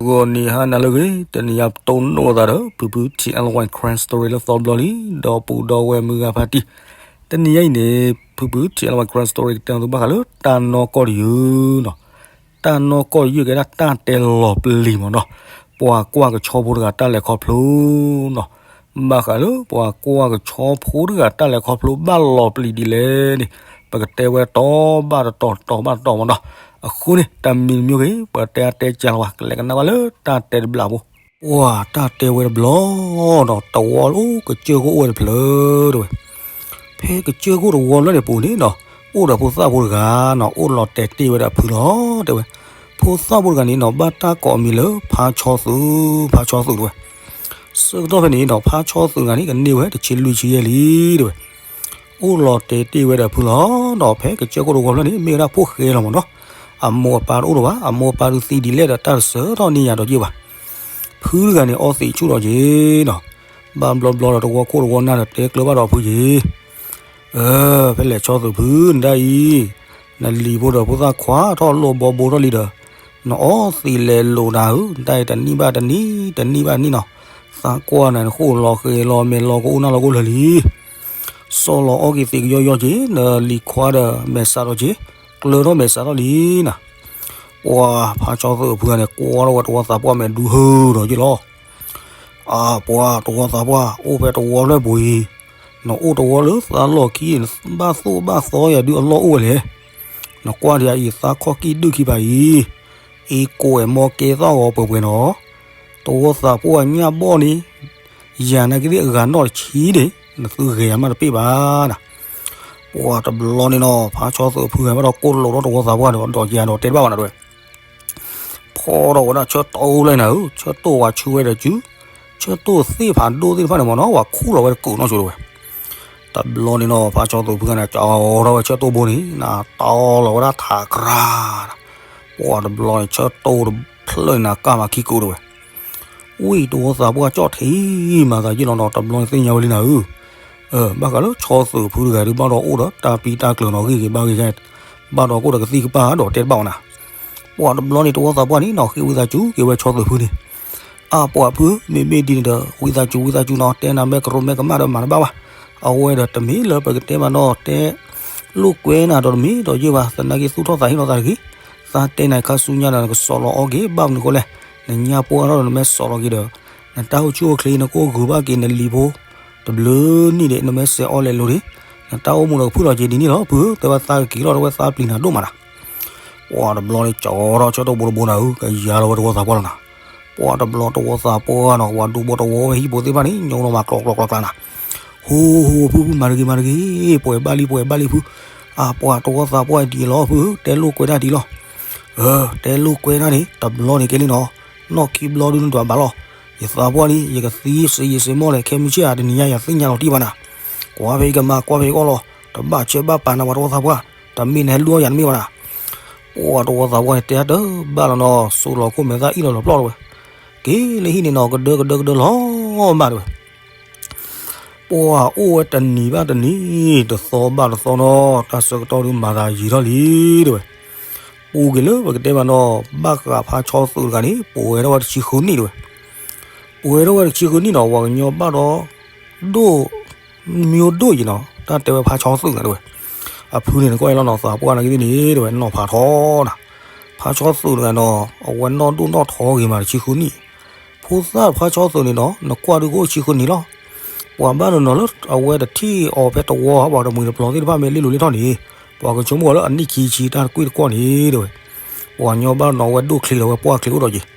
ဂီၤနံၤဟါနၤလၢအဂ့ၤ, တနံၤအံၤပတိၢ်နီၣ်သးဒီး ဖုဖု ထံအဲလဝဲ Crime Story လၢသီတဘျီလံ, ဒီပုၢ်ဒီဝဲၢ်မုၢ်ဂၤဖါတံၢ်, တနံၤအံၤန့ၣ် ဖုဖု ထံအဲလဝဲ Crime Story ကတဲသုဘၣ်ဃးလၢတၢ်နီၢ်ကီၢ်တယုၢ်နီၤ, တၢ်နီၢ်ကီၢ်တယုၢ်ကဲဒၣ်တၢ်တဲလီၤပျံၤမးနီၤ, ပှၤကွၢ်ကဆီဖိတဂၤတၢ်လဲၤခီဖျိနီၤ, ဘၣ်ဃးလၢပှၤကွၢ်ကဆီဖိတဂၤတၢ်လဲၤခီဖျိဘၣ်လီၤပျံၤဒ်လဲၣ်န့ၣ်, ပကတဲဝဲတီၤဘၣ်တတီၤ တီၤဘၣ်တတီၤမးနီၤ, အဃိန့ၣ် တၢ်မံၤတမံၤဂ့ၤ ပတဲအါတဲကၢ်လီၤဝဲ ကလဲၤကနၣ်ဘၣ်လၢတၢ်တဲတဘျီဖိ, ပှၤတၢ်တဲဝဲတဘျီဒီး တဝီလၢကစၢၢ်ခိၣ်အိၣ်ဝဲတဖျၢၣ်တဲဝဲ, ဖဲကစၢၢ်ခိၣ်တဝီလၢန့ၣ်ပူၤန့ၣ်နီၤ, အိၣ်ဒီးဖိသၣ်ဖိတဂၤနီၤ, အိၣ်လီၤတဲာ်တ့ၢ်ဝဲဒီးအဖုလီၤတဲဝဲ, ဖိသၣ်ဖိတဂၤန့ၣ်နီၤ ဘၣ်တၢ်ကိးအမံၤလၢ ဖါဆီသုး, ဖါဆီသုးတဲဝဲ, ဆၢကတီၢ်ဖဲန့ၣ်နီၤ ဖါဆီသုးတဂၤန့ၣ် ကန့ၢ်ဝဲတဆံလွံၢ်ဆံယဲၢ်လံတဲဝဲ အိၣ်လီၤတဲာ်တ့ၢ်ဝဲဒီးအဖုလီၤ, ဒီးဖဲကစၢၢ်ခိၣ်တဝီဖျၢၣ်န့ၣ် မ့ၢ်ဝဲဒၣ်ဖိၣ်ဃဲလီၤမးနီၤ, အမိၢ်အပၢ်တအိၣ်လၢၤဘၣ်, အမိၢ်အပၢ်ဒုးသံဒ်လဲၣ်ဒီးတၢ်တစၢထီၣ်န့ၢ်ယၤဒီးယ့ၢ်ဘၣ်, ဖုတဂၤန့ၣ် အီသံးဆူၣ်ထီၣ်က့ၤနီၤ, ဘၣ်ဘျီဘျီဒီးတဝီခိၣ်တဝီနၢ်ဒီးတဲကျၢၤဘၣ်ဒီးဖုက့ၤ အၢ ဖဲလဲၣ်ဆီသုးဖု နဒၣ်အံၤ, နလံၤဖိဒီးဖိသၣ်ခွါထီၣ်လိၣ်ဘီဘိထီၣ်လံဒီး, နအီသံးလဲၤလိာ်နၤဧၢ, နဒၣ်အံၤတနံၣ်ဘၣ်တနံၣ် တနံၣ်ဘၣ်နံၣ်နီၤ, သးကွၢ်နၤနဃိၣ်လီၤဃဲၤလီၤမဲာ်လီၤ ကအိၣ်နၢ်လီၤကအိၣ်လၢာ်လံ, စီၤလီၤအီက့ၤသံးကယီယီက့ၤ နလံၤခွါဒီးမဲာ်ဆှးထီၣ်က့ၤ, ကျၢၤထီၣ်မဲာ်ဆှးထီၣ်လံနၤ, ပှၤဖါဆီသုးအဖုဂၤန့ၣ် ကွၢ်ထီၣ်ဝဲတဝီသးပှၢ်မဲာ်ဒူဟၢဒီးယ့ၢ်လီၤ အၢ ပှၤတဝီသးပှၢ် အိၣ်ဖဲတဝီလၢပူၤအံၤ, နအိၣ်တဝီလၢသးလီၢ်ခံ နဘၣ်သိၣ်ဘၣ်သီယၤဒုးအလီၢ်အိၣ်ဝဲလဲၣ်, နကွၢ်ဒံးအံၤသးခီၣ်ကံၣ်ဒုၣ်ခံပၤအံၤ, အံၤကိးအဲၣ်မီကဲသီၣ်ဂီၤပှဲၤပှဲၤနီၤ, တဝီသးပှၢ်ညၣ်ဘီၣ်န့ၣ်, ယၤနာ်က့သ့ၣ်အဂၤနီၣ်တဆံန့ၣ် နသုဂဲၤယၤမးတပ့ၢ်ဘၣ်နၤ, ပှၤတဘျီန့ၣ်နီၤ ဖါဆီသုးအဖုဂၤဘၣ်ဒီးကိၢ်လိာ်ထီၣ်တဝီသးပှၢ်ဒီး ဒီးယၤဒီးတဲတဘၣ်ဘၣ်နၤတဲဝဲ ဖီထီၣ်ဝဲဒၣ်ဆၢတိၢ်လၢနၤဧၢ, ဆၢတိၢ်ဝဲဆူဝဲဒီးစု, ဆၢတိၢ်သ့ၣ်ဖးဒိၣ်သ့ၣ်တဖၣ်န့ၣ်မ့ၢ်နီၤ ဝဲခူၣ်လီၤဝဲတကိးနီၢ်ဆိတဝဲ, တဘျီန့ၣ်နီၤ ဖါဆီသုးဖုဂၤန့ၣ် ကၠီထီၣ်ဝဲဆၢတိၢ်ဘိန့ၣ် နတီလီၤဝဲဒၣ်ထးကြၤ, ပှၤတဘျီန့ၣ် ဆၢတိၢ်တဖျၢၣ်န့ၣ် နကၢ်မၤခံကိးတဝဲ ဝံၣ်တဝီသးပှၢ်ကၠီၣ်ထံမၤသးယ့ၢ်လီၤနီၤ တဘျီန့ၣ်သ့ၣ်ညါဝဲလံနၤဧၢ, ဘၣ်ဃးလၢဆီသုးဖုတဂၤဒုးဘၣ်ဒီးအိၣ်ဒီးတၢ်ပံတၢ်ကျၢၤနီၤ ဂ့ၢ်ဂ့ၤဘၣ်ဂ့ၤဂ့ၤ, ဘၣ်ဒီးကအိၣ်ဒီးကသံၣ်ကပၢ်ဒီးတဲတဘၣ်ဝဲနၤ, ပှၤတဘျီန့ၣ်တဝီသးပှၢ်န့ၣ်နီၤ ဃ့ဝံသးစူၤက့ၤဝဲဆီသုးဖုန့ၣ်, အါပှၤဖု မ့မ့ၢ်ဒ်န့ၣ်ဒီး ဝံသးစူၤဝံသးစူၤနီၤ တဲနၤမ့ၢ်ကရူးမ့ၢ်ကမၣ်ဒီးမၤတဘၣ်ဘၣ်, အဝဲဒီးတမ့ၢ်လၢပကတဲမးနီၤ တဲလိာ်ကွဲနၤဒီးတမ့ၢ်ဒီးယ့ၢ်ဘၣ် သနာ်က့သူၣ်ထီၣ်သးဟ့ၣ်လီၤသးတဂ့ၤ, သးတဲနၤခါဆူညါဒီးနကစီၤလီၤအီက့ၤ ဘၣ်မနုၤဃိလဲၣ်, နညါပှၢ်ထီၣ်ဒီးနမ့ၢ်စီၤလီၤက့ၤဒီး, နတၢ်အိၣ်ဆူၣ်အိၣ်ချ့နကအိၣ်ဂုၤဘၣ်က့ၤနလံၤဖိ တဘျုးနံၣ်ဒံး နမ့ၢ်စဲးအီလဲၤလိၤဒံး, နတၢ်အိၣ်မူဒီးကဖုၣ်လီၤက့ၤဒ်န့ၣ်လီၤ ဖုဧၢ တဲဝဲသးကက့ၤလီၤ တဲဝဲသးပျံၤနၤဒိၣ်မးနၤ, ပှၤတဘျီန့ၣ် ကၠီထီၣ်ဆၢတိၢ်ဘိတဘိနၤဧၢ ကယၤလီၤဝဲတဝီသးပှၢ်လီၤနၤ, ပှၤတဘျီတဝီသးပှၢ်နီၤ ပှၤဒူဘိတဝီဝဲဟံၣ်ဖိသ့ၣ်တဖၣ်န့ၣ် ညိလီၤမၤကျီကျီကျီကျီနၤ, ဟိဟိ ဖုဖု မၤတဂ့ၤမၤတဂ့ၤ ပှဲၤဘၣ်လံပှဲၤဘၣ်လံဖု, အါပှၤတဝီသးပှၢ် ဒ်အံၤလီၤဖုဧၢ တဲလိာ်ကွဲတၢ်ဒ်အံၤလီၤ, အၢ တဲလိာ်ကွဲတၢ်န့ၣ် တဘျီန့ၣ်ကဲလံနီၤ, နီၢ်ခံဘျီဒုးနဒွးဘၣ်လီၤ, ယသးပှၢ်လံ ယကသံစ့ယစ့မီၢ်လဲၣ် ခဲမုၢ်ဆ့ၣ်ဧါ တနံၤညါယၤသ့ၣ်ညါလီၤတံၢ်ဘၣ်နၤ, ကွၢ်ဖဲယကမၤ ကွၢ်ဖဲယကအီၣ်လီၤ, တဘၣ်ဆၢဘၣ်ပာ်နၤပှၤတဝီသးပှၢ်, တမ့ၢ်နဟဲလူအီၣ်ယၤတမ့ၢ်ဘၣ်နၤ, ပှၤတဝီသးပှၢ်န့ၣ် တဲတဘၣ်လီၤနီၤ စိလီၤခိၣ်မဲာ်သၣ်အ့ၣ်လီၤလီၤပျီၢ်တဝဲ, က့ၤလၢဟံၣ်န့ၣ်နီၤ ကဒၢကဒၢကဒၢလီၤမးတဝဲ ပှၤအိၣ်ဝဲတနံၤဘၣ်တနံၤ တသီဘၣ်တသီနီၤ တၢ်ဆၢကတီၢ်ဒုးမၤသးယံာ်ထီၣ်လံတဝဲ, ပူၤက့ၤလၢပကတဲမးနီၤ ဘၣ်ဃးဖါဆီသုးတဂၤန့ၣ် ပှဲၤထီၣ်ဝဲတဆံဃုနံၣ်တဝဲ, ပှဲၤထီၣ်ဝဲတဆံဃုနံၣ်နီၤ ပှၤကညီဘၣ်ဒီး ဒိၣ် မံၤဒိၣ်ယံၤနီၤ တၢ်တဲဝဲဖါဆီသုးနၤတဝဲ, အဖုန့ၣ်နကွၢ်အံၤလီၤနီၤ သးပှၢ်နာ်က့သ့ၣ်န့ၣ်တဝဲ နီၢ်ဖးထီနၤ, ဖါဆီသုးတဂၤနီၤ အဝဲနီၢ်ဒိၣ်နီၢ်ထီဂ့ၤမးတဆံဃုနံၣ် ဖိသၣ်ဖါဆီသုးန့ၣ်နီၤ နကွၢ်ဒုးကအိၣ်ဆံဃုနံၣ်လီၤ. ပှၤဘၣ်နီၤနီၤလၢအဝဲတထံၣ်အီၤဖဲတဝီ ပှၤတမှံၤတပျီၤသ့ၣ်တဖၣ်မ့ၢ်လ့လိာ်လ့ထီၣ်န့ၣ် ပှၤကဆိကမိၣ်အီၤလၢအနံၣ်ခံဆံတၢ်တကွံၢ်တကွီၢ်န့ၣ်တဲဝဲ. ပှၤညီဘၣ်နီၤဝဲဒိၣ်ချံလီၤဝဲပှၢ်ချံအိၣ်ဒီးက့ၤ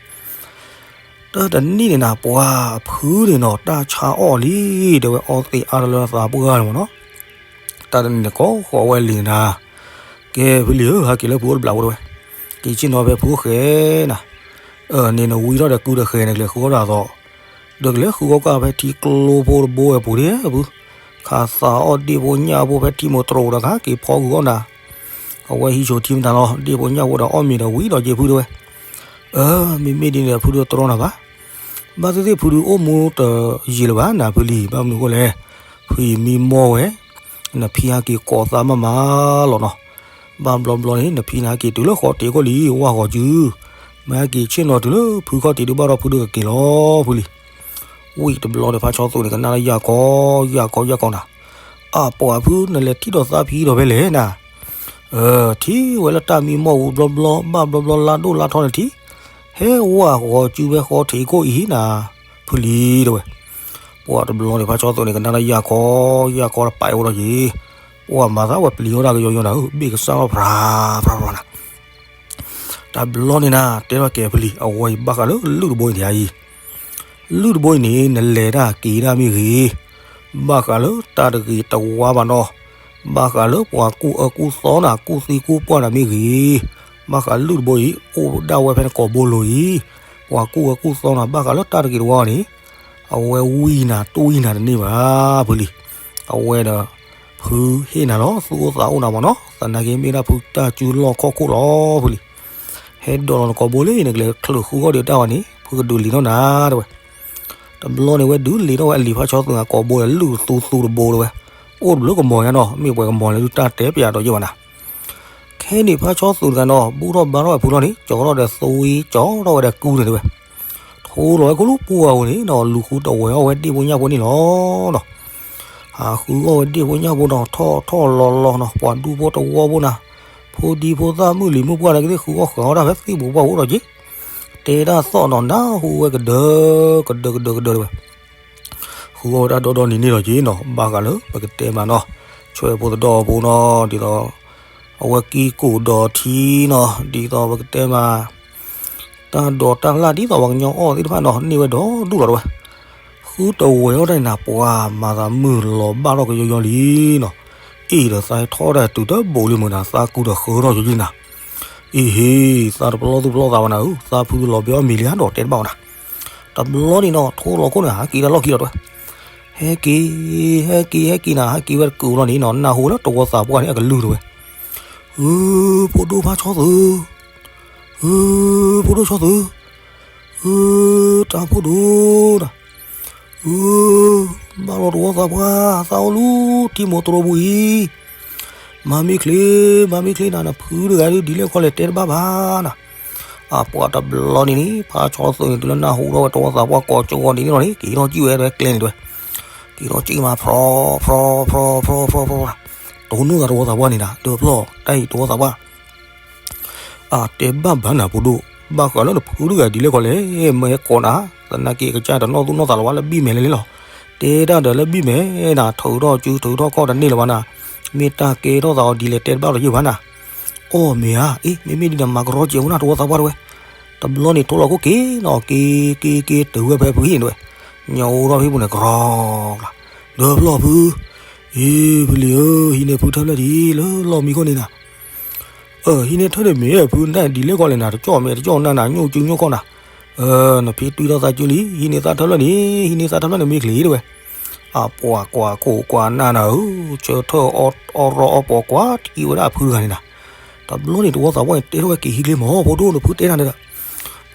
တၢ်တနံၣ်န့ၣ်နၤ ပှၤအဖုန့ၣ်နီၤ တၢ်ဆါအီၣ်လံ တဲဝဲအီသံးအါတလၢအသးပှၢ်န့ၣ်မ့ၢ်နီၤ တၢ်တနံၤန့ၣ် ကိးဃီၤဝဲလံၤနၤ, ကဲ ဖုလံၤဧၢ ဟးက့ၤလၢဖုအိၣ်တဘျီဖိတဲဝဲ, က့ၤဆ့ၣ်နီၤဖဲဖုအိၣ်ဃဲနၤ, န့ၣ်နဝံထီၣ်ဒီးကုၢ်ဒီးဃဲၤန့ၣ် ကလဲၤဃုအီၣ်တၢ်အသီ, ဒီးကလဲၤဃုအီၣ်ကၢ်ဖဲထံကျိဖိတဘိဝဲပူၤဒဲပူၤ, ခးသးအီၣ်ဒ့ၣ်ဖိညၣ်ဖိဖဲထံမိၢ်တြိာ်တခါ က့ၤဖီဃုာ်အီၣ်နၤ, အဝဲဟံးဆိထံမတၤလီၤ ဒ့ၣ်ဖိညၣ်ဖိဒီးအီၣ်မ့ၤဒီးဝံၤဒီးက့ၤဖုတဲဝဲ, အၢ မ့မ့ၢ်ဒ်န့ၣ် ဖုဒုးတြီနၤဘၣ် ဘၣ်သ့ၣ်သ့ၣ်ဖုဒုးအိၣ်မူတယံာ်လၢၤဘၣ်နၤဖုလံၤ ဘၣ်မနုၤအဃိလဲၣ်, ဖုအံၤမံမီၢ်ဝဲ, နဖံဟးက့ၤကိးသးမးမးလီၤနီၤ, ဘၣ်ဘျီဘျီန့ၣ် နဖံန့ၣ်ဟဲက့ၤတုၤလၢဃီတ့ၢ်ကီၢ်လံ ဝၢ်ဂီၤစု, မ့ၢ်ဟဲက့ၤဆ့ၣ်နီၤတုၤလၢဖုခီၣ်ထံးဒုးဘၣ်ထီၣ်ဖုဒုးကက့ၤလီၤဖုလံ. ဝံၤတဘျီန့ၣ် ဖါဆီသူန့ၣ် ကနၣ်လၢယၤကီယၤကီယၤကီနၤ, အပှၤဖု နလဲၤထံၣ်ဒီးသးဖံဒီးဖဲလဲၣ်နၤ, ထံၣ်ဝဲလၢတၢ်မံမီၢ်အူဘျီဘျီ ဘၣ်ဘျီဘျီ လါဒိၣ်လါထီန့ၣ်ထံၣ်, ဟဲဝဲဂီၤစုဖဲဃီထံးခိၣ်အံၤနၤ, ဖုလံတဲဝဲ. ပှၤတဘျီန့ၣ် ဖါဆီသူန့ၣ် ကနၣ်လၢယၤကီယၤကီတပာ်အီၤဒီးယံၤ, ပှၤမၤသးဝဲပျံၤအီၣ်တၢ်ကယီယီနၤဧၢ, ဘ့ၣ်ကစၢ်လီၤဖြါဖြါဖြါနၤ. တဘျီန့ၣ်နၤ တဲထီၣ်ကဲဖုလံ, အဝဲအံၤဘၣ်ဃးလၢလုၢ်တဘိအံၤန့ၣ်ယံၤ, လုၢ်တဘိအံၤန့ၣ် နလဲၤတၢ်က့ၤတၢ်မ့ၢ်ဂ့ၤ, ဘၣ်ဃးလၢတၢ်တဂ့ၤတဝါဘၣ်နီၤ, ဘၣ်ဃးလၢပှၤကူၣ်အၢကူၣ်သီနၤ ကူၣ်သံကူၣ်ပှၢ်နၤမ့ၢ်ဂ့ၤ, ဘၣ်ဃးလုၢ်တဘိအံၤ အိၣ်ဒၣ်ဝဲဖဲနကိာ်ဘိလိၤအံၤ, ပှၤကူၣ်အၢကူၣ်သီနၤ ဘၣ်ဃးလၢတၢ်တဂ့ၤတဝါန့ၣ်, အဝဲဝံနၤတွံၢ်နၤတန့ၢ်ဘၣ်ဖုလံ. အဝဲဒီး ဖုဟ့ၣ်နၤလီၤ သူၣ်အိၣ်သးအိၣ်နၤမးနီၤ, သနာ်က့မ့ၢ်ဒၣ်ဖုတၢ်စုလီၢ်ခီၣ်ခိၣ်လီၤဖုလံ. ဟဲဒိးလီၤနကိာ်ဘိလံ နကလဲၤချုးဃုအီၣ်ဒီးတၢ်ဝဲန့ၣ် ဖုကဒုးလံၤထီၣ်နၤတဲဝဲ. တဘျီန့ၣ်ဝဲဒုးလံၤထီၣ်ဝဲအလံၤဖါဆီသူအကိာ်ဘိဒီး လုၢ်သူသူတဘိတဲဝဲ, အိၣ်တဘျုးကမီၤညါနီၤ, မ့ၢ်ပှဲၤကမီၤလၢဒုးတၢ်တဲပျးဒီးယဲၢ်ဘၣ်နၤ. ခဲန့ၣ်ဖါဆီသူတဂၤနီၤ ဘူၣ်ထီၣ်ဘါထီၣ်ဝဲဖုလီၤန့ၣ် ကၠီထီၣ်ဒီးသွံ ကၠီထီၣ်ဝဲဒီးကူန့ၣ်တဲဝဲ. ထိလီၤဝဲခိၣ်လူၤပှၢ်ဧိၤန့ၣ်နီၤ လူၤဃုတဝဲၤအီၣ်ဝဲဒ့ၣ်ဖိညၣ်ဖိန့ၣ်လီၤနီၤ. ဟးဃုအီၣ်ဝဲဒ့ၣ်ဖိညၣ်ဖိနီၤ ထီၣ်ထီၣ်လီၤလီၤနီၤ ပှၤဒူဖိတဝီဖိနၤ, ဖိဒံဖိသၣ်မုၣ်လံၤမုၣ်ပှၢ်နၤကသ့ၣ်ပူၤပှၢ်ဖိဒီးက့ၤ, တဲတၢ်သီၣ်နီၤ နၢ်ဟူဝဲကဒၢကဒၢကဒၢကဒၢတဲဝဲ. ဃုအီၣ်ဝဲဒၣ်ဒီဒီနံၤန့ၣ်လီၤက့ၤနီၤ ဘၣ်ဃးလၢပကတဲမးနီၤ, ဆွဲၣ်ဖိသဒီဖိနီၤ ဒ်သိး အဝဲကံကိၣ်ဒီးထံနီၤ ဒ်သိးပကတဲမး တၢ်ဒိးတၢ်လၢ်ဒ်သိးပှၤကညီအီၣ်သ့ၣ်တဖၣ်နီၤ န့ၢ်ဝဲဒီဒူၣ်လီၤတဲဝဲ. ဃုတဝဲၤအီၣ်တၢ်န့ၣ်နၤ ပှၤမၤသးမုာ်လီၤဘၣ်ထီၣ်ကယီယီလံနီၤ. အ့ၣ်ဒီးသးထီၣ်တၢ်တုၤတဘိးလံမုၢ်နၤ သးကူဒီးဃၢထီၣ်ကယီယီနၤ. အ့ၣ်ဟ့ၣ် သးတပလီၢ်သူၣ်ပလီၢ်သးဘၣ်နၤဧၢ, သးဖုလီၤဘဲအီၣ်မံၤလံဧါဒီးတဲတဘၣ်အီၤနၤ. တဘျီန့ၣ်နီၤ ထိလီၤခိၣ်န့ၣ် ဟးက့ၤတၢ်လီၢ်ခံလီၤတဲဝဲ. ဟဲက့ၤ ဟဲက့ၤ ဟဲက့ၤနၤ ဟဲက့ၤဝဲတကုာ်လီၤန့ၣ်နီၤ နၢ်ဟူလၢတဝီသးပှၢ်န့ၣ်အကလုၢ်တဲဝဲ. ဧၢ ဖိဒိၣ်ဖါဆီသူ, ဧၢ ဖိဒိၣ်ဆီသူ, ဧၢ တၢ်ဖိဒိၣ်နၤ, ဧၢ ဘၣ်လီၤတဝီသးပှၢ် သးအိၣ်လူၤထံမိၢ်တရိပူၤအံၤ, မၤမ့ၢ်ချ့ မၤမ့ၢ်ချ့နၤ နဖုတဂၤဒ်လဲၣ်ခီလဲၣ်တဲတဘၣ်ဘၣ်နၤ. အပှၤတဘျီန့ၣ်န့ၣ် ဖါဆီသူန့ၣ် တုၤလၢနၢ်ဟူထီၣ်ဝဲတဝီသးပှၢ်ကိးကၠိဂီၤန့ၣ်န့ၣ်လီၤန့ၣ် က့ၤထီၣ်ကံၣ်ဝဲကျဲန့ၣ်တဲဝဲ. က့ၤထီၣ်ကံၣ်မး ဖြီ ဖြီ ဖြီ ဖြီ ဖြီ တိၢ်နီၣ်သးတဝီသးပှၢ်န့ၣ်နၤ ဒီးဖျီၣ်တၢ်အံၤတဝီသးပှၢ် အတဲဘၣ်ဘၣ်နၤဖိဒိၣ်, ဘၣ်ဃးလၢနဖုတဂၤဒ်လဲၣ်ခီလဲၣ် မ့ၢ်ဟဲကိးနၤ, သနာ်က့ကစၢ်တနီၣ်သူၣ်နီၣ်သးလီၤဘၣ်လၢဘံၣ်မဲာ်လဲၣ်လဲၣ်လီၤ. တဲတၢ်ဒီးလၢဘံၣ်မဲာ်နၤ ထုးထီၣ်စုထုးထီၣ်ခီၣ်တန့ၢ်လၢၤဘၣ်နၤ, မ့ၢ်တၢ်ကဲထီၣ်သးအီၤဒ်လဲၣ်တဲတဘၣ်လီၤယဲၢ်ဘၣ်နၤ. အီၣ်မ့ၢ်ဧါ, အ့ မ့မ့ၢ်ဒ်နမၤကရီကဲးဝဲနၤတဝီသးပှၢ်တဲဝဲ. တဘျီန့ၣ်ထိလီၤခိၣ်က့ၤနီၤ က့ၤက့ၤက့ၤတုၤဝဲဖဲဖုဟံၣ်န့ၣ်တဲဝဲ. ညီအိၣ်ထီၣ်ဖဲပူၤန့ၣ် ကရီကလၤ, ဒီးဖျီၣ်ဖု အ့ ဖုလံၤဧၢ, ဟံးန့ၢ်ဖုထၢၣ်ဖျၢၣ်ဒံးလၢလီၢ်မံခိၣ်န့ၣ်နၤ. အၢ ဟံးန့ၢ်ထၢၣ်န့ၣ်မ့ၢ်ဖုနတၢ်ဒ်လဲၣ်ကီလဲၣ်နၤ တကၠီၣ်မဲာ်တကၠီၣ်နၢ်နၤ ညိၣ်စုညိၣ်ခီၣ်နၤ. နဖံတွံၢ်ထီၣ်သးစုလံ ဟံးန့ၢ်သးထၢၣ်ဖျၢၣ်န့ၣ် ဟံးန့ၢ်သးထၢၣ်ဖျၢၣ်န့ၣ်မ့ၢ်ချ့တဲဝဲ. အပှၤကွၢ်ခိၣ်ကွၢ်နၢ်နၤဧၢ, ဆၢထၢၣ်အီၣ်ရီအီပီၤကွၢ်ထံဝဲဒၣ်အဖုတဂၤန့ၣ်နၤ. တဘျီန့ၣ်တဝီသးပှၢ်န့ၣ် တဲထီၣ်ဝဲက့ၤဟံးကျ့မး ဖိဒိၣ်နဖုတဲနၤန့ၣ်ဒီး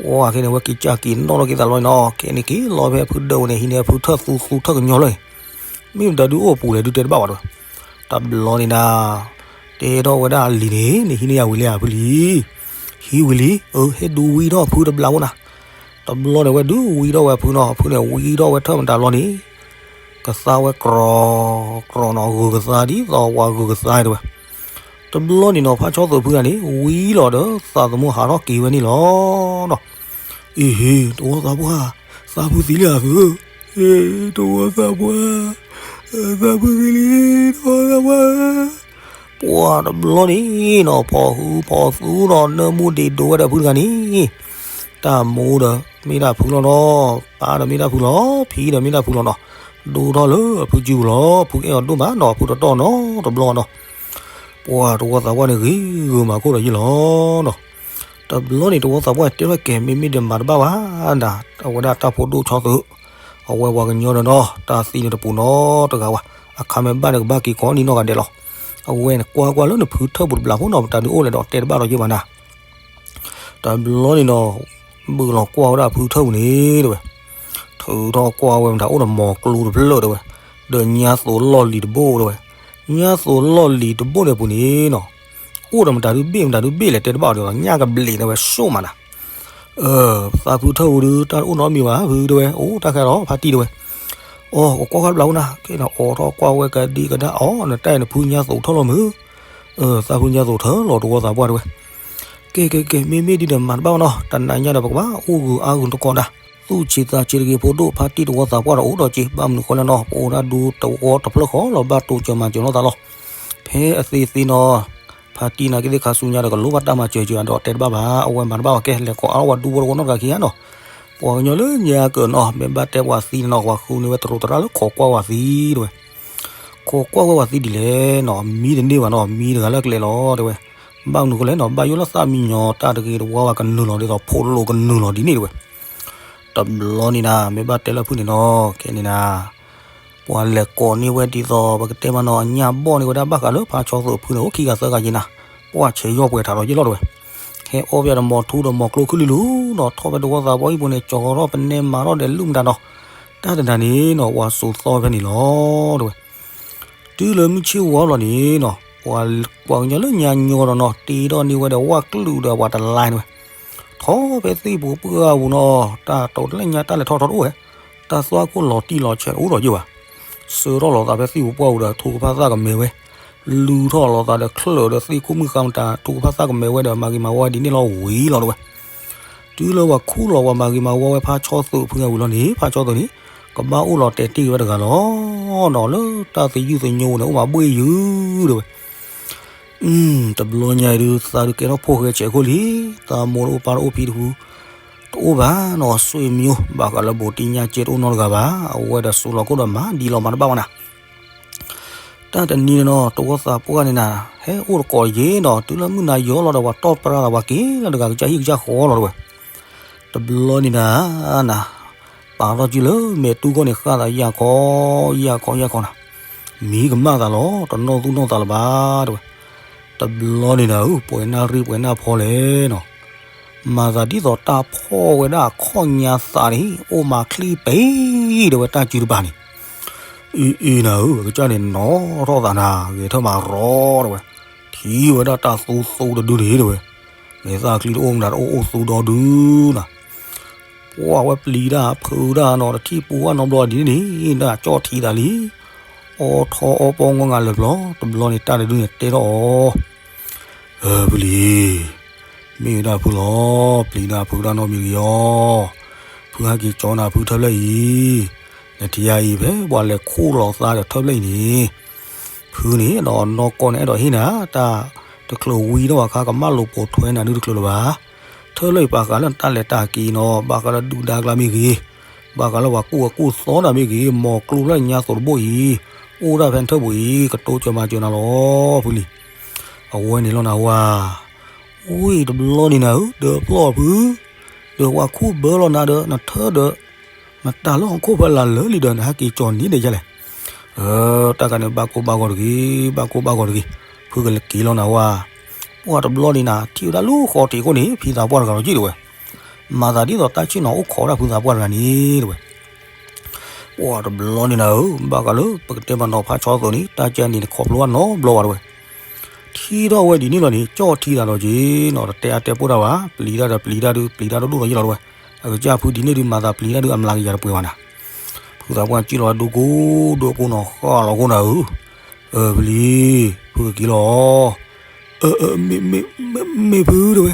ပှၤခဲန့ၣ် အဝဲက့ၤကၢ်က့ၤနီၣ်ထီၣ်က့ၤသးလီၤန့ၣ်နီၤ ခဲန့ၣ်က့ၤလီၤဖဲအဖုဒၢးဝဲန့ၣ် ဟံးန့ၢ်အဖုထၢၣ်သူသူထၢၣ်ကညီလၢန့ၣ် မ့ၢ်မတၤဒုးအိၣ်ပူၤလဲၣ်ဒုးတဲတဘၣ်ဘၣ်တဲဝဲ. တဘျီန့ၣ်နၤ တဲထီၣ်ဝဲဒၣ်အလံၤန့ၣ် နဟံးန့ၢ်ယၤဝံၤလံဧါဖုလံ. ဟံးဝံၤလံ, အၢ ဟဲဒုးဝံထီၣ်အဖုတဘျီဖိနၤ. တဘျီန့ၣ်ဝဲဒုးဝံထီၣ်ဝဲအဖုနီၤ အဖုန့ၣ်ဝံထီၣ်ဝဲထၢၣ်မတၤလီၤန့ၣ် ကသါဝဲကြီကြီနီၤ ဂုာ်ကသါဒ်သိးပှၤဂုာ်ကသါတဲဝဲ. တဘျီန့ၣ်နီၤ ဖါဆီသူအဖုတဂၤန့ၣ် ဝံလီၤဒီးသးသမူဟးထီၣ်က့ၤဝဲန့ၣ်လီၤ. အ့ဟ့ တဝီသးပှၢ်, သးဖုသံလံဧါဖု, အ့ တဝီသးပှၢ်, သးဖုသံလံ, တဝီသးပှၢ်. ပှၤတဘျီန့ၣ်နီၤ ဖီၣ်ဟုဖီၣ်သူနီၤ နၢမူဒံးဒိးဝဲဒီးဖုတဂၤန့ၣ် တၢ်မူဒီးမ့ၢ်ဒၣ်ဖုလီၤနီၤ, ပၢ်ဒီးမ့ၢ်ဒၣ်ဖုလီၤနီၤ, ဖံဒီးမ့ၢ်ဒၣ်ဖုလီၤနီၤ, ဒိၣ်ထီၣ်လၢအဖုစုပူၤလီၤ, ဖုအဲၣ်အီၤဒိၣ်မးနီၤ, ဖုတတီၢ်နီတဘျီနီၤ. ပှၤတဝီသးပှၢ်န့ၣ်ဂ့ၤဂ့ၤမၤခိၣ်ဒီးယ့ၢ်လီၤနီၤ. တဘျီန့ၣ် တဝီသးပှၢ်တဲထီၣ်ကဲ မ့မ့ၢ်ဒ်မၤတဘၣ်ဘၣ်နၤ, အဝဲဒၣ်တၢ်ဖိဒိၣ်ဆီသုး, အဝဲပှၤကညီဒီးနီၤ တၢ်သံန့ၣ်တပူၤနီတဂၤဘၣ်, အခါမ့ၢ်ဘၣ်န့ၣ် ကဘၣ်က့ၤကိးနံၣ်နီၢ်ဂၤဒဲးလီၤ. အဝဲန့ၣ်ကွၢ်ကွၢ်လၢနဖုထၢၣ်ပူၤတဘျီဖိနီၤ မတၤဒုးအိၣ်လဲၣ်ဒီးတဲတဘၣ်ဒီးယ့ၢ်ဘၣ်နၤ. တဘျီန့ၣ်နီၤ ဘုၣ်လီၤကွၢ်ဝဲဒၣ်ဖုထၢၣ်ပူၤန့ၣ်တဲဝဲ, ထုးထီၣ်ကွၢ်ဝဲမတၤအိၣ်ဒီးမီၤကျိတဖျၢၣ်တဲဝဲ, ဒီးညါသိးလီၢ်လံၤတဘိတဲဝဲ, ညါသိးလီၢ်လံၤတဘိန့ၣ်အပူၤန့ၣ်နီၤ အိၣ်ဒီးမတၤဒုးဘ့ၣ်မတၤဒုးဘ့ၣ်လဲၣ်တဲတဘၣ်ဒီး ညၣ်ကဘျံးန့ၣ်ဝဲစိၣ်မးနၤ. သးဖုထၢၣ်ပူၤဒုး တၢ်တအိၣ်နီတမံၤဘၣ် ဖုတဲဝဲ, အိၣ်တၢ်ခဲဒီး ဖါတံၢ်တဲဝဲ, အိၣ် ကကွၢ်ဃီတဘျီအိၣ်နၤ, ကဲနအီၣ်ထီၣ်ကွၢ်ဝဲကဒံကဒါအီၤ နတၢ်အံၤနဖုညါသိးထၢၣ်လီၤမုၢ်, သးဖုညါသိးထၢၣ်လီၤ တဝီသးပှၢ်တဲဝဲ, ကဲကဲကဲ မ့မ့ၢ်ဒ်ဒီးမၤတဘၣ်ဘၣ်နီၤ, တနၤညါဒီးပကဘၣ်အိၣ်ဂုၤအါဂုၤတကိးဒၣ်, သူၣ်ဆံးသးဆံးတဂ့ၤဖိဒိၣ် ဖါတံၢ်တဝီသးပှၢ်ဒီးအိၣ်ဒီးက့ၤ ဘၣ်မနုၤဃိလဲၣ်နီၤ ပအိၣ်ဒၣ်ဒူတဝီတဖျၢၣ်ဃီလီၤ ဘၣ်တိစၢၤမၤစၢၤလိာ်သးလီၤ, ဖဲအသ့သ့နီၤ ဖါတံၢ်နာ်က့သ့ၣ်ခါဆူညါဒီး ကလိၣ်ဘၣ်တၢ်မၤစၢၤစၢၤဒီးတဲတဘၣ်ဘၣ် အဝဲမၤတဘၣ်ဘၣ် ကဲလဲၤကိးအါထီၣ်ဝဲဒူဖိတဝီနီတဂၤခံဂၤနီၤ, ပှၤကညီလၢညါကၢၢ်နီၤ မ့ၢ်ဘၣ်တဲပှၤသံန့ၣ်နီၤ ပှၤဃုန့ၢ်ဝဲတရူးသရၣ်လၢခိးကွၢ်ဝဲသံတဲဝဲ, ခိးကွၢ်ဝဲပှၤသံဒ်လဲၣ်နီၤ မံတန့ၢ်ဘၣ်နီၤ မံတဂၤလၢကျဲလီၤတဲဝဲ, ဘၣ်မနုၤဃိလဲၣ်နီၤ ဘၣ်ယိၣ်လၢသၣ်မံညီၤ တၢ်တဂ့ၤတဝါဝဲကနုာ်လီၤဒ်သိးဖိတလိာ်ကနုာ်လီၤဒ်န့ၣ်တဲဝဲ တဘျီန့ၣ်နၤ မ့ၢ်ဘၣ်တဲလၢဖုန့ၣ်နီၤ ကဲန့ၣ်နၤ, ပှၤလဲၤကိးန့ၢ်ဝဲဒ်သိး ပကတဲမးနီၤ အညၣ်ဘီၣ်န့ၢ်ဝဲဒၣ်ဘၣ်ဃးလၢဖါဆီသုးဖုန့ၣ် အိၣ်ခံဂၤသၢဂၤက့ၤနၤ, ပှၤဆဲးယီၢ်ပှဲၤထးဒီးယ့ၢ်လီၤတဲဝဲ, ဟဲအီၣ်ဘၣ်ဒီးမီၤထူဒီးမီၤကျိခုၣ်လံလူၤနီၤ ထီၣ်ဖဲတဝီသးပှၢ်ဟံၣ်ပူၤန့ၣ် ကၠီထီၣ်ပနဲမၤထီၣ်ဒီးလူၢ်မတၤနီၤ, တၢ်တနၤန့ၣ်နီၤ ပှၤစိာ်သီဖဲန့ၣ်လီၤတဲဝဲ တုၤလၢမုၢ်ဆ့ၣ်ဝါလီၤန့ၣ်နီၤ ပှၤကညီလၢညါညီဒီးနီၤ တ့ထီၣ်န့ၢ်ဝဲဒီးဝၣ်ကလုာ်ဒီးပှၤတလါန့ၣ်ဝဲ, ထီၣ်ဖဲသ့ၣ်ပူၤပှၢ်ပူၤနီၤ တၢ်တိၤတလၢညါတၢ်လဲၤထီၣ်ထီတအိၣ်ဝဲ, တၢ်သွၣ်ခိၣ်လီၤတံၢ်လီၤဆဲးတအိၣ်ဒီးယ့ၢ်ဘၣ်, ဆှၢထီၣ်လီၤသးဖဲသ့ၣ်ပူၤပှၢ်ပူၤဒီး ထုကဖၣ်သၣ်ကမဲာ်ဝဲ, လူၤထီၣ်လီၤသးဒီးချၢၣ်ဒီးသ့ၣ်ခိၣ်မုၣ်ဃါမတၤ ထုကဖၣ်သၣ်ကမဲာ်ဝဲဒီး မၤဂ့ၤမၤဝါဒ်န့ၣ်လီၤဝံၤလီၤတဲဝဲ တုၤလၢပှၤခူၣ်လီၤပှၤမၤဂ့ၤမၤဝါဝဲဖါဆီသုးဖုအဝံၤလီၤန့ၣ် ဖါဆီသုးန့ၣ် ကဘၣ်အိၣ်လီၤတဲာ်တ့ၢ်က့ၤဝဲတဂၤလီၤနီၤ လၢတၢ်သယုၢ်သညိန့ၣ် အိၣ်မးဘှ့ၣ်ယုၢ်တဲဝဲ, တဘျီညါအံၤဒုး သးဒုးကဲထီၣ်ဖိၣ်ဃဲဆဲးခိၣ်လံ, သးမိၢ်တအိၣ်ပၢ်တအိၣ်ဖံတဖု တအိၣ်ဘၣ်နီၤ ဆွေမျိုး ဘၣ်ဃးလၢဘူးတံၢ်ညၣ်ကဲတအိၣ်နီတဂၤဘၣ်, အဝဲဒီးစိၤလီၤခိၣ်ဒီးမၤဒ်လီၤမၤတဘၣ်ဝဲနၤ တၢ်တနံၤန့ၣ်နီၤ တဝီသးပှၢ်န့ၣ်နၤ ဟဲအိၣ်တကိးယ့ၢ်နီၤ တုၤလၢမုၢ်နၤယီၤလီၤဒီး ပှၤတီၢ်ပြၢဒီးပှၤက့ၤလၢတဂၤကစၢ်ဟံၣ်ကစၢ်ဃီလီၤတဲဝဲ, တဘျီန့ၣ်နၤ နၤ ပာ်ထီၣ်စုလၢမဲာ်တူၢ်ခီၣ်န့ၣ် ဃၣ်သးယၢ်ခီ ယၢ်ခီ ယၢ်ခီနၤ, မံကမၣ်သးလီၤ တနီၣ်သူၣ်နီၣ်သးလၢၤဘၣ်တဲဝဲ, တဘျီန့ၣ်နၤဧၢ ပှဲၤနၢ်ရံၣ်ပှဲၤနၢ်ဖီလဲၣ်နီၤ မၤသးဒ်သိးတၢ်ဖီၣ်ဝဲဒၣ်အခီၣ်ညါသးန့ၣ် အိၣ်မၤချံပံၤတဲဝဲတၢ်စုတပၤန့ၣ်, အ့အ့နၤဧၢ အကစၢ်န့ၣ်နီၣ်ထီၣ်သးနၤ ဂဲၤထၢၣ်မးရီတဲဝဲ, ထံၣ်ဝဲဒၣ်တၢ်သူသူတဒုန့ၣ်တဲဝဲ, မ့ၢ်သၣ်ချံတအိၣ်မတၤတအိၣ်အိၣ်သူဒီဒုနၤ ပှၢ်ဝဲပျံၤတၢ်ဖုးတၢ်နီၤ တထံၣ်ပူၤဝဲနီတဘျီဒ်န့ၣ်န့ၣ် နကၠီၣ်ထံသးလံ, အီထီအီပီငီၢ်ငါလၢာ်ဘျီ တဘျီန့ၣ်တၢ်တဒုန့ၣ်တဲထီၣ်အီၤ, အၢ ဖုလံၤ, မ့ၢ်ဝဲဒၣ်ဖုလီၤ ပျံၤတၢ်ဖုးတၢ်နီတမံၤတဂ့ၤအီၤ, ဖုဟဲက့ၤကၠီနၤဖုထၢဖျၢၣ်အံၤ, နထံၣ်ယၤအံၤ ဖဲပှၤလဲၤခူၣ်လီၤသးဒီးထၢဖျၢၣ်အံၤန့ၣ်, ဖုန့ၣ်ဒီးနီၢ်ကီၢ်န့ၣ်အဲၣ်ဒိးဟ့ၣ်နၤ တၢ်တချုးဝံၤထီၣ်ဘၣ်အခါ ကမၣ်လိာ်ပိာ်ထွဲနၤဒုတချုးလၢၤဘၣ် ထၢဖျၢၣ်အံၤပာ်ဃာ်လၢနတၢ်လဲၤတၢ်က့ၤနီၤ ဘၣ်ဃးလၢဒုၣ်ဒါကျါမ့ၢ်ဂ့ၤ, ဘၣ်ဃးလၢပှၤကူၣ်အကူၣ်သီနၤမ့ၢ်ဂ့ၤ, မီၤကျိလၢညါသိးတဘိအံၤ, အိၣ်ဒၣ်ဖဲနထၢပူၤအံၤ ကတိစၢၤမၤစၢၤနၤလီၤ ဖုလံၤ. အဝဲန့ၣ်လီၤနၤဝဲ, ဝ့ၢ်တဘျီန့ၣ်နၤဧၢ, ဒီးဖျီၣ်ဖု, ဒီးပှၤခူၣ်ဘၢလီၤနၤဒီး နထၢဒီး နတၢ်လၢဟီၣ်ခိၣ်ဖဲလၢလၢာ်လံဒီး နဟဲက့ၤကၠီၤန့ၣ်ဒီးယဲလဲၣ်. တၢ်ခါန့ၣ် ဘၣ်ကိၢ်ဘၣ်ဂီၤတဂ့ၤ, ဘၣ်ကိၢ်ဘၣ်ဂီၤတဂ့ၤ, ဖုကက့ၤလီၤနၤဝဲ. ပှၢ်တဘျီန့ၣ်နၤ ထံၣ်ဝဲဒၣ်လၢဃီတံၢ်ခိၣ်န့ၣ် ဖံသးပှၢ်တဂၤလီၤက့ၤတဲဝဲ, မၤသးဒ်သိးတၢ်ဆ့ၣ်နီၤအိၣ်ခိးဝဲဒၣ်ဖုသးပှၢ်တဂၤန့ၣ်တဲဝဲ. ပှၢ်တဘျီန့ၣ်နၤဧၢ, ဘၣ်ဃးလၢပကတဲမၤနီၤဖးဆီသိးန့ၣ် တၢ်ကဲန့ၣ်တခီဖျိဘၣ်နီတဘျီဘၣ်တဲဝဲ. ထံၣ်ထီၣ်ဝဲဒ်န့ၣ်လီၤန့ၣ် ကၠီၣ်ထံသးလီၤက့ၤနီၤ, တတဲအါတဲပိၢ်တၢ်ဘၣ်, ပျံၤတၢ်ဒီးပျံၤတၢ်ဒုး ပျံၤတၢ်ဒိၣ်ဒိၣ်လီၤယ့ၢ်လီၤတဲဝဲ. အကစၢ်ဖုဒ်န့ၣ်ဒုး မၤသးပျံၤတၢ်ဒုး အမျးကယၤတပှဲၤဘၣ်နၤ. ဖုသးပှၢ်စံၣ်လီၤဝဲဒိကိၢ်ဒိကိၢ်နီၤ ဃၣ်လီၤခိၣ်နၤဧၢ, အၢ ပလံၤ, ဖုကက့ၤလီၤ. မ့ၢ်ဖုတဲဝဲ.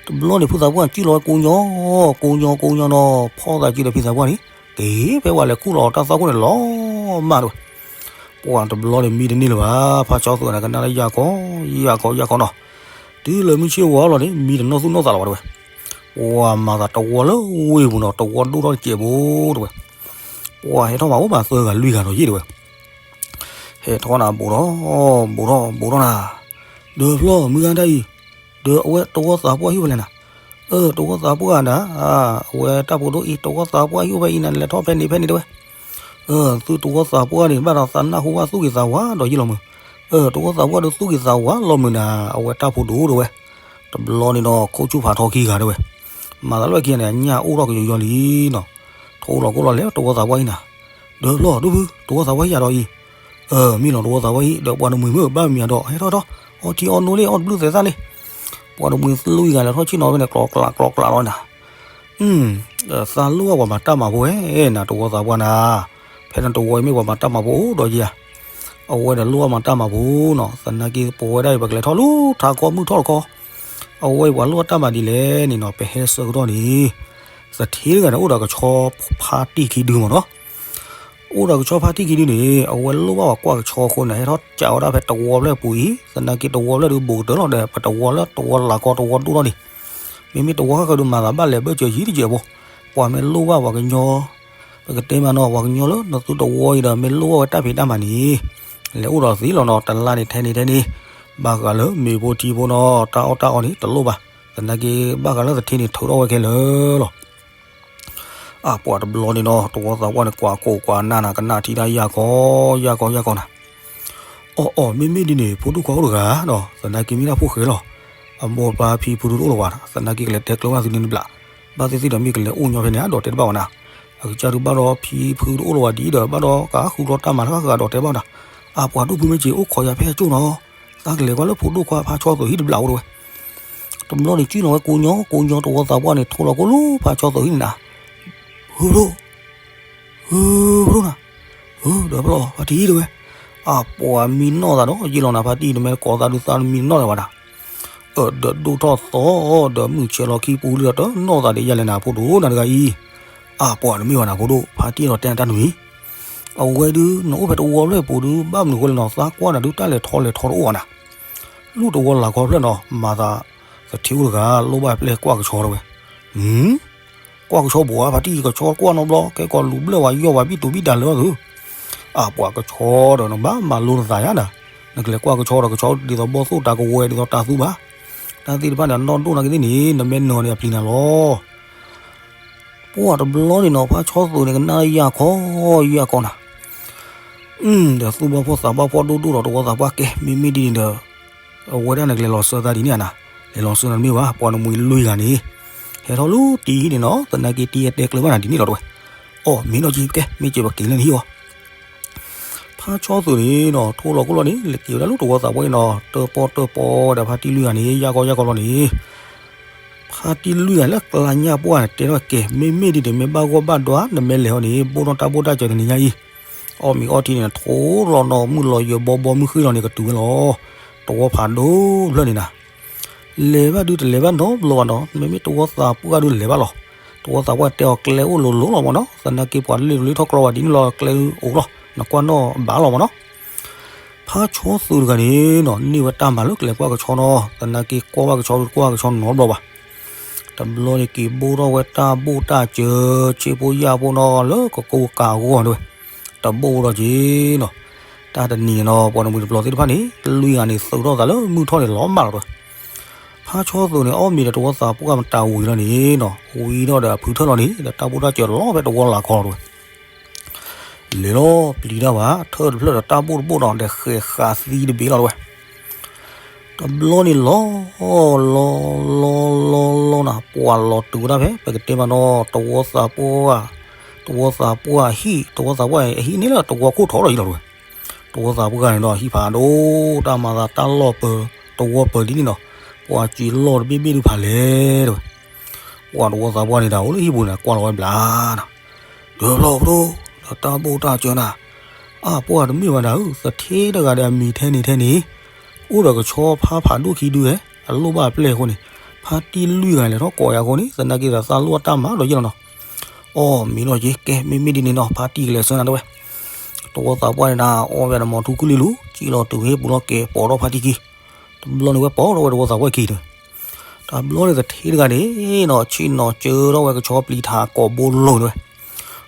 တဘျီန့ၣ် ဖုသးပှၢ်စံၣ်လီၤဝဲကိညီ, ကိညီကိညီနီၤ ဖီၣ်သးစုဒီးဖံသးပှၢ်န့ၣ် က့ၤဖဲပှၤလဲၤခူၣ်လီၤတၢ်သွၣ်ခိၣ်န့ၣ်လီၤမၢ်တဲဝဲ. ပှၢ်တဘျီန့ၣ်မံတန့ၢ်လၢၤဘၣ်, ဖးဆီသိးန့ၣ်ကနၣ်လၢယၢ်ခီယၢ်ခီယၢ်ခီနီၤ. တုၤလၢမုၢ်ဆ့ၣ်ဝါလီၤန့ၣ် မံတနီၢ်သူၣ်နီၢ်သးလၢၤဘၣ်တဲဝဲ. ပှၢ်မၤသးတဝီလၢဝ့ၢ်ပူၤနီၤ တဝီဒိၣ်ထီၣ်တစဲးဖိတဲဝဲ. ပှၢ်ဟဲထီၣ်မးအိၣ်မးသၢဂၤလွံၢ်ဂၤဒီးယ့ၢ်တဲဝဲ. ဟဲထီၣ်နၤ ဘူးထီၣ် ဘူးထီၣ်ဘူးထီၣ်နၤ, ဒီးဖျီၣ်မုၢ်ဂၤတၢ်အံၤ, ဒီးအဝဲတဝီသးပှၢ်ဟံၣ်ဖဲလဲၣ်နၤ. အၢ တဝီသးပှၢ်နၤ, အဝဲတၢ်ဖိဒိၣ်အံၤ တဝီသးပှၢ်ဟံၣ်အိၣ်ဖဲအံၤနၤ လဲၤထီၣ်ဖဲန့ၣ်ဖဲန့ၣ်တဲဝဲ. အၢ သုတဝီသးပှၢ်န့ၣ် ဘၣ်ဒီးသးနၢ်ဟူဘၣ်သူၣ်ဂ့ၤသးဝါဒီးယ့ၢ်လီၤမုၢ်. အၢ တဝီသးပှၢ်ဒီးသူၣ်ဂ့ၤသးဝါလီၤမုၢ်နၤ အဝဲတၢ်ဖိဒိၣ်တဲဝဲ. တဘျီန့ၣ်ဒီး ခိၣ်ဆူၣ်ဖးထီခံဂၤတဲဝဲ. မၤသးလၢခံဂၤန့ၣ် အညၣ်အိၣ်ထီၣ်ကယီယီလံနီၤ. ထိၣ်လီၤကိၢ်လီၤလဲၤတဝီသးပှၢ်ဟံၣ်နၤ. ဒီးဖျီၣ်ဒိၣ်ဖု တဝီသးပှၢ်ဟံၣ်ယၤဒီးအံၤ, အၢ မ့ၢ်လီၤတဝီသးပှၢ်ဟံၣ် ဒီးပှၤတမှံၤမ့ၢ်ဘၣ်မံၤဒီး ဟဲထီၣ်ထီၣ် အီထံအီနိလံ အီၣ်တဘျုးသဲးသၣ်လံ. ပှၤတမှံၤလွံၢ်ဂၤလဲၤထီၣ်ဆ့ၣ်နီၤဖဲန့ၣ် ကျီကျးကျီကျးလီၤနၤ. အသးလိၣ်ဘၣ်ပှၤမၤတၢ်မၤဖိဝဲနၤ တဝီသးပှၢ်နၤ, ဖဲနတဝီအံၤမ့ၢ်ပှၤမၤတၢ်မၤဖိအိၣ်ဒီးယၤ, အဝဲဒီးလိၣ်ဘၣ်မၤတၢ်မၤဖိနီၤ, သနာ်က့ပဝဲဒၣ်အံၤ ပကလဲၤထီၣ်လၢထးကီမုၢ်ထီၣ်တခီ, အဝဲအံၤပှၤလိၣ်ဘၣ်တၢ်မၤဒ်လဲၣ်န့ၣ်နီၤ, ပဟဲဆၢကတီၢ်န့ၣ် သထ့တဂၤန့ၣ် အိၣ်ဒီးကဆီဖါတံၢ်ခံဒုမ့ၢ်နီၤ. အိၣ်ဒီးကဆီဖါတံၢ်ခံဒုန့ၣ် အဝဲလိၣ်ဘၣ်ပှၤကွၢ်ကဆီအဃိန့ၣ် ဟဲထီၣ်ကးဝဲဒၣ်ဖဲတဝီဖျၢၣ်ပူၤအံၤ, သနာ်က့တဝီဖျၢၣ်ဒုးဘူးကတၢၢ်လီၤဒီး ပတဝီလၢတဝီလၤကီတဝီဒိၣ်ထီၣ်န့ၣ်, မ့မ့ၢ်တဝီဃၣ်ဃၣ်ဒုးမၤသးဘၣ်လဲၤဘၢၣ်စၢၤယံၤတယဲၢ်ဖိ, ပှၤမ့ၢ်လိၣ်ဘၣ်ပှၤကညီ, ပကတဲမးနီၤ ပှၤကညီလၢနသုတဝီအံၤဒီး မ့ၢ်လိၣ်ဘၣ်ဝဲတၢ်ဖံးတၢ်မၤန့ၣ်, လဲၤအိၣ်ဒီးသ့လီၤနီၤ, တလါန့ၣ်ထဲန့ၣ်ထဲန့ၣ်, ဘၣ်ဃးလၢမ့ၤဖိထံဖိနီၤ တၢ်အီၣ်တၢ်အီန့ၣ် တလိၣ်ဘၣ်, သနာ်က့ဘၣ်ဃးလၢသထ့န့ၣ် ထုးထီၣ်ဝဲခဲလၢာ်လီၤ. အပှၤတဘျီန့ၣ်နီၤ တဝီသးပှၢ်န့ၣ် ကွၢ်ကိၢ်ကွၢ်နၢ်နၤ ကနၣ်ထံၣ်တၢ်ယၢ်ကီ ယၢ်ကီ ယၢ်ကီနၤ, အီၣ်အီၣ် မ့မ့ၢ်ဒ်န့ၣ် ဖိဒိၣ်ခွါအိၣ်တဂၤဒီး သနာ်က့မ့ၢ်ဒၣ်ဖိၣ်ဃဲလီၤ. အမိၢ်ပၢ်ဖံဖုဒုးတအိၣ်လၢၤဘၣ်, သနာ်က့ကလဲၤတဲကျၢၤဘၣ်သုန့ၣ်တဘျီ, ဘၣ်သ့ၣ်သ့ၣ်ဒီးမ့ၢ်ကလဲၤအိၣ်ညီဖဲန့ၣ် အဒိးတဲတဘၣ်ဘၣ်နၤ, အကစၢ်ဒုးဘၣ်ဒီးဖံဖုတအိၣ်လၢၤဘၣ်ဒ်ဒီး ဘၣ်ဒီးကဃုကျီတၢ်မၤတခါဃၢၤ အဒိးတဲဘၣ်နၤ, အပှၤဒိၣ်ဖုမ့ၢ်က့ၤအိၣ်ခိးယၤဖဲအကၠိၣ်နီၤ, သးကလဲၤကွၢ်လၢဖိဒိၣ်ခွါဖါဆီသုးဟံၣ်တဘျီအိၣ်တဝဲ တဘျီန့ၣ် ကံၣ်လီၤဝဲကိးညီကိးညီ တဝီသးပှၢ်န့ၣ် ထိလီၤကိးလၢဖါဆီသုးဟံၣ်န့ၣ်နၤ, ဟုၣ်ဖျိ, ဟုၣ်ဖျိနၤ, ဟုၣ်ဒီးဖျိ ဖါတံၢ်တဝဲ, အပှၤမံနီၢ်သးဒီး ယ့ၢ်လီၤနၤဖါတံၢ် နမ့ၢ်တကိးသးဒုးသးမံနီၢ်လၢၤဘၣ်နၤ, အၢၣ်ဒီးဒိၣ်ထီၣ်သီ ဒီးမုၢ်ဆဲးလီၤခံပူၤလံဒီးတနီၢ်သးဒံးယဲၢ်လဲၣ်နၤ ဖိဒိၣ်နၤတဂၤအံၤ, အပှၤတမ့ၢ်ဘၣ်နၤဖိဒိၣ် ဖါတံၢ်ဒီးတဲနၤတၢ်နွံ အဝဲဒုး နအိၣ်ဖဲတဝီဖျၢၣ်ပူၤဒုး ဘၣ်မနုၤအဃိလဲၣ်နီၤ သးကွၢ်နၤဒုးတၢ်လဲၤထီလဲၤထီတအိၣ်ဘၣ်နၤ, လူၢ်တဝီလၤကီဖျၢၣ်နီၤ မၤသး သထ့အိၣ်တဂၤ လိၣ်ဘၣ်ပျဲၢ်ကွၢ်ကဆီတဝဲ, ကွၢ်ကဆီဘိဧါ ဖါတံၢ် ကဆီကွၢ်နီတဘျီ ကဲကီးလူၤဘျၢၣ်ဝဲယီၢ်ဝဲဘံၣ်တူၤဘံၣ်တၢ်လၢအီၤသု, အပှၤကဆီဒီးနဘၣ်မၤလိနသးယါနၤ, နကလဲၤကွၢ်ကဆီဒီးကဆီဒ်သိးဘီၣ်သိၣ်တၢ်ကဝဲဒ်သိးတၢ်သူဘၣ်, တၢ်သ့ၣ်တဖၣ်န့ၣ် အနီၢ်ဒိၣ်နာ်က့သ့ၣ်န့ၣ် နမ့ၢ်နီၤန့ၣ်အပျံၤနၤလီၤ ပှၢ်တဘျီန့ၣ်နီၤ ဖါဆီသုးန့ၣ် ကနၣ်ယၢ်ခီ ယၢ်ခီနၤ, ဒီးသူၣ်ဘၣ်ဖှီၣ်သးဘၣ်ဖှီၣ်ဒိၣ်ဒိၣ်ဒီးတဝီသးပှၢ်ကဲ မ့မ့ၢ်ဒ်န့ၣ်ဒီး အဝဲဒၣ်န့ၣ်ကလဲၤလီၤစၢၤသးဒ်န့ၣ်ဧါနၤ, လဲၤလီၤစၢၤနၤတမ့ၢ်ဘၣ် ပှၤနမှံၤလွံၢ်ဂၤန့ၣ်, ဟဲထီၣ်လၢတံၤဟံၣ်န့ၣ်နီၤ သနာ်က့တံၤအတဲကျၢၤဘၣ်နၤဒ်န့ၣ်လီၤတဝဲ, အိ မ့ၢ်နီၢ်က့ကဲ မ့ၢ်က့ၤပက့ၤလၢနဟံၣ်အီၤ ဖါဆီသုးန့ၣ်နီၤ ထိၣ်လီၤကိၣ်လီၤန့ၣ် လဲၤက့ၤဝဲဒၣ်လၢတဝီသးပှၢ်အံၤနီၤ တၢၣ်ပီၣ်တၢၣ်ပီဝဲဒီးဖါတံၢ်လွံၢ်ဂၤန့ၣ် ယၢ်ကီယၢ်ကီလီၤန့ၣ်, ဖါတံၢ်လွံၢ်ဂၤလၢကျါညၣ်ပှၢ်န့ၣ် တဲထီၣ်ကဲ မ့မ့ၢ်ဒ်န့ၣ် မ့ၢ်ဘၣ်ဂီၢ်ဘၣ်ဒွး နမ့ၢ်လဲၤဟီန့ၣ် ဘိၣ်ထီၣ်တၢ်ဘိၣ်တၢ်စၢၤတနံၤညါအံၤ, အီၣ်မ့ၤအီထံန့ၣ် ထိၣ်လီၤနီၤ မုၢ်လီၤယၢၤဘီဘီမုၢ်ဃ့လီၤန့ၣ် ကတုၤဝဲလီၤ တဝီဖးဒိၣ်ဖျၢၣ်န့ၣ်နၤ လဲၤဘၣ်ဒုးတလဲၤဘၣ်နီတဘျီဘၣ်နီၤ မ့မ့ၢ်တဝီသးပှၢ်ဒုးလဲၤဘၣ်လီၤ. တဝီသးပှၢ်တဲအီၤကျဲအိၣ်လိၤလိၤလီၤမ့ၢ်နီၤ သနာ်က့ပှၤတလ့ၣ်တလ့ၣ်ထီၣ်ကျီဝဲဒ်န့ၣ်လီၤ ကျဲဒုးအိၣ်လီၤ နကွၢ်နီၣ်ဘၣ်လီၤမ့ၢ်နီၤ. ဖါဆီသုးတဂၤန့ၣ်နီၤ န့ၢ်ဝဲတၢ်မၤလၢကလဲၤကွၢ်ကဆီနီၤ သနာ်က့ကွၢ်ဘၣ်ကဆီဒုးကွၢ်ကဆီနီတဘျီဘၣ်. တဘျီန့ၣ်က့ၤဘိၣ်ထီၣ်ဝဲတၢ်ဘိၣ်တၢ်စၢၤ ဆ့ဖိယာ်ဖိနီၤ လၢကကိးကးအဂီၢ်ဒၣ်ဝဲ တဘိၣ်ဒီးက့ၤနီၤ. တၢ်တနံၤန့ၣ်နီၤ ပှၤနမှံၤတပျီၤသ့ၣ်တဖၣ်န့ၣ် လွံၢ်ဂၤန့ၣ်သုးထီၣ်သးလၢမုၢ်ထီၣ်န့ၣ်လီၤဘၣ်လီၤတဝဲ. ဖါဆီသုးန့ၣ် အီၣ်မ့ၤဒီးတဝီသးပှၢ်မတၤဝံၤလီၤန့ၣ်နီၤ ဝံၤဒီးဒီးအဖုထၢၣ်လီၤန့ၣ် ဒီးတၢ်ဘိၣ်တၢ်စၢၤလီၤဖဲတဝီလၤခီလီၤတဝဲ. လဲၤလီၤပျံၤတၢ်ဘၣ် ထၢၣ်တဖျၢၣ်ဒီးတၢ်ဘိၣ်တဘိၣ်နီၤ ဒီးဃဲၤဃာ်သံတဘ့ၣ်လီၤတဝဲ. တဘျီန့ၣ်လီၤ လီၤ လီၤ လီၤ လီၤနၤ ပှၤလီၤတုၤဝဲဒၣ်ဖဲ ပကတဲမးနီၤ တဝီသးပှၢ် တဝီသးပှၢ်အဟံၣ် တဝီသးပှၢ်အဟံၣ်န့ၣ်လၢတဝီခိၣ်ထီၣ်လီၤယံၤလီၤတဝဲ. တဝီသးပှၢ်န့ၣ်ဒီးဟံၣ်ဖးဒိၣ် တၢ်မၤသးတၢ်လီၢ်ပၢၤ တဝီပၢၤဒ်န့ၣ်နီၤ ပှၤစံးလီၢ်တဘ့ၣ်ဘ့ၣ်ဒုးဖးလဲၣ်တဝဲ. ပှၤတဝီသးပှၢ်န့ၣ်ဒီး အိၣ်လၢဟံၣ်ပူၤန့ၣ် ကွၢ်လီၤဝဲဘျါနၤ ဒၢဖျီၣ်ဖျိ ဒီးတၢ်ဘိၣ်တၢ်စၢၤနၤ အါပှၢ်တမ့ၢ်ဘၣ်နၤဧၢ သထ့တဂၤဒီးအမံၤထဲန့ၣ်ထဲန့ၣ် အိၣ်ဒီးကဆီဖါဖးဒိၣ်ခံဒုဝဲ အလိၣ်ဘၣ်အပျဲၢ်အဃိန့ၣ် ဖါတံၢ်လွံၢ်ဂၤလဲၤထီၣ်ကိးယၤအဃိန့ၣ် သနာ်က့ဒီးသးလိၣ်အတၢ်မၤဒီးယ့ၢ်လီၤနီၤ. အိ မ့ၢ်လီၤက့ၤ ကဲ မ့မ့ၢ်ဒ်န့ၣ်နီၤ ဖါတံၢ်ကလဲၤဆၢနၤတဝဲ. တဝီသးပှၢ်န့ၣ်နၤ အီၣ်ဝဲဒီးမီၤထူကုလံလူၤ စံၣ်လီၤတုၤဝဲဟံၣ်ပူၤလီၤက့ၤ ပိာ်ထီၣ်ဖါတံၢ်ခံ တဘျီန့ၣ်ဝဲပိာ်ထီၣ်ဝဲတဝီသးပှၢ်ခံတဝဲ. တဘျီန့ၣ်သထ့တဂၤန့ၣ်နီၤ ဆ့ၣ်နီၤစၢထီၣ်ဝဲကဆီပျံၤထးကိးဘိလိၤတဝဲ.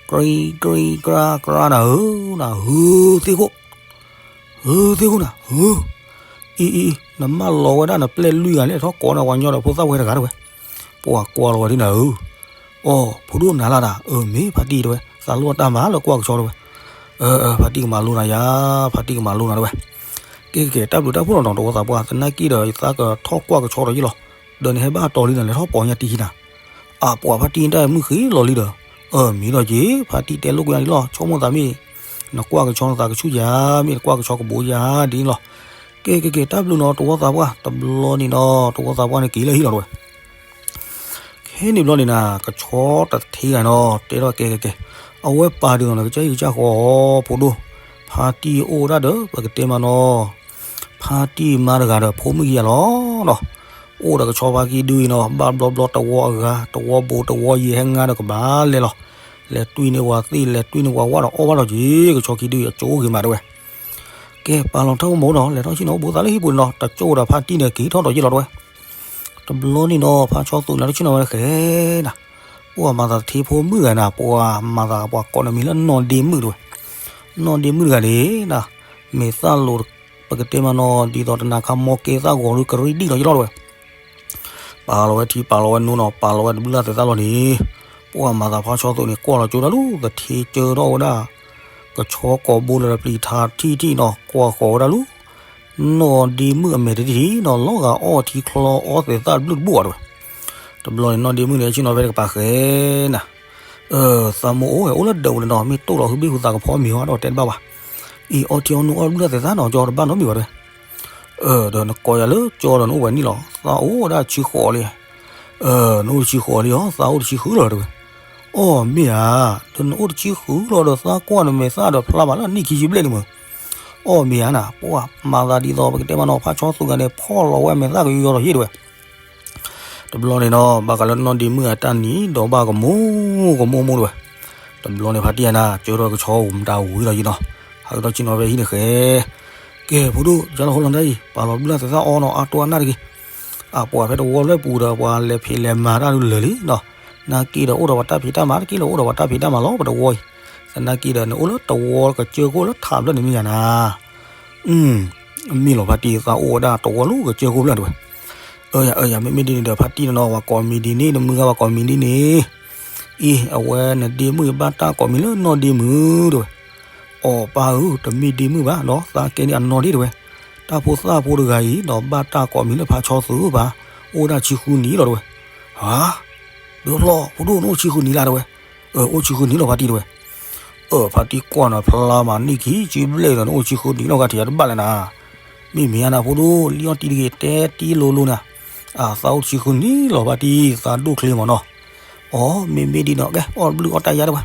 ကြံကြံကြါကြါနၤဧၢ နၤ ဟုသ့ၣ်ခိၣ် ဟုသ့ၣ်ခိၣ်နၤ ဟု အံၤ အံၤ နမၢလီၤဝဲဒၣ်နပျဲၢ်လွံၢ်ဂၤလဲၣ် ထီၣ်ကိးနၤပှၤညီဒီးဖိသၣ်ဝဲတဂၤတဝဲ. ပှၤကွၢ်လီၤဝဲဒ်နၤဧၢ အိ ဖိဒိၣ်နၤလၢ်ဒၣ် အၢ မ့ၢ်ဖါတံၢ်တဝဲ သးလိၣ်အတၢ်မၤလၢကွၢ်ကဆီတဝဲ. အၢ အၢ ဖါတံၢ်ကမၤလိနၤယၤ ဖါတံၢ်ကမၤလိနၤတဝဲ. ကဲ ကဲ ကဲ တၢ်ဘျုးတၢ်ဖှိၣ်လီၤနီၤ တဝီသးပှၢ် သနာ်က့ဒီး ယသးကထီၣ်ကွၢ်ကဆီဒီးယ့ၢ်လီၤ. ဒီးနဟဲဘၣ်တီၤလံနၤ လဲၤထီၣ်ပိာ်ညါတံၢ်ခံနၤ. အါပှၢ်ဖါတံၢ်တၢ်မုၢ်ဃ့လီၤလံဒီး အၢ မ့ၢ်လီၤက့ၤ ဖါတံၢ်တဲလိာ်ကွဲယၤလံလီၤ ဆိကမိၣ်သးမ့ၢ် နကွၢ်ကဆီနသးကဆူၣ်ယၤ မ့ၢ်နကွၢ်ကဆီကဘိယၤဒ်န့ၣ်လီၤ. ကဲ ကဲ ကဲ တၢ်ဘျုးနီၤ တဝီသးပှၢ် တဘျီန့ၣ်နီၤ တဝီသးပှၢ်န့ၣ်က့ၤလၢဟံၣ်လီၤတဝဲ. ခဲ ဖဲန့ၣ်ဘျီန့ၣ်နၤ ကဆီတသထ့ဂၤနီၤ တဲထီၣ်ကဲကဲကဲ, အဝဲပာ်ဒ်သိးနကစၢ်ဟံၣ်ကစၢ်ဃီအီၤ ဖိဒိၣ်, ဖါတံၢ်အိၣ်ဝဲဒၣ်ဒီး ပကတဲမးနီၤ, ဖါတံၢ်မါတဂၤဒီးဖိမုၣ်ခံဂၤလီၤနီၤ, အိၣ်ဒီးကဆီဖါခံဒုအံၤနီၤ ဘၣ်ဘျီဘျီတဝီအဂၤ တဝီဘိးတဝီယံၤ ဟဲငါဒီးကဘၣ်လဲၤလီၤ, လဲၤတွံၢ်န့ၢ်ပှၤသ့ၣ် လဲၤတွံၢ်န့ၢ်ပှၤဝၣ်ဒီးအီၣ်ဘၣ်ဒီးက့ၤ ကဆီခံဒုအံၤ အကၠိအိၣ်ဂ့ၤမးတဲဝဲ. ကဲ ပာ်လီၤထီၣ်ကမူၤနီၤ လဲၤထီၣ်ဆ့ၣ်နီၤအိၣ်ဘူးသးလၢဟံၣ်ပူၤန့ၣ်နီၤ တကၠိဒီးဖါတံၢ်န့ၣ် က့ၤထီၣ်ဒီးယ့ၢ်လီၤတဲဝဲ. တဘျီန့ၣ်နီၤ ဖါဆီသူးနၤထီၣ်ဆ့ၣ်နီၤဝဲတဃဲနၤ, ပှၤမၤသးသထ့ဖိမုၣ်ဂၤနၤ ပှၤမၤသးပှၤကိးနမံၤလၢနီၢ်ဒ့မုၣ်တဲဝဲ, နီၢ်ဒ့မုၣ်တဂၤန့ၣ်နၤ, မ့ၢ်သၣ်လိၤ ပကတဲမးနီၤ ဒ်သိးတနၤခါမီကဲသၣ်ဂီၤဒုးကရံၣ်ဒံၣ်ဒီးယ့ၢ်လီၤတဲဝဲ. ပာ်လီၤဝဲထံ ပာ်လီၤဝဲနိနီၤ ပာ်လီၤဝဲတဘျုးလၢ်သဲးသၣ်လီၤန့ၣ်, ပှၤမၤသးဖါဆီသူးန့ၣ် ကွၢ်လီၤကၠိဒၣ်လူၤ သထ့ကၢထီၣ်ဝဲဒၣ် ကဆီကိာ်ဘိလၢပျံၤထါထံၣ်ထံၣ်နီၤ ကွၢ်ဃီၤဝဲဒၣ်လူၤ နီၢ်ဒ့မုၣ်အမဲာ်တထံၣ်ထံၣ်နီၤ လီၤဂာ်အီထံချီအီသဲးသၣ်တဘျုးတဘိၣ်ဘၣ်တဲဝဲ. တဘျီန့ၣ် နီၢ်ဒ့မုၣ်န့ၣ် ဆ့ၣ်နီၤဖဲတကပၤဃဲနၤ, သးမိၢ်အိၣ်ဝဲအိၣ်လၢဒၢးပူၤန့ၣ်နီၤ မ့ၢ်တိၢ်လီၤဟုဘ့ၣ်ဟူသးကဖီမ့ၤဝဲဒီးတဲတဘၣ်ဘၣ်. အံၤ အီထံအီနိၣ်အီၣ်တဘျုးလၢ်သဲးသၣ်နီၤ ကၠီတဘၣ်နီတမံၤဘၣ်တဲဝဲ. ဒီးနကိးယၤလၢကၠီဒီးနအိၣ်ပှဲၤနံၣ်လီၤ သးအိၣ်ဝဲဒၣ်ဆံဃိးလံ. နအိၣ်တဆံဃိးလံဧါ သးအိၣ်တဆံဃုလီၤတဲဝဲ. အီၣ်မ့ၢ်ဧါ, ဒီးနအိၣ်တဆံဃုလီၤဒီးသးကွၢ်နမဲာ်သၣ်ဒီးဖျါဘၣ်လၢနံၣ်ခံဆံဘျဲၣ်န့ၣ်မ့ၢ်, အီၣ်မ့ၢ်ဧါနၤ ပှၤမၤသးဒ်သိးပကတဲမးနီၤ ဖါဆီသူးဂၤန့ၣ် ဖီၣ်လီၤဝဲမဲာ်သၣ်ကယီယီဒီးဟ့ၣ်တဲဝဲ. တဘျီန့ၣ်နီၤ ဘၣ်ဃးလၢနီၢ်ဒ့မုၣ်အတၢ်နံၤဒီးဘၣ်ကမူကမူမူတဲဝဲ. တဘျီန့ၣ်ဖါတံၢ်အနၤ ကၢထီၣ်ကဆီဧိၤမတၤဝံၤလီၤယံၤနီၤ, ဟးကတီၢ်ဆ့ၣ်နီၤဖဲဟံၣ်န့ၣ်ဃဲ ကဲ ဖိဒိၣ် ယါလီၤဟိလီၤနတၢ်အံၤ ပာ်လီၤတဘျုးလၢ်သဲးသၣ်အီနီၤ အါတိၢ်အနၢ်တဂ့ၤ. အပှၤဖဲတဝီဖျၢၣ်ပူၤဒီး ပှၤလဲၤဖံးလဲၤမၤတၢ်ဒုးလၢာ်လံနီၤ, နၢ်က့ဒီးအိၣ်ဒီးပှၤတၢ်ဖံးတၢ်မၤ တက့ၢ်လၢအိၣ်ဒီးပှၤတၢ်ဖံးတၢ်မၤလီၤ ပတဝီအံၤ. သနာ်က့ဒီး နအိၣ်လၢတဝီကစၢၢ်ခိၣ်လၢထးဖျၢၣ်န့ၣ်မ့ၢ်ယၤနၤ မ့ၢ်လီၤဖါတံၢ် သးအိၣ်ဝဲဒၣ်တဝီလၢကစၢၢ်ခိၣ်ဖျၢၣ်တဲဝဲ. အၢယၤ အၢယၤ မ့မ့ၢ်ဒ်န့ၣ်ဒီး ဖါတံၢ်န့ၣ်နီၤ ပှၤကိးမံၤဒ်န့ၣ် နမုၢ်ဂၤပှၤကိးမံၤဒ်န့ၣ်, အံၤ အဝဲနဒ့မုၣ်ဘၣ်တၢ်ကိးမံၤလၢနီၢ်ဒ့မုၣ်တဲဝဲ. အီၣ်ပၢ်ဧၢ တမ့ၢ်ဒ့မုၣ်ဘၣ်ဒီး သးကဲန့ၣ်အနီၢ်ဒ့တဲဝဲ. တၢ်ဖိသၣ်ဖိတဂၤအံၤဒီး ဘၣ်တၢ်ကိးမံၤလၢဖါဆီသူးဘၣ်, အိၣ်ဝဲဒၣ်ဆံဃုနံၣ်လီၤတဲဝဲ. ဟါ ဒုးဖျီၣ် ဖိဒိၣ် နအိၣ်ဆံဃုနံၣ်လၢတဲဝဲ. အၢ အိၣ်ဆံဃုနံၣ်လီၤဖါတံၢ်တဲဝဲ. အၢ ဖါတံၢ်ကွၢ်နီၤ ဖျါမးနံၣ်ခံဆံဘျဲၣ်ဒီး နအိၣ်ဆံဃုနံၣ်လီၤ ကထံၣ်ယၤတဘၣ်လဲၣ်နၤ. မ့မ့ၢ်ဧါနၤဖိဒိၣ် လံအီၣ်တံၢ်တဂ့ၤ တဲတံၢ်လိၤလိၤနၤ. အသးအိၣ်ဆံဃုနံၣ်လီၤဖါတံၢ် သးဒိၣ်ချ့မးနီၤ. အီ မ့မ့ၢ်ဒ်နီၤ ကဲ အီၣ်တဘျုးအီၣ်တၢ်ယါတဲဝဲ.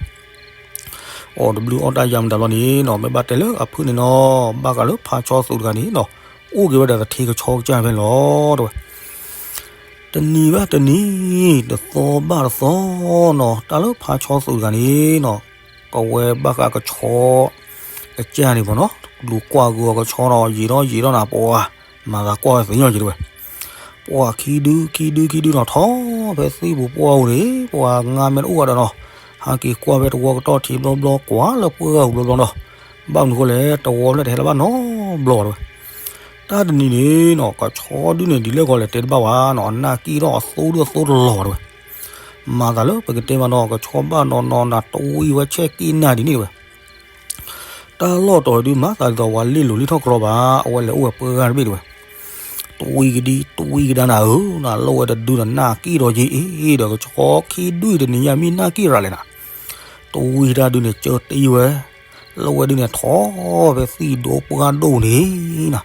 အီၣ်တဘျုးအီၣ်တၢ်ယါမတၤလီၤန့ၣ်နီၤ မ့ၢ်ဘၣ်တဲလၢအဖုၣ်န့ၣ်နီၤ ဘၣ်ဃးလၢဖါဆီသူးတဂၤန့ၣ်နီၤ အိၣ်က့ၤဝဲဒီးသထ့ကဆီကစၢ်ဖဲန့ၣ်လီၤတဲဝဲ. တနံၤဘၣ်တနံၤ တသီဘၣ်တသီနီၤ တၢ်လၢဖါဆီသူးတဂၤန့ၣ်နီၤ ကဝဲဘၣ်ဃးကဆီ ကစၢ်န့ၣ်မ့ၢ်နီၤ လူၤကွၢ်ဂုာ်အီၤကဆီနီၤ ယံာ်ထီၣ်ယံာ်ထီၣ်နၤ ပှၤမၤသးကွၢ်ဝဲသ့ၣ်ညါက့ၤတဲဝဲ. ပှၤခံဒုခံဒုခံဒုနီၤ ထီၣ်ဖဲသ့ၣ်ပူၤပှၢ်ပူၤန့ၣ် ပှၤငါမဲာ်တအိၣ်ဘၣ်ဒီးနီၤ ဟးက့ၤကွၢ်ဖဲတဝီကတီၢ်ထံးဘျီဘျီ ကွၢ်လၢပှၢ်ဂၤပူၤဘျီဘျီနီၤ ဘၣ်မနုၤဃိလဲၣ် တဝီဖျၢၣ်တဟဲလၢၤဘၣ်နီတဘျီတဲဝဲ. တၢ်တနံၤန့ၣ်နီၤ ကဆီဒုန့ၣ် ဒ်လဲၣ်ဂီၤလဲၣ်တဲတဘၣ်ဝဲနီၤ အနၢ်က့ၣ်ထီၣ်အသိဒုအသိတလီၤတဲဝဲ. မၤသးလၢပကတဲမးနီၤ ကဆီဘၣ်နီၤနီၤနၤ တဝံဝဲဆဲးက့ၣ်နၢ်ဒ်န့ၣ်တဲဝဲ. တၢ်လီၢ်တီၤဒုးမၤသးဒ်သိးပှၤလ့ၣ်လိၤလ့ၣ်ထီၣ်ကြီဘၣ် အဝဲလဲၤအိၣ်ဝဲပှၢ်ဂၤတဘ့ၣ်တဲဝဲ. တဝံကဒံ တဝံကဒါနၤဧၢ နလိၣ်ဝဲတဒုဒီးနၢ်က့ၣ်ထီၣ်က့ၤအ့ ဒီးကဆီခံဒုအံၤတနံၤညါမ့ၢ်နၢ်က့ၣ်ရၤလဲၣ်နၤ. တဝံတၢ်ဒုန့ၣ် ကၢတံၢ်ဝဲ လၢဝဲဒုန့ၣ် ထီၣ်ဖဲသ့ၣ်ဒိပှၢ်ဒိၣ်န့ၣ်နၤ,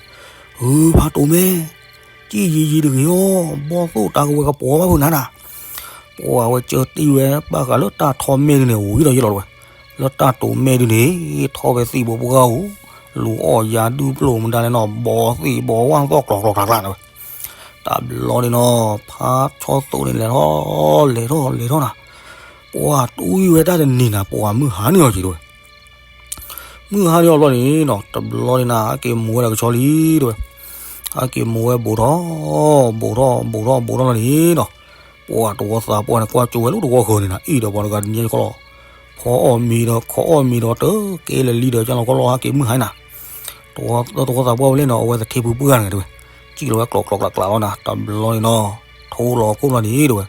ဟုဖးတိၤမဲာ်, ကံၣ်ယံၤယံၤတဂ့ၤအီၤ, ဘီၣ်သိၣ်တၢ်ကဝဲၤကပီၤဘၣ်ဖုးနၤနၤ, ပှၤဝဲကၢတံၢ်ဝဲ ဘၣ်ဃးလၢတၢ်ထီၣ်မဲာ်ဒုန့ၣ် ဝံၤဒီးယလီၤတဝဲ, လၢတၢ်တိၤမဲာ်ဒုန့ၣ် ထီၣ်ဖဲသ့ၣ်ဘိပှၢ်ဂၤဧိၤ, လူၤအီၣ်ယၤဒုပျိၢ်မတၤလဲၣ်နီၤ, ဘီသ့ၣ်ဘီဝၣ်သီၣ်ကျီၤကျီၤကျးကျးတဝဲ. တဘျီန့ၣ်နီၤ ဖါဆီသိးန့ၣ်လဲၤထီၣ် လဲၤထီၣ်လဲၤထီၣ်နၤ, ပှၤတဝံဝဲတၢ်တနံၤနၤ ပှၤမုၢ်ဟါန့ၢ်အီၤက့ၤတဝဲ. မုၢ်ဟါန့ၢ်အီၤဘျီန့ၣ်နီၤ တဘျီန့ၣ်နၤ ဟဲက့ၤမိၤဝဲဒီးကဆီလံတဝဲ, ဟဲက့ၤမိၤဝဲဘူးထီၣ် ဘူးထီၣ်ဘူးထီၣ်ဘူးထီၣ်လီၤန့ၣ်နီၤ, ပှၤတဝီသးပှၢ်န့ၣ် ကွၢ်ကၠိဝဲလၢတဝီဃၢၤန့ၣ်နၤ အံၤဒီးပှၤတဂၤတနံၤညါခီလီၤ, ဖီအီၣ်မ့ၤဒီး ခီအီၣ်မ့ၤဒီး တကဲလၢာ်လံဒီး ကၢလီၤခီလီၤ ဟဲက့ၤမုၢ်ဟါနၤ, တဝီသးပှၢ်ဝဲလဲၣ်နီၤ အဝဲသထ့ဖုပှၢ်ဂၤန့ၣ်တဝဲ, စံၣ်လီၤဝဲကျီၤကျီၤကျးကျးလီၤနၤ တဘျီန့ၣ်နီၤ, ထိလီၤခိၣ်ဘျီန့ၣ်တဝဲ,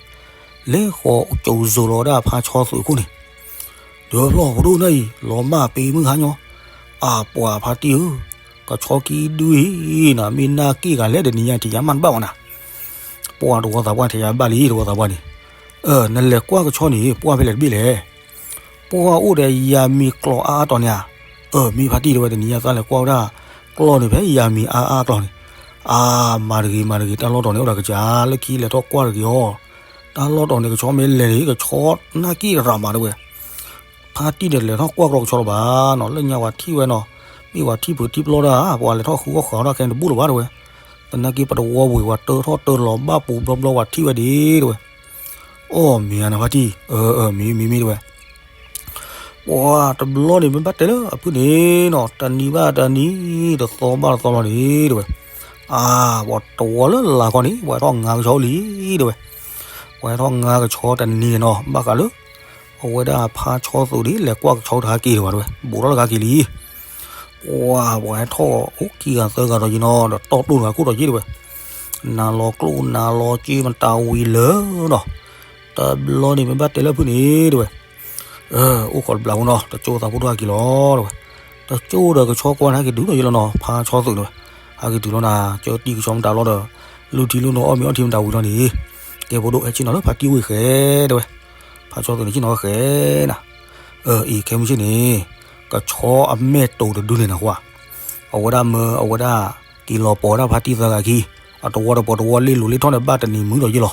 လဲၤဃီၤကၠိၤစိၤလီၤဝဲဒၣ်ဖါဆီသိးခိၣ်န့ၣ် ဒီးဖျီၣ်ဖိဒိၣ်နၢ်အံၤ လီၤမၢ်ပ့ၤမုၢ်ဟါညီ, အပှၤဖါတံၢ်ဧၢ, ကဆီခံဒုအံၤနၤ မ့ၢ်နၢ်က့ၣ်ဂၤလဲၣ်တနံၤညါ ထံၣ်ယါမးတဘၣ်ဝဲနၤ, ပှၤတဝီသးပှၢ်ထံၣ်ယါဘၣ်လံ တဝီသးပှၢ်န့ၣ်, နလဲၤကွၢ်ကဆီန့ၣ် ပှၢ်ဖဲလဲၣ်တဘ့ၣ်လဲၣ်, ပှၢ်အိၣ်ဒီးယၤမံၤကျီၢ်အါအါတီၤန့ၣ်ဧါ, အၢ မ့ၢ်ဖါတံၢ်တဝဲ တနံၤညါသးလဲၤကွၢ်ဝဲဒၣ် ကျီၢ်န့ၣ်ဖဲယၤမံၤအါအါကျီၢ်န့ၣ်, အါ မၤတဂ့ၤမၤတဂ့ၤ တၢ်လီၢ်တီၤန့ၣ်အိၣ်ဒီးကစၢ် လၢခံလဲၤထီၣ်ကွၢ်တဂ့ၤအီၤ, တၢ်လီၢ်တီၤန့ၣ် ကဆီမ့ၢ်လဲၤန့ၣ် ကဆီနာ်က့ရၤမးတဲဝဲ, ဖါတံၢ်ဒီးလဲၤထီၣ်ကွၢ်ကီကဆီလီၤဘၣ်နီၤ, လၢညါပှၤထံၣ်ဝဲနီၤ, မ့ၢ်ပှၤထံၣ်ဖုးထံၣ်ပျီတၢ် ပှၤလဲၤထီၣ်ဃုအီၣ်ဃုအီၣ်တၢ်ခဲန့ၣ်တဘူၣ်လၢၤဘၣ်တဲဝဲ, သနာ်က့ပတဝီပူၤ ပှၤတၢထီၣ်တၢလီၤဘၣ်ပူၤဘျီဘျီ ပှၤထံၣ်ဝဲဒ်တဲဝဲ, အီၣ်မ့ၢ်ဧါန့ၣ်ဖါတံၢ်, အၢ အၢ မ့ၢ်မ့ၢ်မ့ၢ်တဲဝဲ ပှၤတဘျီန့ၣ် မ့ၢ်ဘၣ်တဲလၢအဖုၣ်န့ၣ်နီၤ, တနံၤဘၣ်တနံၤ, တသီဘၣ်တသီလီၤန့ၣ်တဲဝဲ, အါ ပှၤတဝီလၢလၢ်ခီန့ၣ် ပှၤထီၣ်ငါကဆီလံတဲဝဲ, ပှၤထီၣ်ငါကဆီတနံၤနီၤ ဘၣ်ဃးလၢ အဝဲဒၣ်ဖါဆီသုးန့ၣ် လဲၤကွၢ်ကဆီတဟါက့ၤလၢၤဘၣ်တဲဝဲ, ဘူးထီၣ်တဂၤက့ၤလံ ပှၤ ပှၤဟဲထီၣ်အိၣ်ခံဂၤသၢဂၤဒီးယံၤနီၤ ဒီးတီၢ်တိၢ်တဂၤခိၣ်ဒီးယံၤတဲဝဲ, နၤလီၤကျိၣ်နၤလီၤစ့မတၤဝံၤလၢနီၤ, တဘျီန့ၣ်မ့ၢ်ဘၣ်တဲလၢဖုၣ်န့ၣ်တဲဝဲ, အိၣ်ခိးတဘျီဖိနီၤ တကၠိသးဖိဒိၣ်ဟဲက့ၤလီၤတဲဝဲ, တကၠိဒီးကဆီကွၢ်န့ၣ် ဟဲက့ၤတုၤဒီးယံၤလီၤနီၤ ဖါဆီသုးတဲဝဲ, ဟဲက့ၤတုၤလီၤနၤ ကၠၢတံၢ်ကဆီမတၤလီၤဒီး လူထံလူနီၤအီၣ်မ့ၤအီထံမတၤဝံၤလီၤန့ၣ်, ကဲဖိဒိၣ်ဟဲဆ့ၣ်နီၤလၢဖါတံၢ်ဝ့ၢ်ဃဲတဲဝဲ, ဖါဆီသုးန့ၣ်ဆ့ၣ်နီၤဝဲဃဲနၤ အံၤခဲမုၢ်ဆ့ၣ်န့ၣ် ကဆီအမဲာ်တိၤတဒုန့ၣ်နကွၢ်, အဝဲဒၣ်မၢ အဝဲဒၣ် က့ၤလီၤပိာ်ဝဲဒၣ်ဖါတံၢ်သၢဂၤခံ, အတဝီတပီၤတဝီလ့ၣ်လိၤလ့ၣ်ထီၣ်န့ၣ် ဘၣ်တနံၤမုာ်ဒီးယံၤလီၤ,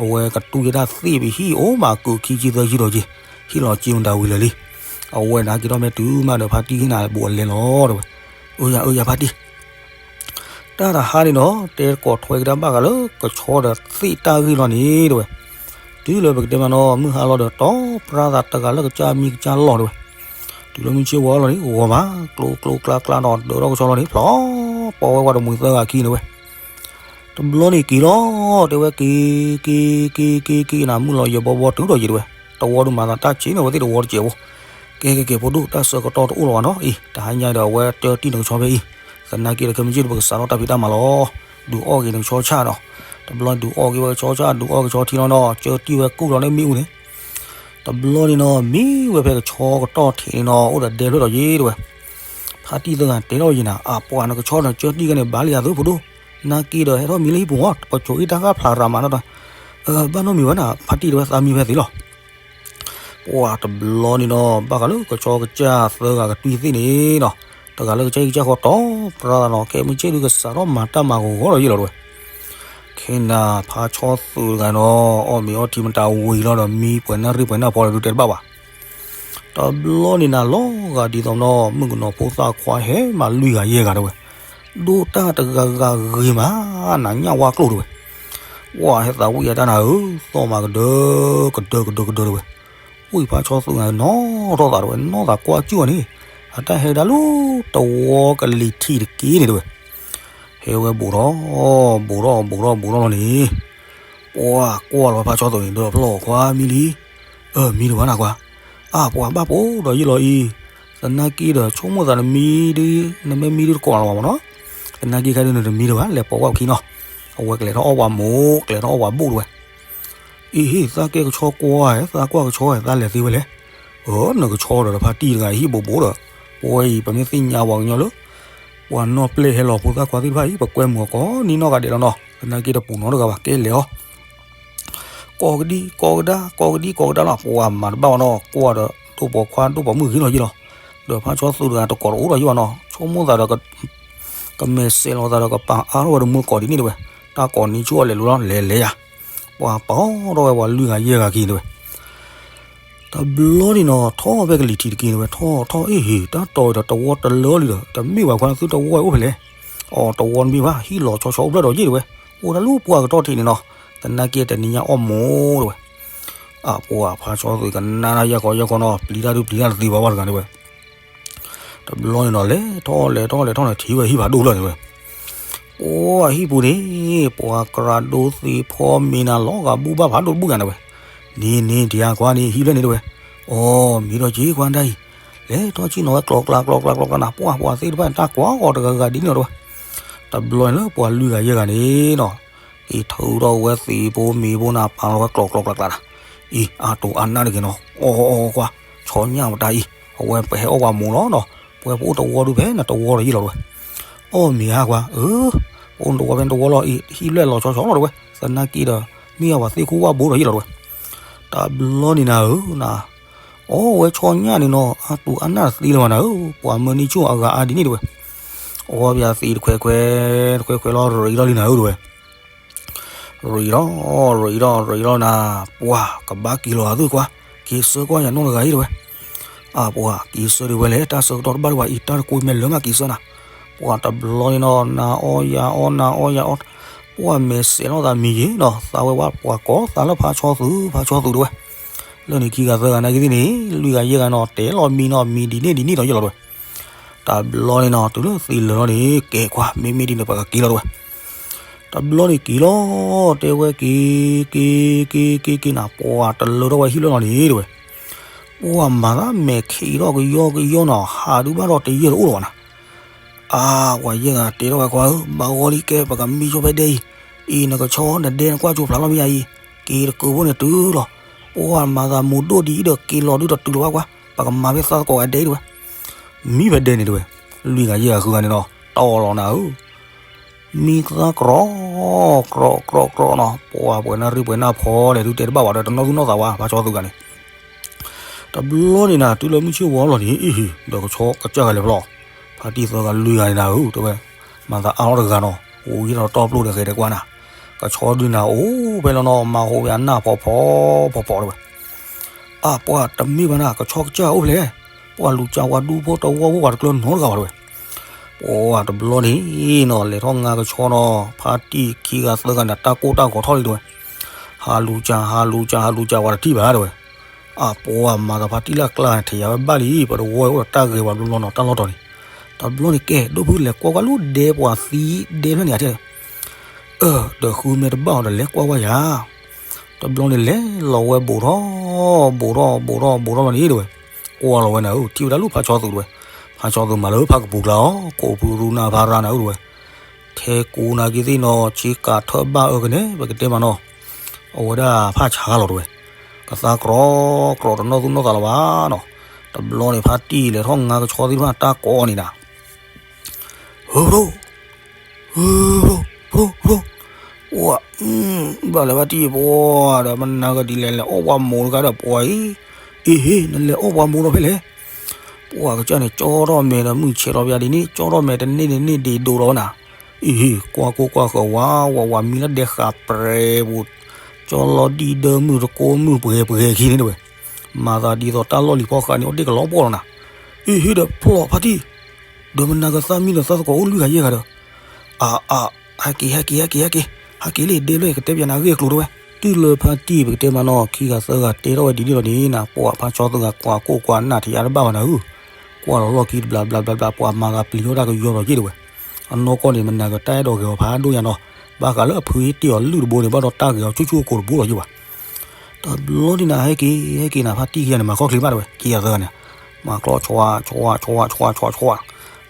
အဝဲကတူၢ်ယဲဒၣ်သ့ၣ်ပဟံၣ်အိၣ်မးကုးခံဆံသၢဆံဒီးယံၤ, ဟံၣ်လီၤစ့မတၤဝံၤလၢာ်လံ, အဝဲန့ၣ်က့ၤထီၣ်မဲာ်တုၤမးဒီးဖါတံၢ်ဟ့ၣ်နၤဘူးအလဲလီၤတဲဝဲ, အၢယၤအၢယၤဖါတံၢ် တၢ်တဟါန့ၣ်နီၤ တဲတကိးထွဲကဒါဘၣ်ဃးလၢကဆီဒီးသ့ၣ်တၢ်ဂ့ၢ်လီၤန့ၣ်တဲဝဲ, တုၤလၢပကတဲမးနီၤ မုၢ်ဟါလီၤဒီးတီပြါသးတဂၤလၢကစၢ်မံကစၢ်လီၢ်တဲဝဲ, တုၤလၢမုၢ်ဆ့ၣ်ဝါလီၤန့ၣ် ဂီၤမး ကျိကျိကျါကျါနီၤ ဒၢထီၣ်ကဆီလီၤန့ၣ် ဖျီပီဝဲပှၤတမှံၤသၢဂၤခံန့ၣ်ဝဲ တဘျီန့ၣ်က့ၤလီၤ တဲဝဲက့ၤ က့ၤ က့ၤ က့ၤ က့ၤနၤ မုၢ်လီၤယဲၢ်ဘီဘီတုၤဒီးယံၤတဲဝဲ, တဝီဒုးမၤသးတၢ်ဆံးန့ၣ် အဝဲသ့ၣ်တဝီတစဲးဖိ, ကဲကဲကဲ ဖိဒိၣ် တၢ်ဆၢကတီၢ်တအိၣ်လၢၤဘၣ်နီၤ, အံၤ တဟါညါဒီးအဝဲကၢတံၢ်နကဆီဖဲအံၤ, သနာ်က့ဒီးခဲမုၢ်ဆ့ၣ်ဒီးပကစးထီၣ်တၢ်ဖံးတၢ်မၤလီၤ, ဒုးအီၣ်က့ၤနကဆီဆၣ်နီၤ, တဘျီဒုးအီၣ်က့ၤဝဲကဆီဆၣ် ဒုးအီၣ်ကဆီထံလီၤနီၤ ကၢတံၢ်ဝဲကူၣ်လီၤန့ၣ်မ့ၣ်အူန့ၣ်, တဘျီန့ၣ်နီၤ မံဝဲဖဲကဆီကတီၢ်ထံးန့ၣ်နီၤ အိၣ်ဒီးဒဲဖျၢၣ်ဒီးယံၤတဲဝဲ ဖါတံၢ်သၢဂၤတဲလီၤယံၤနၤ အပှၤနကဆီဒီး ကၢတံၢ်ကဲန့ၣ် ဘၣ်လံယၤသုဖိဒိၣ်, နာ်က့ဒီးဟဲထီၣ်မံလၢဟံၣ်ပူၤမး ပကိးအ့ၣ်တၢ်ဃၣ်ဖျးရၤမးနီၤ, ဘၣ်နီတမံၤဝဲနၤ ဖါတံၢ်တဲဝဲ သးမံဖဲသ့လီၤ, ပှၤတဘျီန့ၣ်နီၤ ဘၣ်ဃးလၢကဆီကစၢ်သၢဂၤကတွံၢ်သ့ၣ်န့ၣ်နီၤ, တဂၤလၢကစၢ်ဟံၣ်ကစၢ်ဃီတီပြါနီၤ ခဲမုၢ်ဆ့ၣ်ဒုးကစးထီၣ်မၤတၢ်မၤဂီၤဂီၤဒီးယံၤလီၤတဲဝဲ ခဲနၤဖါဆီသုးတဂၤနီၤ အီၣ်မ့ၤအီထံမတၤဝံၤလီၤဒီး မံပှဲၤနၣ်ရံၣ်ပှဲၤနၣ်ဖီလီၤဒုးတဲတဘၣ်ဘၣ်, တဘျီန့ၣ်နၤလီၤဂာ်ဒ်သိးနီၤ မုၣ်ကနီၤဖိသၣ်ခွါဟဲမၤလွံၢ်ဂၤယဲၢ်ဂၤတဲဝဲ, ဒိၣ်တၢ်တဂၤဂၤဂ့ၤမး နၤညၣ်ဝါကျိၣ်တဲဝဲ, ဝဲဟဲသးဝံၣ်အတၢ်နၤဧၢ, သီၣ်မးကဒၢ ကဒၢကဒၢကဒၢတဲဝဲ, ဝံၣ်ဖါဆီသုးနၤနီၣ်ထီၣ်သးတဲဝဲ နီၢ်သးကွၢ်ကၠူၣ်အီၤန့ၣ်, အတၢ်ဟဲဒၣ်လၢတဝီကလံၤထံးတက့ၢ်န့ၣ်တဲဝဲ ဟဲဝဲဘူးထီၣ် ဘူးထီၣ် ဘူးထီၣ် ဘူးထီၣ်လီၤန့ၣ်, ပှၤကွၢ်လီၤဖါဆီသုးန့ၣ် ဒီးဖျီၣ်ခွါမံလံ, အၢ မံတဝဲနၤကွၢ်, အါ ပှၤဘၣ်ပိာ်ဒီးယံၤလီၤအံၤ, သနာ်က့ဒီးဆိကမိၣ်သးနမံဒုး နမ့ၢ်မံဒုးတကိးလီၤဘၣ်မးနီၤ, သနာ်က့ခဲဒုးနတမံတဝဲ လဲၤပိာ်ကွၢ်ပခံနီၤ, အဝဲကလဲၤထီၣ်အီၣ်ပှၤမိၢ် ကလဲၤထီၣ်အီၣ်ပှၤဘိၣ်တဝဲ အံၤ သးကဲကဆီကွၢ် သးကွၢ်ကဆီ သးလဲၤသ့ဝဲလဲၣ်, အၢ နကဆီဒီးဖါတံၢ်တဂၤအံၤဟံၣ်ဘူးဘူးဒီး, ပဝဲအံၤ ပမ့ၢ်သ့ၣ်ညါပှၤကညီလၢ ပှၤနီၢ်ပျဲၢ်ဟဲလီၤဖိသၣ်ခွါသ့ၣ်တဖၣ်အံၤ ပကွဲမုာ်အီၤကိးနံၤနီၢ်ဂၤဒဲးလီၤနီၤ, သနာ်က့တပူၤနီတဂၤဘၣ် ကဲလဲၤအီၤ ကိးကဒံ ကိးကဒါ ကိးကဒံ ကိးကဒါလီၤ, ပှၤမၤတဘၣ်ဘၣ်နီၤ, ကွၢ်ဒီးဒိၣ်ပိာ်ခွါဒိၣ်ပိာ်မုၣ်ဂ့ၤလီၤယံၤလီၤ, ဒီးဖါဆီသုးတဂၤတကိးတအိၣ်ဒီးယံၤဘၣ်နီၤ, ဆိကမိၣ်သးဒီး ကမဲာ်စဲးလီၤသးဒီးကပာ်အါထီၣ်ဝဲဒီးမုၢ်ကိးဒ်န့ၣ်တဲဝဲ, တၢ်ကိးနံၤဆူၣ်အီၤလဲၤလိၤလီၤ လဲၤလဲၤယၤ, ပှၤပာ်ထီၣ်ဝဲပှၤလွံၢ်ဂၤယဲၢ်ဂၤခံတဲဝဲ တဘျီန့ၣ်နီၤ ထီၣ်ဖဲကလံၤထံးတက့ၢ်တဲဝဲ ထီၣ်ထီၣ်အ့ၣ်ဟ့ၣ် တၢ်တီၤဒီးတဝီတလၢလံဒီး တမ့ၢ်ဘၣ်ခွါသုတဝီအိၣ်ဖဲလဲၣ်, အိ တဝီတမ့ၢ်ဘၣ် ဟံၣ်လီၤဆီဆီအိၣ်ဖျဲၣ်ဒီးယံၤတဲဝဲ, အိၣ်ဒၣ်လၢပှၢ်ကတီၢ်ထံးန့ၣ်နီၤ, သနာ်က့တနံၤညါအီၣ်မိၢ်တဲဝဲ, အပှၤဖါဆီသုးကနၣ်ယဲၢ်ခီယဲၢ်ခီနီၤ ပျံၤတၢ်ဒုးပျံၤတၢ်တသ့ဘၣ်ဝဲတဂၤတဲဝဲ တဘျီန့ၣ်နီၤ လဲၤထီၣ်လဲၤထီၣ်လဲၤထီၣ်န့ၣ် ထံၣ်ဝဲဟံၣ်ဖးဒိၣ်ဖျၢၣ်န့ၣ်ဝဲ, ပှၤဟံၣ်ပူၤန့ၣ် ပှၤကြးဒိသ့ၣ်ဖီမ့ၤနၤလီၤဂာ်ဘူၣ်ဘၣ်ဖးဒိၣ်တဘူၣ်ညါန့ၣ်ဝဲ, န့ၣ်န့ၣ် ဒံးအါကွၢ်န့ၣ် ဟံၣ်ဖျၢၣ်န့ၣ်တဲဝဲ, အိ မ့ၢ်ဒီးက့ၤကွၢ်တၢ်အံၤ, လဲၤထီၣ်ဆ့ၣ်နီၤဝဲကျီကျါကျီကျါကျီကျါနၤ ပှၤပှၤသ့ၣ်တဖၣ်န့ၣ် တၢ်ကွၢ်ဂီၤတဂၤဂၤဒ်န့ၣ်လီၤတဲဝဲ, တဘျီန့ၣ်လၢပှၤလွံၢ်ဂၤယဲၢ်ဂၤန့ၣ်နီၤ က့ၤထုးထီၣ်ဝဲသ့ၣ်ဖိမ့ၤဖိနၤ ပာ်လီၤဝဲကျီကျီကျါကျါနၤ, အံၤ အါတိၤအါနၢ်တဂ့ၤနီၤ အီၣ်အီၣ်အီၣ်ကွၢ်, ဆီညၣ်ပတၢ်အံၤ အဝဲပဟဲအီၣ်ပှၤမိၢ်လီၤနီၤ, ပဝဲပအိၣ်တဝီဒုးဖဲနတဝီဒီးယံၤလီၤတဲဝဲ, အီၣ်မ့ၢ်ဧါကွၢ်, အၢ ပအိၣ်နတဝီဖဲနတဝီလီၤအံၤ ဟံၣ်ဖျၢၣ်လီၤဆီဆီလီၤတဲဝဲ, သနာ်က့ဒီး မ့ၢ်အဝဲသ့ၣ်ခိၣ်ဝၣ်ဘိဒီးယံၤလီၤတဲဝဲ, တဘျီန့ၣ်နၤဧၢနၤ အီၣ်ဝဲဆီညၣ်န့ၣ်နီၤ အါတိၤအါနၢ်တသ့လၢၤဘၣ်နၤဧၢ, ပှၤမၢနံၤဆူၣ်အဂၤအါဒ်န့ၣ်တဲဝဲ, အီၣ်ပှၤသ့တခွဲခွဲ တခွဲခွဲလီၤရံးထီၣ်လံနၤဧၢတဲဝဲ, ရ့ၣ်လီၤ, ရ့ၣ်လီၤ, ရ့ၣ်လီၤနၤ, ပှၤကဘၣ်က့ၤလီၤအသးကွၢ်, က့ၤဆၢကွၢ်ယၤနီၢ်တဂၤအံၤတဲဝဲ. အပှၤက့ၤဆၢဒံးဝဲလဲၣ်, တၢ်ဆၢကတီၢ်တဘၣ်ဒံးဘၣ်အံၤ, တၢ်တကိးမ့ၢ်လၢမးက့ၤဆၢနၤ. ပှၤတဘျီန့ၣ်နီၤ နၤအီယၤအီ နၤအီယၤအီ, ပှၤမဲာ်စဲးလီၤသးမံၤယံၤနီၤ, သးဝဲဝဲ ပှၤကိးသးလၢဖးဆီသူ, ဖးဆီသူတဲဝဲ. လၢန့ၣ်ခံဂၤသၢဂၤနာ်က့သ့ၣ်န့ၣ် လွံၢ်ဂၤယဲၢ်ဂၤနီၤ တဲလီၤမံနီၤ, မံဒ်န့ၣ်ဒ်န့ၣ်ဒီးယလီၤတဲဝဲ. တဘျီန့ၣ်နီၤ တုၤလၢသံလၢာ်လီၤန့ၣ် ကဲကွၢ် မ့မ့ၢ်ဒ်န့ၣ် ပကက့ၤလီၤတဲဝဲ. တဘျီန့ၣ်က့ၤလီၤ, တဲဝဲက့ၤ, က့ၤ, က့ၤ, က့ၤ, က့ၤနၤ, ပှၤတလၢထီၣ်ဝဲဟံၣ်လၢလီၤန့ၣ်တဲဝဲ. ပှၤမၤသးမဲာ်ခံးထီၣ်ကယီကယီနီၤ, ဟးဒုးဘၣ်ဒီးတယဲၢ်တအိၣ်လၢၤဘၣ်နၤ. အါ, ပှၤယဲၢ်ဂၤတဲထီၣ်ဝဲကွၢ်ဧၢ, ဘၣ်ဂီၢ်လံကဲ ပကမံဆိဖဲဒဲအံၤ, အံၤနကဆီနဒဲနကွၢ်ကၠိဖျါလီၤမ့ၢ်ဧါအံၤ, က့ၤတကုးဖိန့ၣ်တုၤလီၤ. ပှၤမၤသးမူဒိၣ်ဒ်အံၤဒီးက့ၤလီၤဒုးဒီးတုၤလီၤဘၣ်ကွၢ်, ပကမၤဖဲသးသကိးဂၤဒဲအံၤတဲဝဲ. မံဖဲဒဲန့ၣ်တဲဝဲ, လွံၢ်ဂၤယဲၢ်ဂၤဃုဂၤန့ၣ်နီၤ တီၢ်လီၤနၤဧၢ မံသးကြီ, ကြီ, ကြီ, ကြီနီၤ, ပှၤပှဲၤနၢ်ရံၣ်ပှဲၤနၢ်ဖီလဲၣ် ဒုးတဲတဘၣ်ဘၣ်ဒီး တနီၣ်သူၣ်နီၣ်သးဝဲ ဖးဆီသူဂၤန့ၣ်. တဘျီန့ၣ်နၤ တုၤလၢမုၢ်ဆ့ၣ်ဝီလီၤန့ၣ် အံၤ ဒီးကဆီကစၢ်ဂၤလဲၤဖဲလဲၣ်, ဖါတံၢ်သၢဂၤလွံၢ်ဂၤန့ၣ်နၤဧၢ တဲဝဲ, မၤသးအါထီၣ်တဂၤနီၤ, အိၣ်ယဲၢ်ဒီးတီၢ်ပျိၢ်ဒီးဃဲၤတဲကွၢ်နၤ, ကဆီဒုးနၤအိၣ်ဖဲလီၤနီၤ မၤဟူးဝဲအနၢ်ဖီဖီဖီဖီတဲဝဲ. အါပှၤတမ့ၢ်ဘၣ်နၤ ကဆီကစၢ်အိၣ်ဖဲလဲၣ်, ပှၤလူၤကၢ်ဝဲဒူဖိတဝီဖိပှၤတကျၢၤနီတဂၤဘၣ်တဲဝဲ. ပှၤတဘျီန့ၣ်နီၤ လဲၤထီၣ်ငါကဆီနီၤ ဖါတံၢ်ခံဂၤသၢဂၤန့ၣ် တၢ်ကိၢ်တၢ်ဂီၤထီၣ်လံတဲဝဲ. ဟးလူၤကၢ် ဟးလူၤကၢ် ဟးလူၤကၢ် ပှၤတထံၣ်ဘၣ်တဲဝဲ. အါပှၤမၤသးဖါတံၢ်လၢအကျါန့ၣ် ထံၣ်ယၤဝဲဘၣ်လံ ပတဝီအိၣ်ဒီးတၢ်ဂဲၤပှၤဘျီဘျီနီၤ တၢ်လီၢ်တီၤန့ၣ်. တဘျီန့ၣ်ကဲ ဒိၣ်ဖုလဲၤကွၢ်ကွၢ်လၢဒဲပှၤသံဒဲဖျၢၣ်န့ၣ်ဧါတဲ အၢ ဒီးဃုမ့ၢ်တဘၣ်အီၤဒီးလဲၤကွၢ်ကွၢ်ယၤ. တဘျီန့ၣ်လဲၤလီၤဝဲဘူးထီၣ် ဘူးထီၣ် ဘူးထီၣ် ဘူးထီၣ်လီၤန့ၣ်တဲဝဲ. ကွၢ်လီၤဝဲနၤဧၢ ထံၣ်ဝဲဒၣ်လၢဖးဆီသူတဲဝဲ. ဖးဆီသူမၤလၢဖးကပူၤကျါအီၤ ကိးဖုရူနၤဖးရၤနၤဧၢတဲဝဲ. ထဲကူနၤက့သ့ၣ်နီၤ ဆ့ကၤထၢၣ်ဘၣ်အၢကနဲ ပကတဲမးနီၤ. အဝဲဒၣ်ဖးဆါလီၤတဲဝဲ. ကသါကြီကြီတနီၣ်သူၣ်နီၣ်သးလီၤဘၣ်နီၤ. တဘျီန့ၣ်ဖါတံၢ်လဲၤထီၣ်ငါကဆီသ့ၣ်တဖၣ်တၢ်ကိးန့ၣ်နၤ ဟၢဖျိ ဟၢဖျိ ဖျိ ဖျိ ပှၤ ဘၣ်လဲၤဘၣ်တံၢ်ပှၤဒီး မနၤကဒ်လဲၣ်လဲၤအီၣ်ပှၤမိၢ်တဂၤဒီးပှၤအံၤ, အ့ဟ့ နလဲၤအီၣ်ပှၤမိၢ်ဒီးဖဲလဲၣ်. ပှၤကစၢ်န့ၣ် ကၠီထီၣ်မဲာ်ဒီးမုၢ်ဆဲးထီၣ်ပယါဒ်န့ၣ် ကၠီထီၣ်မဲာ်တန့ၢ်န့ၣ်န့ၢ်ဒ့ဒိးလီၤဝဲနၤ. အ့ဟ့ ကွၢ်ကိၢ်ကွၢ်ဃၢၤဝးဝးဝး မံလၢဒဲဃာ်ပြဲၤပူၤ, ကၠီလီၤဒံၣ်ဒၢမုၢ်တကိးမုၢ်ပှဲၤပှဲၤခံန့ၣ်တဲဝဲ. မၤသးဒ်သိးတၢ်လီၢ်လံၤဖီဃးန့ၣ် အိၣ်တ့ၢ်ကလီၤပှီၢ်လီၤနၤ. အ့ဟ့ဒီးဖျိဖါတံၢ် ဒီးမနၤကသးမံဒီးသးသကိးအိၣ်လွံၢ်ဂၤယဲၢ်ဂၤဒီး, အါအါ, ဟဲက့ၤ ဟဲက့ၤ ဟဲက့ၤ ဟဲက့ၤ, ဟဲက့ၤလံ ဒဲဖျၢၣ် ကတဲပယါနၤအဂ့ၢ်အကျိၤတဲဝဲ. တုၤလၢဖါတံၢ်ပကတဲမးနီၤ ခံဂၤသၢဂၤတဲထီၣ်ဝဲဒ်န့ၣ်လီၤန့ၣ်နၤ ပှၤဖးဆီသူဂၤကွၢ်ကိၢ်ကွၢ်နၢ်ထံးအါတဘၣ်ဘၣ်နၤဧၢ, ကွၢ်လီၤလီၢ်ခံတဘျီဘျီဘျီဘျီ ပှၤမၤသးပျံၤထီၣ်တၢ်ကယီဒီးယ့ၢ်တဲဝဲ. အနီၢ်ကီၢ်န့ၣ် မနၤကတၢ်အဲၣ်ဒိးဂဲၤအီၤဖးဒိၣ်ညါနီၤ, ဘၣ်ဃးလၢအဖုအ့ၣ်တ့ၢ်အီၤလုၢ်တဘိန့ၣ် ဘၣ်ဒီးတၢ်ဂဲၤအီၤဆူၣ်ဆူၣ်အကိာ်တဘိလီၤယ့ၢ်ဘၣ်. တဘျီန့ၣ်နၤ ဟဲက့ၤ ဟဲက့ၤနၤ ဖါတံၢ်ခံဂၤန့ၣ် မၤခီၣ်ချ့ဘၣ်တဲဝဲ ခံဂၤသၢဂၤန့ၣ်, မၤကျီၢ်ဆွါ ဆွါ ဆွါ ဆွါ ဆွါ ဆွါ,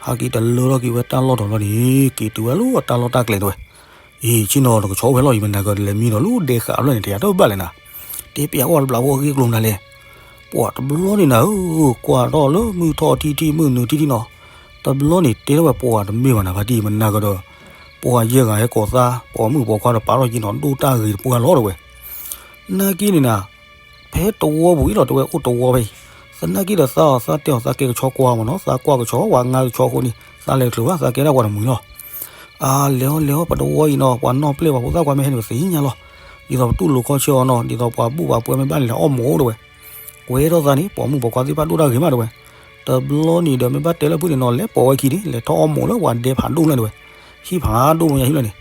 ဟဲက့ၤတလၢထီၣ်က့ၤဝဲတၢ်လီၢ်တီၤလီၤန့ၣ် က့ၤတုၤဝဲလၢတၢ်လီၢ်တၢ်ကျဲတဲဝဲ. အ့ ဆ့ၣ်နီၤ နကဆီအိၣ်ဖဲလဲၣ်အံၤ မနၤကလဲၤမံဒီးလၢဒဲဃာ်ဖျၢၣ်န့ၣ် တယၤတဘၣ်လဲၣ်နၤ, တဲပျးဝဲတဘျီဖိအဂ့ၢ်အကျိၤမနုၤလဲၣ်. ပှၤတဘျီန့ၣ်နၤဧၢ, ကွၢ်ထီၣ်လၢမုၢ်ထီၣ်ထံထံ မုၢ်နုာ်ထံထံနီၤ, တဘျီန့ၣ်တဲထီၣ်ဝဲပှၤတမ့ၢ်ဘၣ်နၤ ဖါတံၢ် မနၤကဒီး, ပှၤယဲၢ်ဂၤဟဲကိးသး ပိာ်မုၣ်ပိာ်ခွါဒီးပာ်ထီၣ်က့ၤနီၤ ဒိၣ်တၢ်ဂ့ၤတပှၢ်လီၤတဲဝဲ. နာ်က့န့ၣ်နၤ ဖဲတဝီပူၤအံၤလီၤတဲဝဲ အိၣ်တဝီဖဲအံၤ, သနာ်က့ဒီးသးအီၤသးတဲအီၤသးကဲကဆီကွၢ်မးနီၤ သးကွၢ်ကဆီ ပှၤငါကဆီအဃိန့ၣ် သးလဲၤတချုးဘၣ် သးကဲဒၣ်ပှၤတမှံၤလီၤ. အါ လဲၤအီၤလဲၤအီၤ ပတဝီအံၤနီၤ ပှၤနီၢ်ပျဲၢ်ပှၤဖိသၣ်ခွါမ့ၢ်ဟဲန့ၣ် ပသ့ၣ်ညါလီၤ. ဒ်သိးပတူၢ်လိာ်ခီၣ်ဆၢအီၤနီၤ ဒ်သိးပှၤဘူၣ်ပှၤပှဲၤမ့ၢ်ဘၣ်န့ၣ် လဲၤအီၣ်မိၢ်အိၣ်တဲဝဲ. ကွဲထီၣ်သးန့ၣ် ပိာ်မုၣ်ပိာ်ခွါသ့ၣ်တဖၣ်ဒိၣ်တၢ်ဂ့ၤမးတဲဝဲ. တဘျီန့ၣ်ဒီးမ့ၢ်ဘၣ်တဲလၢဖုန့ၣ်နီၤ လဲၤပိာ်ဝဲခံန့ၣ် လဲၤထီၣ်အီၣ်မိၢ်လၢပှၤဒဲဖးဒိၣ်လၢတဲဝဲ. ဟံၣ်ဖးဒိၣ်လၢညါဟံၣ်လၢန့ၣ်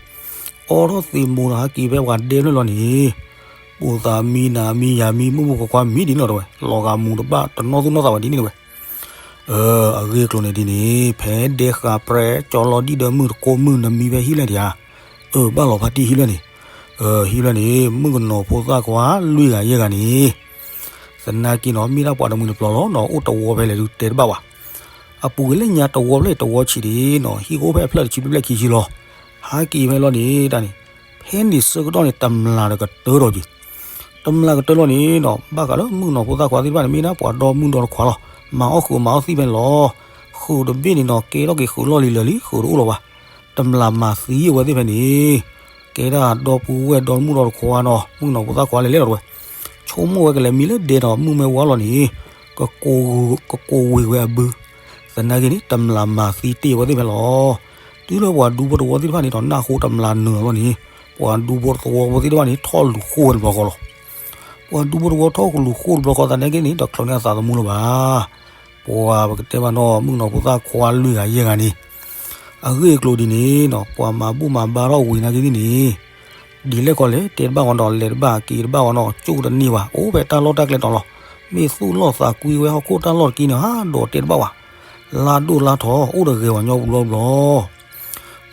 အီထီၣ်သ့ၣ်မိၢ်ဒီးဟးက့ၤဖဲပှၤဒဲဖျၢၣ်လီၤန့ၣ်, ပိာ်သးမံနၤမံယၤမံ မုၣ်မုၣ်ခွါခွါမံဒ်န့ၣ်လီၤတဲဝဲ. လီၤဂာ်မူၤတဘၣ်တနီၣ်သူၣ်နီၣ်သးဝဲဒ်န့ၣ်တဲဝဲ. အၢ အဂ့ၢ်အကျိၤန့ၣ်ဒ်န့ၣ် ဖဲဒဲဃာ်ပြဲၤ ကၠီလီၤဒံၣ်ဒီးမုၢ်တကိးမုၢ်နမံဖဲဟံၣ်လၢဒံးဧါ. အၢ ဘၣ်လီၤဖါတံၢ်ဟံၣ်လၢန့ၣ်, ဟံၣ်လၢန့ၣ် မုၣ်ကနီၤဖိသၣ်ခွါလွံၢ်ဂၤယဲၢ်ဂၤန့ၣ် သနာ်က့နီၤ မ့ၢ်ဒၣ်ပှၤတမှံၤတပျီၤလီၤနီၤ အိၣ်တဝီဖဲလဲၣ်ဒုးတဲတဘၣ်ဘၣ်. အပူၤကွံာ်လၢညါတဝီဖျၢၣ်တဝီဆံးဒံးနီၤ ဟံၣ်ကအိၣ်ဖဲအဖျၢၣ်တဆံဘျဲၣ်ခံဆံလီၤ. ဟးက့ၤဖဲလီၤန့ၣ်တၢ်န့ၣ်, ဖဲန့ၣ်ဆၢကတီၢ်န့ၣ် တမျာ်ဒီးကတၢၢ်ဒီးက့ၤ, တမျာ်ကတၢၢ်လီၤန့ၣ်နီၤ ဘၣ်ဃးလၢမုၣ်ကနီၤဖိသၣ်ခွါသ့ၣ်တဖၣ်န့ၣ် မ့ၢ်ဒၣ်ပှၤဒီမုၣ်ဒီတခွါလီၤ. မၤအီၣ်ဃုာ်မၤအီၣ်သံၣ်ဖဲန့ၣ်လီၤ. ဃုာ်တဘ့ၣ်န့ၣ်နီၤ ကဲထီၣ်က့ၤဃုာ်လီၢ်လံၤလၢာ်လံ ဃုာ်တအိၣ်လီၤဘၣ်. တမျာ်မၤသံအဝဲသ့ၣ်ဖဲန့ၣ် ကဲဒၣ်ဒီပုၢ်ဝဲၢ်ဒီမုၣ်ဒီတခွါနီၤ မုၣ်ကနီၤဖိသၣ်ခွါလဲၤလဲၤလီၤတဲဝဲ. ဆိကမိၣ်ဝဲကလဲၤမံလၢဒဲဒီး မုၢ်မ့ၢ်ဝါလီၤန့ၣ် ကကိးဝ့ၤဝဲအဘု, သနာ်က့န့ၣ် တမျာ်မၤသံတ့ၢ်အဝဲသ့ၣ်ဖဲလီၤ. တုၤလၢပှၤဒူဖိတဝီသ့ၣ်တဖၣ်န့ၣ်ဒီး နၢ်ဟူတမျာ်နုာ်လီၤလီၤန့ၣ်, ပှၤဒူဖိတဝီဖိသ့ၣ်တဖၣ်န့ၣ် ထီၣ်လူၤဃိဝဲတဘျီဃီလီၤ. ပှၤဒူဖိတဝီထီၣ်လူၤဃိတဘျီဃီသနာ်က့န့ၣ် တချုးန့ၣ်အသးသမူလၢၤဘၣ်. ပှၤပကတဲဘၣ်နီၤ မုၣ်ကနီၤဖိသၣ်ခွါလွံၢ်ဂၤယဲၢ်ဂၤန့ၣ် အဂ့ၢ်အကျိၤဒ်န့ၣ်နီၤ ပှၤမၤဘူၣ်မၤဘါထီၣ်ဝံၤနာ်က့န့ၣ် ဒ်လဲၣ်ကီးလဲၣ် တဲတဘၣ်ဝဲနီၤ လဲၤတဘၣ်က့ၤတဘၣ်ဝဲနီၤ ကၠိတန့ၢ်ဘၣ် အိၣ်ဖဲတၢ်လီၢ်တၢ်ကျဲတီၤလီၤ. မ့ၢ်သူၣ်လီၢ်သးကွံဝဲဟီၣ်ခိၣ်တၢ်လီၢ်တက့ၢ်န့ၣ် ဟးဒီးတဲတဘၣ်ဝဲ လါဒိၣ်လါထီ အိၣ်တဂဲၤဝဲညီဘျီဘျီ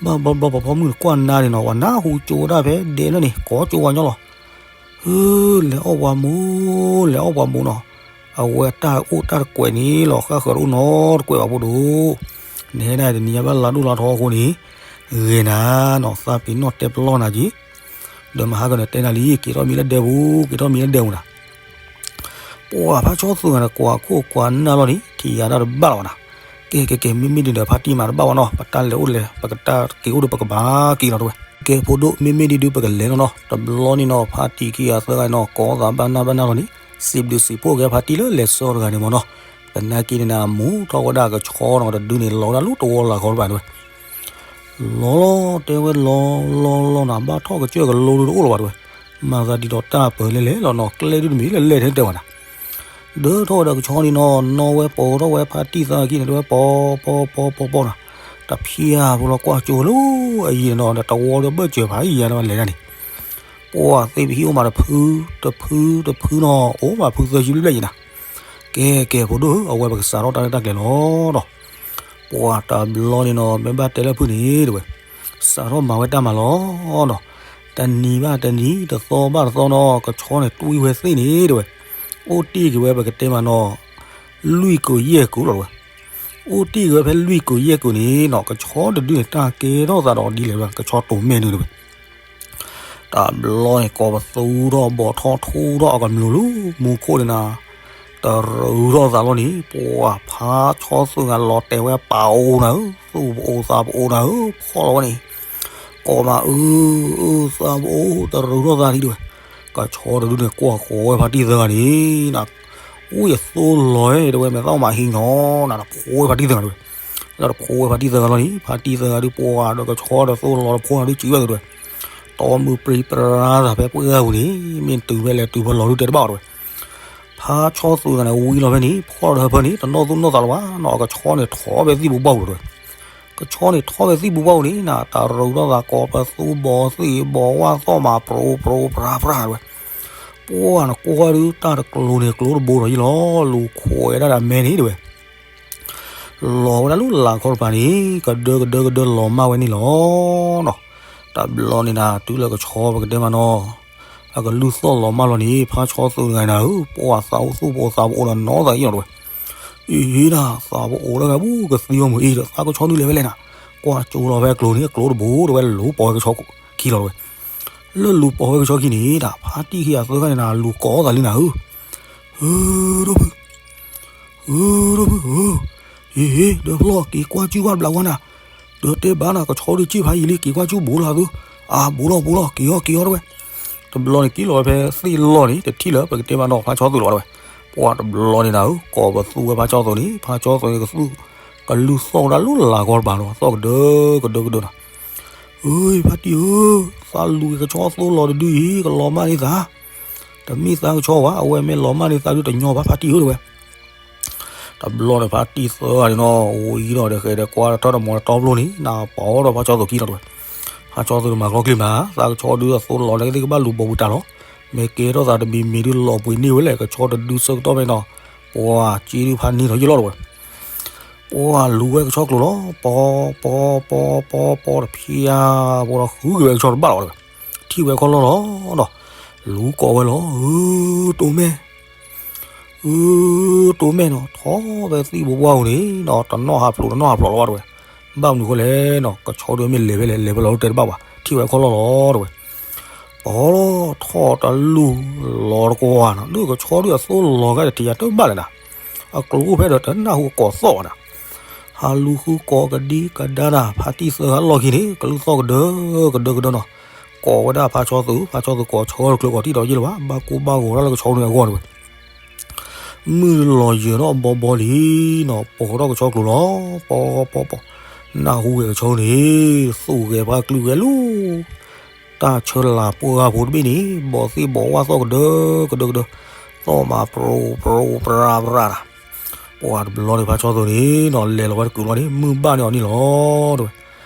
ဘၣ်ဘျီဘျီပှၤဖီမုၣ်တကွၢ်နါန့ၣ်နီၤ ပှၤနၢ်ဟူကၠိဝဲဒၣ်ဖဲဒဲးလၢန့ၣ် ကိးကၠိဝဲညီလီၤ. ဟၢ လဲၤအီၣ်ပှၤမိၢ် လဲၤအီၣ်ပှၤမိၢ်နီၤ အဝဲတၢ်အိၣ်တၢ်တကွဲးန့ၣ်လီၤ ဃၣ်ဃၢၤတအိၣ်နီတကွဲးဘၣ်ဖိဒိၣ် နဟဲဒၣ်တနံၤညါဘၣ်လါဒိၣ်လါထီအဃိန့ၣ် ဂ့ၤနၤနီၤ သးပ့ၤနီၣ်တဲပလီၢ်နၤက့ၤ ဒီးမဟါကန့ၣ်တဲနၤလံ က့ၤထီၣ်မံလၢဒဲပူၤ က့ၤထီၣ်မံလၢဒဲပူၤနၤ ပှၤဖးဆီသုးဂၤန့ၣ် ကွၢ်ခိၣ်ကွၢ်နၢ်လီၤန့ၣ် ထံၣ်ယၤဒၣ်တဘၣ်လီၤဘၣ်နၤ, ကဲကဲကဲ မ့မ့ၢ်ဒ်ဒီးဖါတံၢ်မၤတဘၣ်ဝဲနီၤ ပတၢ်လဲၤအိၣ်လဲၤ ပကတၢ်က့ၤအိၣ်ဒီးပကဘၣ်က့ၤလီၤတဝဲ, ကဲဖိဒိၣ် မ့မ့ၢ်ဒ်ဒုးပကလဲၤလီၤနီၤ, တဘျီန့ၣ်နီၤ ဖါတံၢ်ခံဂၤသၢဂၤနီၤ ကိးသးဘၣ်နၢ်ဘၣ်နၢ်လီၤန့ၣ် စံးဘျုးစံးဖှိၣ်က့ၤဖါတံၢ်လၢလဲၤဆှၢတဂၤန့ၣ်မ့ၢ်နီၤ, သနာ်က့န့ၣ် အမူထီၣ်ဝဲဒၣ်ကဆီနီၤ တဒုန့ၣ် လီၤဝဲဒၣ်လၢတဝီလၢ်ခီတဘၣ်တဝဲ လီၤလီၤ တဲဝဲလီၤလီၤလီၤနၤ ဘၣ်ထီၣ်ကစၢၢ်ကလိဒုတအိၣ်လၢၤဘၣ်တဝဲ, မၤသးဒ်ဒီးတၢ်ပၢၤလဲၣ်လဲၣ်လီၤနီၤ ကျဲဒုတမံၤလၢလဲၣ်ထဲတဲဝဲနၤ, ဒၢထီၣ်ဝဲဒီးကဆီန့ၣ်နီၤ နီၣ်ဝဲပိာ်ထီၣ်ဝဲဖါတံၢ်သၢဂၤခံန့ၣ် တဝဲပိာ်ပိာ်ပိာ်ပိာ်နီၤ, တဖျၢၣ်ဖိလီၤကွၢ်ကၠိလၢအယံၤနီၤ တဝီဒီးဘၢၣ်စၢၤဖးယံၤယၤလၢလဲၤဒၣ်န့ၣ်, ပှၤသ့ၣ်ပဟံၣ်အိၣ်မးတဖု တဖုတဖုနီၤ အိၣ်မးဖုသၢဆံဘျဲၣ်ဘျဲၣ်ယံၤနၤ, ကဲကဲဖိဒိၣ်ဧၢ အဝဲပကစးထီၣ်တၢ်ရဲၣ်တၢ်ကျဲၤလီၤနီၤ ပှၤတဘျီန့ၣ်နီၤ မ့ၢ်ဘၣ်တဲလၢဖုန့ၣ်တဝဲ, စးထီၣ်မၤဝဲတၢ်မၤလီၤနီၤ, တနံၤဘၣ်တနံၤ တသီဘၣ်တသီနီၤ ကဆီန့ၣ်တွံၢ်ဝဲသ့ၣ်န့ၣ်တဝဲ, အိၣ်တ့ၢ်က့ၤဝဲပကတဲမးနီၤ, လွံၢ်ကုာ်ယဲၢ်ကုာ်လီၤတဝဲ, အိၣ်တ့ၢ်က့ၤဝဲဖဲလွံၢ်ကုာ်ယဲၢ်ကုာ်န့ၣ်နီၤ ကဆီတဒုန့ၣ် တၢ်ကဲထီၣ်သးဒီးဒ်လဲၣ် ကဆီတိၤမဲာ်နုာ်တဝဲ တဘျီန့ၣ် ကိးပသူထီၣ်ဘီၣ်ထီၣ်ထူထီၣ်အကမျိၤလၢမူခိၣ်န့ၣ်နၤ, တရူးထီၣ်သးလီၤန့ၣ် ပှၤဖးဆီသုးဂၤလီၤတဲာ်ဝဲပာ်အိၣ်နၤဧၢ, သူၣ်ပအိၣ်သးပအိၣ်နၤဧၢ, ဖီၣ်လီၤဝဲန့ၣ်, ကိးမးအၢ, အၢသးပအိၣ် တရူးထီၣ်သးလံတဝဲ, ကဆီတဒုန့ၣ်ကွၢ်ဃီၤဝဲဖါတံၢ်သၢဂၤန့ၣ်နၤ, အိၣ်ယသိလီၤတဝဲ မ့ၢ်သးမၤဟံးညီနၤ တဖိဝဲဖါတံၢ်သၢဂၤတဝဲ, လၢတဖိဝဲဖါတံၢ်သၢဂၤလီၤန့ၣ် ဖါတံၢ်သၢဂၤဒုးပှၤဒီးကဆီဒီးသိလီၤတဖိနၤဒုးစံးဝဲကတဝဲ, တီမုၢ်ပြံပြါသးဖဲပှၢ်ပူၤန့ၣ် မ့ၢ်တုၤဖဲလဲၣ်တုၤဖဲလီၤဒုးတဲတဘၣ်အီၤတဝဲ, ဖးဆီသုးဂၤန့ၣ် ဝံလီၤဖဲန့ၣ် ဖီၣ်ဒီးဖဲန့ၣ် တနီၣ်သူၣ်နီၣ်သးလၢၤဘၣ်နီၤ အကဆီန့ၣ်ထီၣ်ဖဲသံၣ်ပူၤဘၣ်ပူၤတဝဲ, ကဆီန့ၣ်ထီၣ်ဖဲသံၣ်ပူၤဘၣ်ပူၤန့ၣ်နၤ တရူးထီၣ်သးကိးပသူဘီၣ်သ့ၣ်ဘီၣ်ဝၣ်သီၣ်မးပြိပြိပြါပြါတဝဲ, ပှၢ်နကွၢ်ဒုးတၢ်တကျိၤန့ၣ်ကျိၤတဘိဒီးယံၤလီၤ လူၤခိးဝဲဒၣ်ဒီးမဲန့ၣ်တဝဲ လီၤဝဲဒၣ်လၢလၢ်ခီတပၤန့ၣ် ကဒၢကဒၢကဒၢလီၤမၢ်ဝဲန့ၣ်လီၤနီၤ, တဘျီန့ၣ်နၤ တုၤလၢကဆီပကတဲမးနီၤ, အကလုၢ်သီၣ်လီၤမၢ်လီၤန့ၣ် ဖးဆီသုးဂၤနၤဧၢ, ပှၤသးအိၣ်သူၣ်ပအိၣ်သးပအိၣ်ဒီးနီၢ်သးအံၤလီၤတဝဲ, အ့ၣ်နၤ သးပအိၣ်လၢဂၤပူၤကသံအီၤမုၢ်အ့ၣ်ဒီး သးကဆီဒုးလဲၤဝဲလဲၣ်နၤ, ကွၢ်ကၠိလီၤဖဲကျိၤန့ၣ် အကျိၤတဘိတဝဲ လူၤပိာ်ဝဲကဆီခံလီၤတဝဲ လၢလူၤပိာ်ဝဲကဆီခံန့ၣ် တၢ်ဖါတံၢ်ခံဂၤသၢဂၤန့ၣ်နၤ လူၤကိးသးလံနၤဧၢ, ဧၢ ဒီပုၢ် ဧၢ ဒီပုၢ်ဧၢ, ဟ့ၣ်ဟ့ၣ် ဒီဖျီၣ် က့ၤကွၢ်ကၠူၣ်ဘၣ်တဘျီဝဲနၤ, ဒီးတဲဘၣ်နၤ ကဆီဒုးစံၣ်ဖးယံာ်လံ က့ၤကွၢ်ကၠူၣ်ဘူးလီၤသု, အဘူးလီၤဘူးလီၤ က့ၤအီၤက့ၤအီၤတဝဲ, တဘျီန့ၣ်က့ၤလီၤဝဲဖဲသ့ၣ်လီၢ်န့ၣ် တထံၣ်လၢပကတဲမးနီၤ ဖးဆီသုးလီၤတဝဲ, ပှၢ်တဘျီန့ၣ်နၤဧၢ ကိးပသူဝဲဖးဆီသုးန့ၣ် ဖးဆီသုးန့ၣ်ကသူၣ် ကလုၢ်သီၣ်ဝဲဒၣ်လၢလၢ်ဂီၢ်တပၤနီၤ သီၣ်ကဒၢကဒၢကဒၢနီၤ, အၢ ဖါတံၢ်ဧၢ, သးလူၤက့ၤကဆီသိလီၤတဒုအံၤ ကလီၤမၢ်န့ၢ်သး တမ့ၢ်သးကဆီဘၣ် အဝဲမ့ၢ်လီၤမၢ်န့ၢ်သးဒုးတညီဘၣ်ဖါတံၢ်ဧၢတဝဲ, တဘျီန့ၣ် ဖါတံၢ်သၢဂၤန့ၣ်နီၤ ဝံၤဒီးတဃဲးဒီးကွၢ်ထီၣ်တမီၤတတီဖျိန့ၣ် နၢ်ပီဒီးဖါဆီသုးခံလီၤတဝဲ, ဖါဆီသုးန့ၣ်မၤကျီကျ့မး သးကဆီဒုးအသိလီၤလၢကသ့ၣ်ကဘၣ်လူၤပိာ်ပှၤတၢ်လီၤ, မ့ၢ်ကဲထီၣ်သးတမံၤမံၤဒုးလီၤပှ့ၤန့ၢ်ဝဲလဲၣ် ကဆီတဒုဆၢကတီၢ်ဖဲနီၤ, ပှၤက့ဒုးဖးန့ၢ်ထီၣ်ယ့ၢ်လီၤတဝဲ ပှၢ်လူၤဝဲကဆီကျိၤလီၤ, ပီပီပီပီပီတဖျၢၣ်ဖိဒီးဃုက့ၤဝဲကဆီတဘၣ်လီၤဝဲ, ထံၣ်ဝဲခီၣ်လီၢ်လီၤဒီး လူၤကိးဝဲလီၤ, ဧၢ တိၤမဲာ်, ဧၢ တိၤမဲာ်နီၤ ထီၣ်ဖဲသံၣ်ဘိဘှၢ်ပူၤန့ၣ်နီၤ တနီၣ်ဟးဖျိးတနီၣ်ဟးဖျိးလီၤဝဲတဝဲ, ဘၣ်မနုၤဃိလဲၣ်နီၤ ကဆီဒုးမ့ၢ်လဲၤဖဲလဲၣ် လဲၤဖဲလဲၣ်လီၤတဲတဘၣ်ဘၣ် ထံၣ်ဝဲခီၣ်လီၢ်လီၤတဝဲ ပီလီၤထီၣ်တလူၤလီၤတကွၢ်နီၤ ဒုးကဆီဒုးအသိလီၤဂၤတထံၣ်ယၤတဘၣ်လဲၣ်နၤ, အကျိၤအိၣ်ဖဲဒီးတနၢ်ဟူကိးသီၣ်ဘၣ်နၤ, ဟးလူၤဃုကိးကဒံကဒါနၤ ဖါတံၢ်သၢဂၤလီၢ်ခံန့ၣ် ကလုၢ်သီၣ်ကဒၢကဒၢကဒၢနီၤ, ကိးဝဲဒၣ်ဖါဆီသူး ဖါဆီသူးကိးဆၢတချုးကိးတံၢ်ဒီးယ့ၢ်လၢၤဘၣ် ဘၣ်ကိၢ်ဘၣ်ဂီၤတၢ်လၢကဆီဒုးအဂီၢ်တဝဲ မုၢ်လီၤယၢၤထီၣ်ဘီဘီလံနီၤ ပိာ်ထီၣ်ကဆီကျိၤလီၤ ပီပီပီ, နၢ်ဟူဂဲၤကဆီန့ၣ် သူၣ်ဂဲၤပှၤကလုၢ်ဂဲၤလူၤ, တၢ်ဆၢလၤပှၢ်ဂၤဖိတဘ့ၣ်န့ၣ် ဘီးသ့ၣ်ဘီးဝၣ်သီၣ်ကဒၢကဒၢကဒၢ, သီၣ်မးပြိပြိပြါပြါတၢ်. ပှၤတဘျီန့ၣ် ဖါဆီသူန့ၣ်နီၤ လဲၤလီၤဝဲတကုာ်လီၤန့ၣ် မုၢ်ဘၣ်န့ၢ်အီၤန့ၣ်လီၤ တဲဝဲ.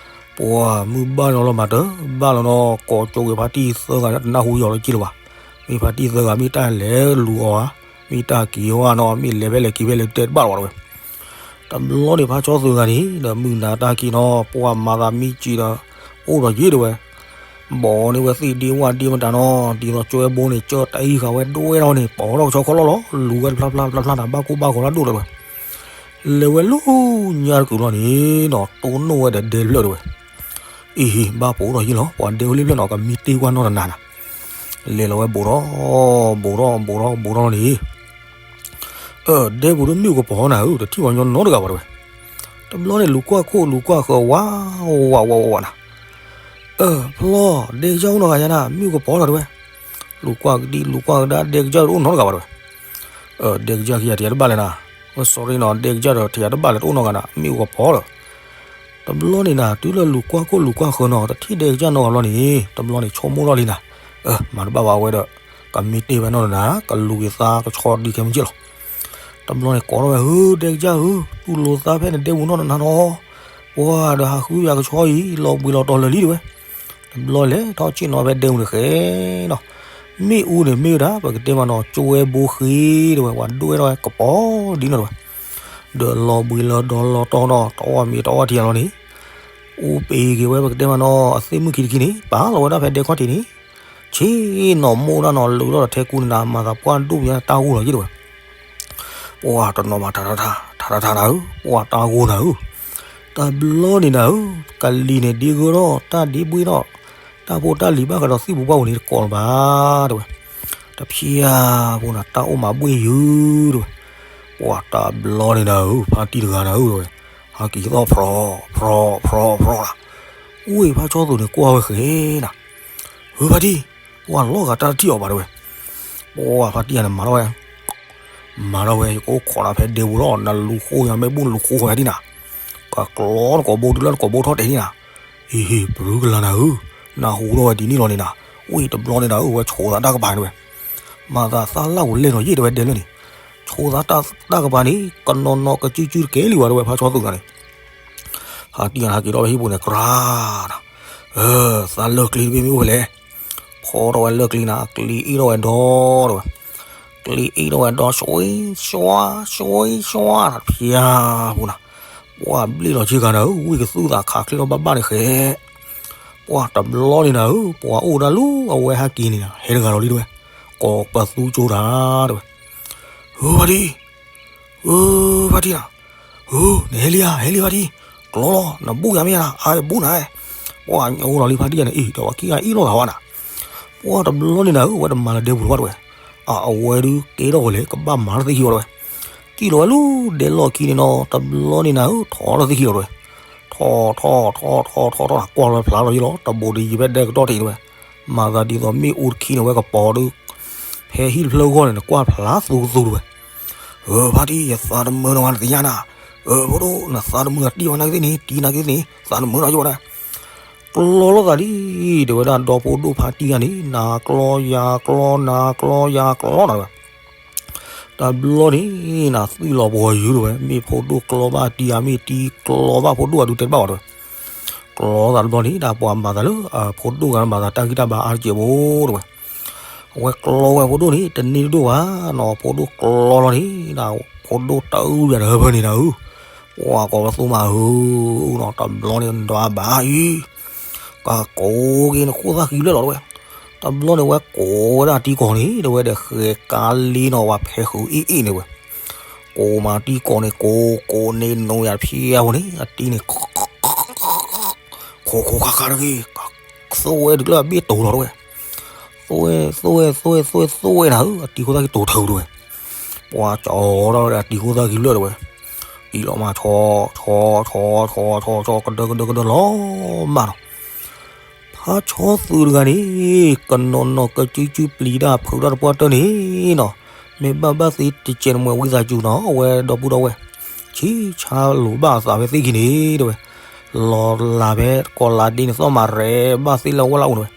ပှၤမုၢ်ဘၣ်န့ၢ်အီၤလီၤမးတဘၣ်လီၤနီၤ ကိးကၠိက့ၤဖါတံၢ်သၢဂၤ တနၢ်ဟူယီၤလၢက့လၢၤဘၣ်. မ့ၢ်ဖါတံၢ်သၢဂၤ မ့ၢ်တၢ်လဲၤလူၤအီၤဧါ, မ့ၢ်တၢ်က့ၤအီၤဧါနီၤ မ့ၢ်လဲၤဖဲလဲၣ်က့ၤဖဲလဲၣ်တဲတဘၣ်လၢၤဘၣ်တဲဝဲ. တဘျီန့ၣ် ဖါဆီသူဂၤန့ၣ် ဒီးမုၢ်နၤတၢ်ခံးနီၤ ပှၤမၤသးမံကံဒီး အိၣ်ဒီးယ့ၢ်တဲဝဲ. ဘီးန့ၢ်ဝဲသ့ၣ်ဒ့ဝၣ်ဒ့မတၤနီၤ ဒ်သိးကၠိဝဲဘိန့ၣ် ကၢတၢ်အံၤဃာ်ဝဲဒိၣ်ဝဲဒီးန့ၣ် ပိာ်ထီၣ်ကဆီခီလီၢ်လီၤ လူၤဝဲတဖျါဖျါဖျါဖျါတၢ် ဘၣ်ကိၢ်ဘၣ်ဂီၤလၢဒိၣ်တဲဝဲ. လဲၤဝဲလၢညါတကုာ်လီၤန့ၣ်နီၤ တိၢ်နီၣ်ဝဲဒီးဒဲဖျၢၣ်တဲဝဲ. အံၤ ဘၣ်ပိာ်ထီၣ်ယ့ၢ်လီၤ ပှၤဒဲဝဲလၢဖျၢၣ်နီၤ ကမံတ့ၢ်ကွၢ်နီၢ်တနၤနၤ. လဲၤလီၤဝဲဘူးထီၣ် ဘူးထီၣ် ဘူးထီၣ် ဘူးထီၣ်န့ၣ် အၢ ဒဲပူၤဒီးမ့ၣ်အူကပီၤနၤဧၢ တထံၣ်ပှၤညီနီတဂၤဘၣ်တဲဝဲ. တဘျီန့ၣ် လူၤကွၢ်ခိၣ်လူၤကွၢ်ဃၢၤ ဝးဝးဝးဝးနၤ. အၢ ဖျီ ဒဲကစၢ်အိၣ်နီတဂၤယါနၤ မ့ၣ်အူကပီၤလီၤတဲဝဲ. လူၤကွၢ်ကဒံလူၤကွၢ်ကဒါ ဒဲကစၢ်တအိၣ်နီတဂၤဘၣ်တဲဝဲ. အၢ ဒဲကစၢ်ခံဂၤတယၤတဘၣ်လဲၣ်နၤ. အၢ sorry နီၤ ဒဲကစၢ်ဒီးတယၤတဘၣ်လဲၣ် တအိၣ်နီတဂၤနၤ မ့ၣ်အူကပီၤလီၤ. တဘျီန့ၣ်နၤ တုၤလၢလူၤကွၢ်ခိၣ်လူၤကွၢ်ဃၢၤနီၤ တထံၣ်ဒဲကစၢ်နီတဂၤဘၣ်န့ၣ် တဘျီန့ၣ် ဆိကမိၣ်ထီၣ်လံနၤ. အၢ မၤတဘၣ်ဘၣ်ဝဲဒီး ကမံတ့ၢ်ဝဲနီၢ်တနၤ ကလူၤက့ၤသါကဆီဒုးခဲမုၢ်က့လီၤ. တဘျီန့ၣ်ကိးထီၣ်ဝဲ ဧၢ ဒဲကစၢ်ဧၢ တူၢ်လိာ်သးဖဲနဒဲပူၤနီၢ်တနၤနီၤ. ပှၤဒီးဟးဃုယၤကဆီအံၤ လီၤဘှံးလီၤတီၤလၢာ်လံတဲဝဲ. တဘျီလဲၤထီၣ်ဆ့ၣ်နီၤဖဲဒဲပူၤန့ၣ်ဃဲနီၤ. မ့ၣ်အူန့ၣ်မ့ၢ်ဝဲဒၣ် ပကတဲမးနီၤ ကၠိဝဲဘိဃ့တဲဝဲ ပှၤဒိၣ်ဝဲထီၣ်ဝဲကပီၤဒ်နီၢ်တဲဝဲ. ဒီးလီၤဘှံးလီၤတီၤလီၤတီၤနီၤ တအီၣ်မ့ၤတအီၣ်ထံလီၤန့ၣ် အူပ့ၤက့ၤဝဲ ပကတဲမးနီၤ အသ့ၣ်မုၣ်ခံတခံန့ၣ် ပာ်လီၤဝဲဒၣ်ဖဲဒဲခီၣ်ထံးန့ၣ် ဆ့ၣ်နီၤမိၢ်ဒၣ်နီၤ လုးထီၣ်ဒီးထဲကူန့ၣ်နၤ မၤသးပှၢ်ဒိၣ်ပညါ တၢ်ဂိၢ်လီၤယ့ၣ်တဲဝဲ. ပှၤတနီၤမး ထးထးထး ထးထးထးနၤဧၢ ပှၤတၢ်ဂိၢ်နၤဧၢ. တဘျီန့ၣ်နၤဧၢ ကလံၤန့ၣ်ဒ့ဂၢၢ်ထီၣ် တၢ်ဒ့ဘှ့ၣ်ထီၣ် တၢ်ဖိတၢ်လံၤဘၣ်ဃးဒီးသံၣ်ပူၤပှၢ်ပူၤန့ၣ် တကိးလၢၤဘၣ်တဲဝဲ. တဖျါဖိနၤ တၢ်အိၣ်မးဘှ့ၣ်ယုၢ်တဲဝဲ. ပှၤတဘျီန့ၣ်နၤဧၢ ဖါတံၢ်တဂၤနၤဧၢတဲဝဲ ဟးက့ၤသီၣ်ဖြီဖြီဖြီဖြီနၤ. ဝ့ၢ်ဖါဆီသူန့ၣ်ကွၢ်ဝဲဃဲနၤ ဧၢ ဖါတံၢ် ပှၤလီၤဂာ်တၢ်တထံၣ်အီၤဘၣ်တဲဝဲ. ပှၤဖါတံၢ်ယၤန့ၣ်မၤထီၣ်ဝဲ မၤထီၣ်ဝဲ ယကအိၣ်ခိးနၤဖဲဒဲပူၤလီၤ နလူၤဃိယၤမ့ၢ်ဘူၣ်လူၤဃိဃီယၤဒ်နၤ ကကျီနကိာ်ဘိတုၤလၢနကိာ်ဘိထီၣ်တဲာ်န့ၣ်နၤ. အ့ဟ့ ပရူကလၤနၤဧၢ နဟူထီၣ်ဝဲဒ်န့ၣ်လီၤန့ၣ်နၤ. ဝ့ၢ်တဘျီန့ၣ်နၤဧၢ ဝဲဆိးသးတၢ်ကပၤန့ၣ်ဝဲ မၤသးသးလၢ်ပူၤလဲၣ်နီၤယ့ၣ်တဲဝဲဒဲလၢန့ၣ် ဆိးသးတၢ်ကပၤန့ၣ် ကနီၤနီၤကစုကစုတကဲလံဝဲတဲဝဲ ဖါဆီသူဂၤန့ၣ် ဖါတံၢ်ယၤန့ၣ် ဟးက့ၤထီၣ်ဝဲဟံၣ်ပူၤန့ၣ် ကြၤနၤ အၢ သးလၢၢ်ကျံတဘ့ၣ်မ့ၢ်အိၣ်ဖဲလဲၣ်. ဖီထီၣ်ဝဲလၢၢ်ကျံနၤ ကျံအ့ၣ်ထီၣ်ဝဲဒီတဲဝဲ ကျံအ့ၣ်ထီၣ်ဝဲဒီ ဆွံဆွါ ဆွံဆွါ တဖျါဖိနၤ. ပှၤဘျ့ၣ်လီၤဆ့ကၤနၤဧၢ ဝံၢ်ကသူၣ်သးခးချ့ထီၣ်ဘၣ်ဘၣ်န့ၣ်ဃဲ ပှၤတဘျီန့ၣ်နၤဧၢ ပှၤအိၣ်ဒၣ်လၢအဝဲဟဲက့ၤန့ၣ် ဟဲတဂၤလီၤလံတဲဝဲ ကိးပသူကၠိတၢ်တဲဝဲ ဧၢ ဖါတံၢ် ဧၢ ဖါတံၢ်ဧၢ ဧၢ နဟဲလံဧါ ဟဲလံဖါတံၢ် ကျီလီၤ နဘူၣ်ယၤမ့ၢ်ဧါ အါ ယဘူၣ်နၤ ပှၤညိလီၤလံဖါတံၢ်ယၤန့ၣ် အံၤ ဒီးပှၤခံဂၤအ့ၣ်လိာ်သးဝဲနၤ ပှၤတဘျီန့ၣ်နၤဧၢ အဝဲတမၤလၢဒဲပူၤလၢၤဘၣ်တဲဝဲ အဝဲဒုး ကဲထီၣ်ဝဲလဲၣ် ကဘၣ်မၤလၢသ့ၣ်ခံလီၤတဲဝဲ စံၣ်လီၤဝဲလၢဒဲလီၢ်ခံန့ၣ်နီၤ တဘျီန့ၣ်နၤဧၢ ထီၣ်လၢသ့ၣ်ခံလီၤတဲဝဲ ထီၣ်ထီၣ်ထီၣ်ထီၣ်ထီၣ်ထီၣ် ကွၢ်လီၤဖျါလီၤယ့ၢ်လီၤ တဘူးဒီးယံၤဖဲဒဲကတီၢ်ထံးတဲဝဲ မၤသးဒ်သိးမ့ၣ်အူတခံန့ၣ်ဝဲကပီၤဒုး ဖဲဟံၣ်တဖျၢၣ်အဂီၢ်န့ၣ် နကွၢ်ဖျါသူကသူတဲဝဲ ဧၢ ဖါတံၢ် ယသးတမုာ်နီၤ နသ့ၣ်ညါနၤ ဧၢ ဖိဒိၣ် နသးတမုာ်တံၢ်ဝဲနာ်က့သ့ၣ်န့ၣ် တံၢ်နာ်က့သ့ၣ်န့ၣ် သးတမုာ်နီၤယိၣ်ဝဲဒၣ် ကျီလိာ်သးလံ တဲဝဲဒၣ်ဒီဖိဒိၣ်ဖါတံၢ်ဂၤန့ၣ် နၤကျီယၤကျီ နၤကျီယၤကျီနၤဝဲ တဘျီန့ၣ် နၤသွံၣ်လီၤပှီၤယုၤတဲဝဲ မ့ၢ်ဖိဒိၣ်ကျီဘၣ်တံၢ်ဧါ မ့ၢ်တံၢ်ကျီဘၣ်ဖိဒိၣ်အဒုးတဲတဘၣ်ဘၣ်တဲဝဲ ကျီသးတဘျီန့ၣ် ဒ်ပှၤမၤသးလၢအဖိဒိၣ်ဂၤမၤသးတၢ်ဂံၢ်တၢ်ဘါအါတက့ၢ်ဖိတဲဝဲ အဝဲကျီဝဲဖိဒိၣ်န့ၣ် တန့ၢ်တဒိၣ်ဘၣ်နီၤ ဖိဒိၣ်ကျီလီၤန့ၣ် ဒ်ဖိဒိၣ်တအုၣ်ယၤဒီးဟၢဖၢန့ၣ်နၤဧၢ ပှၤကိးပသူမးဧၢ အုၣ်နီၤ တဘျီန့ၣ် နဒွးဘၣ်အံၤ ကကိးက့ၤနခိၣ်သၣ်ဃံဖျၢၣ်လီၤတဲဝဲ တဘျီန့ၣ် ဝဲကိးဝဲဒၣ်တံၤကီၢ်န့ၣ် တဲဝဲဒီးဃဲၤကါလ့နီၤ ပှၤဖဲးဃုာ်အ့ၣ်အ့ၣ်န့ၣ်ဝဲ ကိးမးတံၤကီၢ်န့ၣ် ကိးကိးန့ၢ်နိယၤဖျါဖိန့ၣ် အတံၤန့ၣ် ခိးခိးခါခါတဂ့ၤ သိဝဲဒုးလၢအဘ့ၣ်တိၤလီၤတဲဝဲ သိဝဲ သိဝဲ သိဝဲ သိဝဲ သိဝဲနၤဧၢ အတံၤခိၣ်သၣ်ဃံတိၤထၢတဲဝဲ ပှၤကၠီထီၣ်ဝဲဒၣ်တံၤခိၣ်သၣ်ဃံဖျၢၣ်တဲဝဲ အံၤလီၤမး ဆီ ဆီ ဆီ ဆီ ဆီ ဆီ ကဒၢကဒၢကဒၢလီၤမးနီၤ ဖါဆီသူတဂၤန့ၣ် ကနီၤနီၤကစုကစုပျံၤတၢ်ဖုးတၢ်တပှၢ်တၢၢ်န့ၣ်နီၤ မ့ၢ်ဘၣ်ဘၣ်သ့တကဲးနမှဲၤဝံသးစူၤနီၤ အဝဲဒီပုၢ်ဒီဝဲၢ် ဆံၣ်ဆါလိာ်ဘၣ်အသးဖဲသ့ၣ်ခံန့ၣ်တဲဝဲ လီၤလးဖဲကီးလးဒ့န့ၣ် သီၣ်မးရဲၣ်ဘၣ်သ့ၣ်လၢဝဲလၢအိၣ်န့ၣ်ဝဲ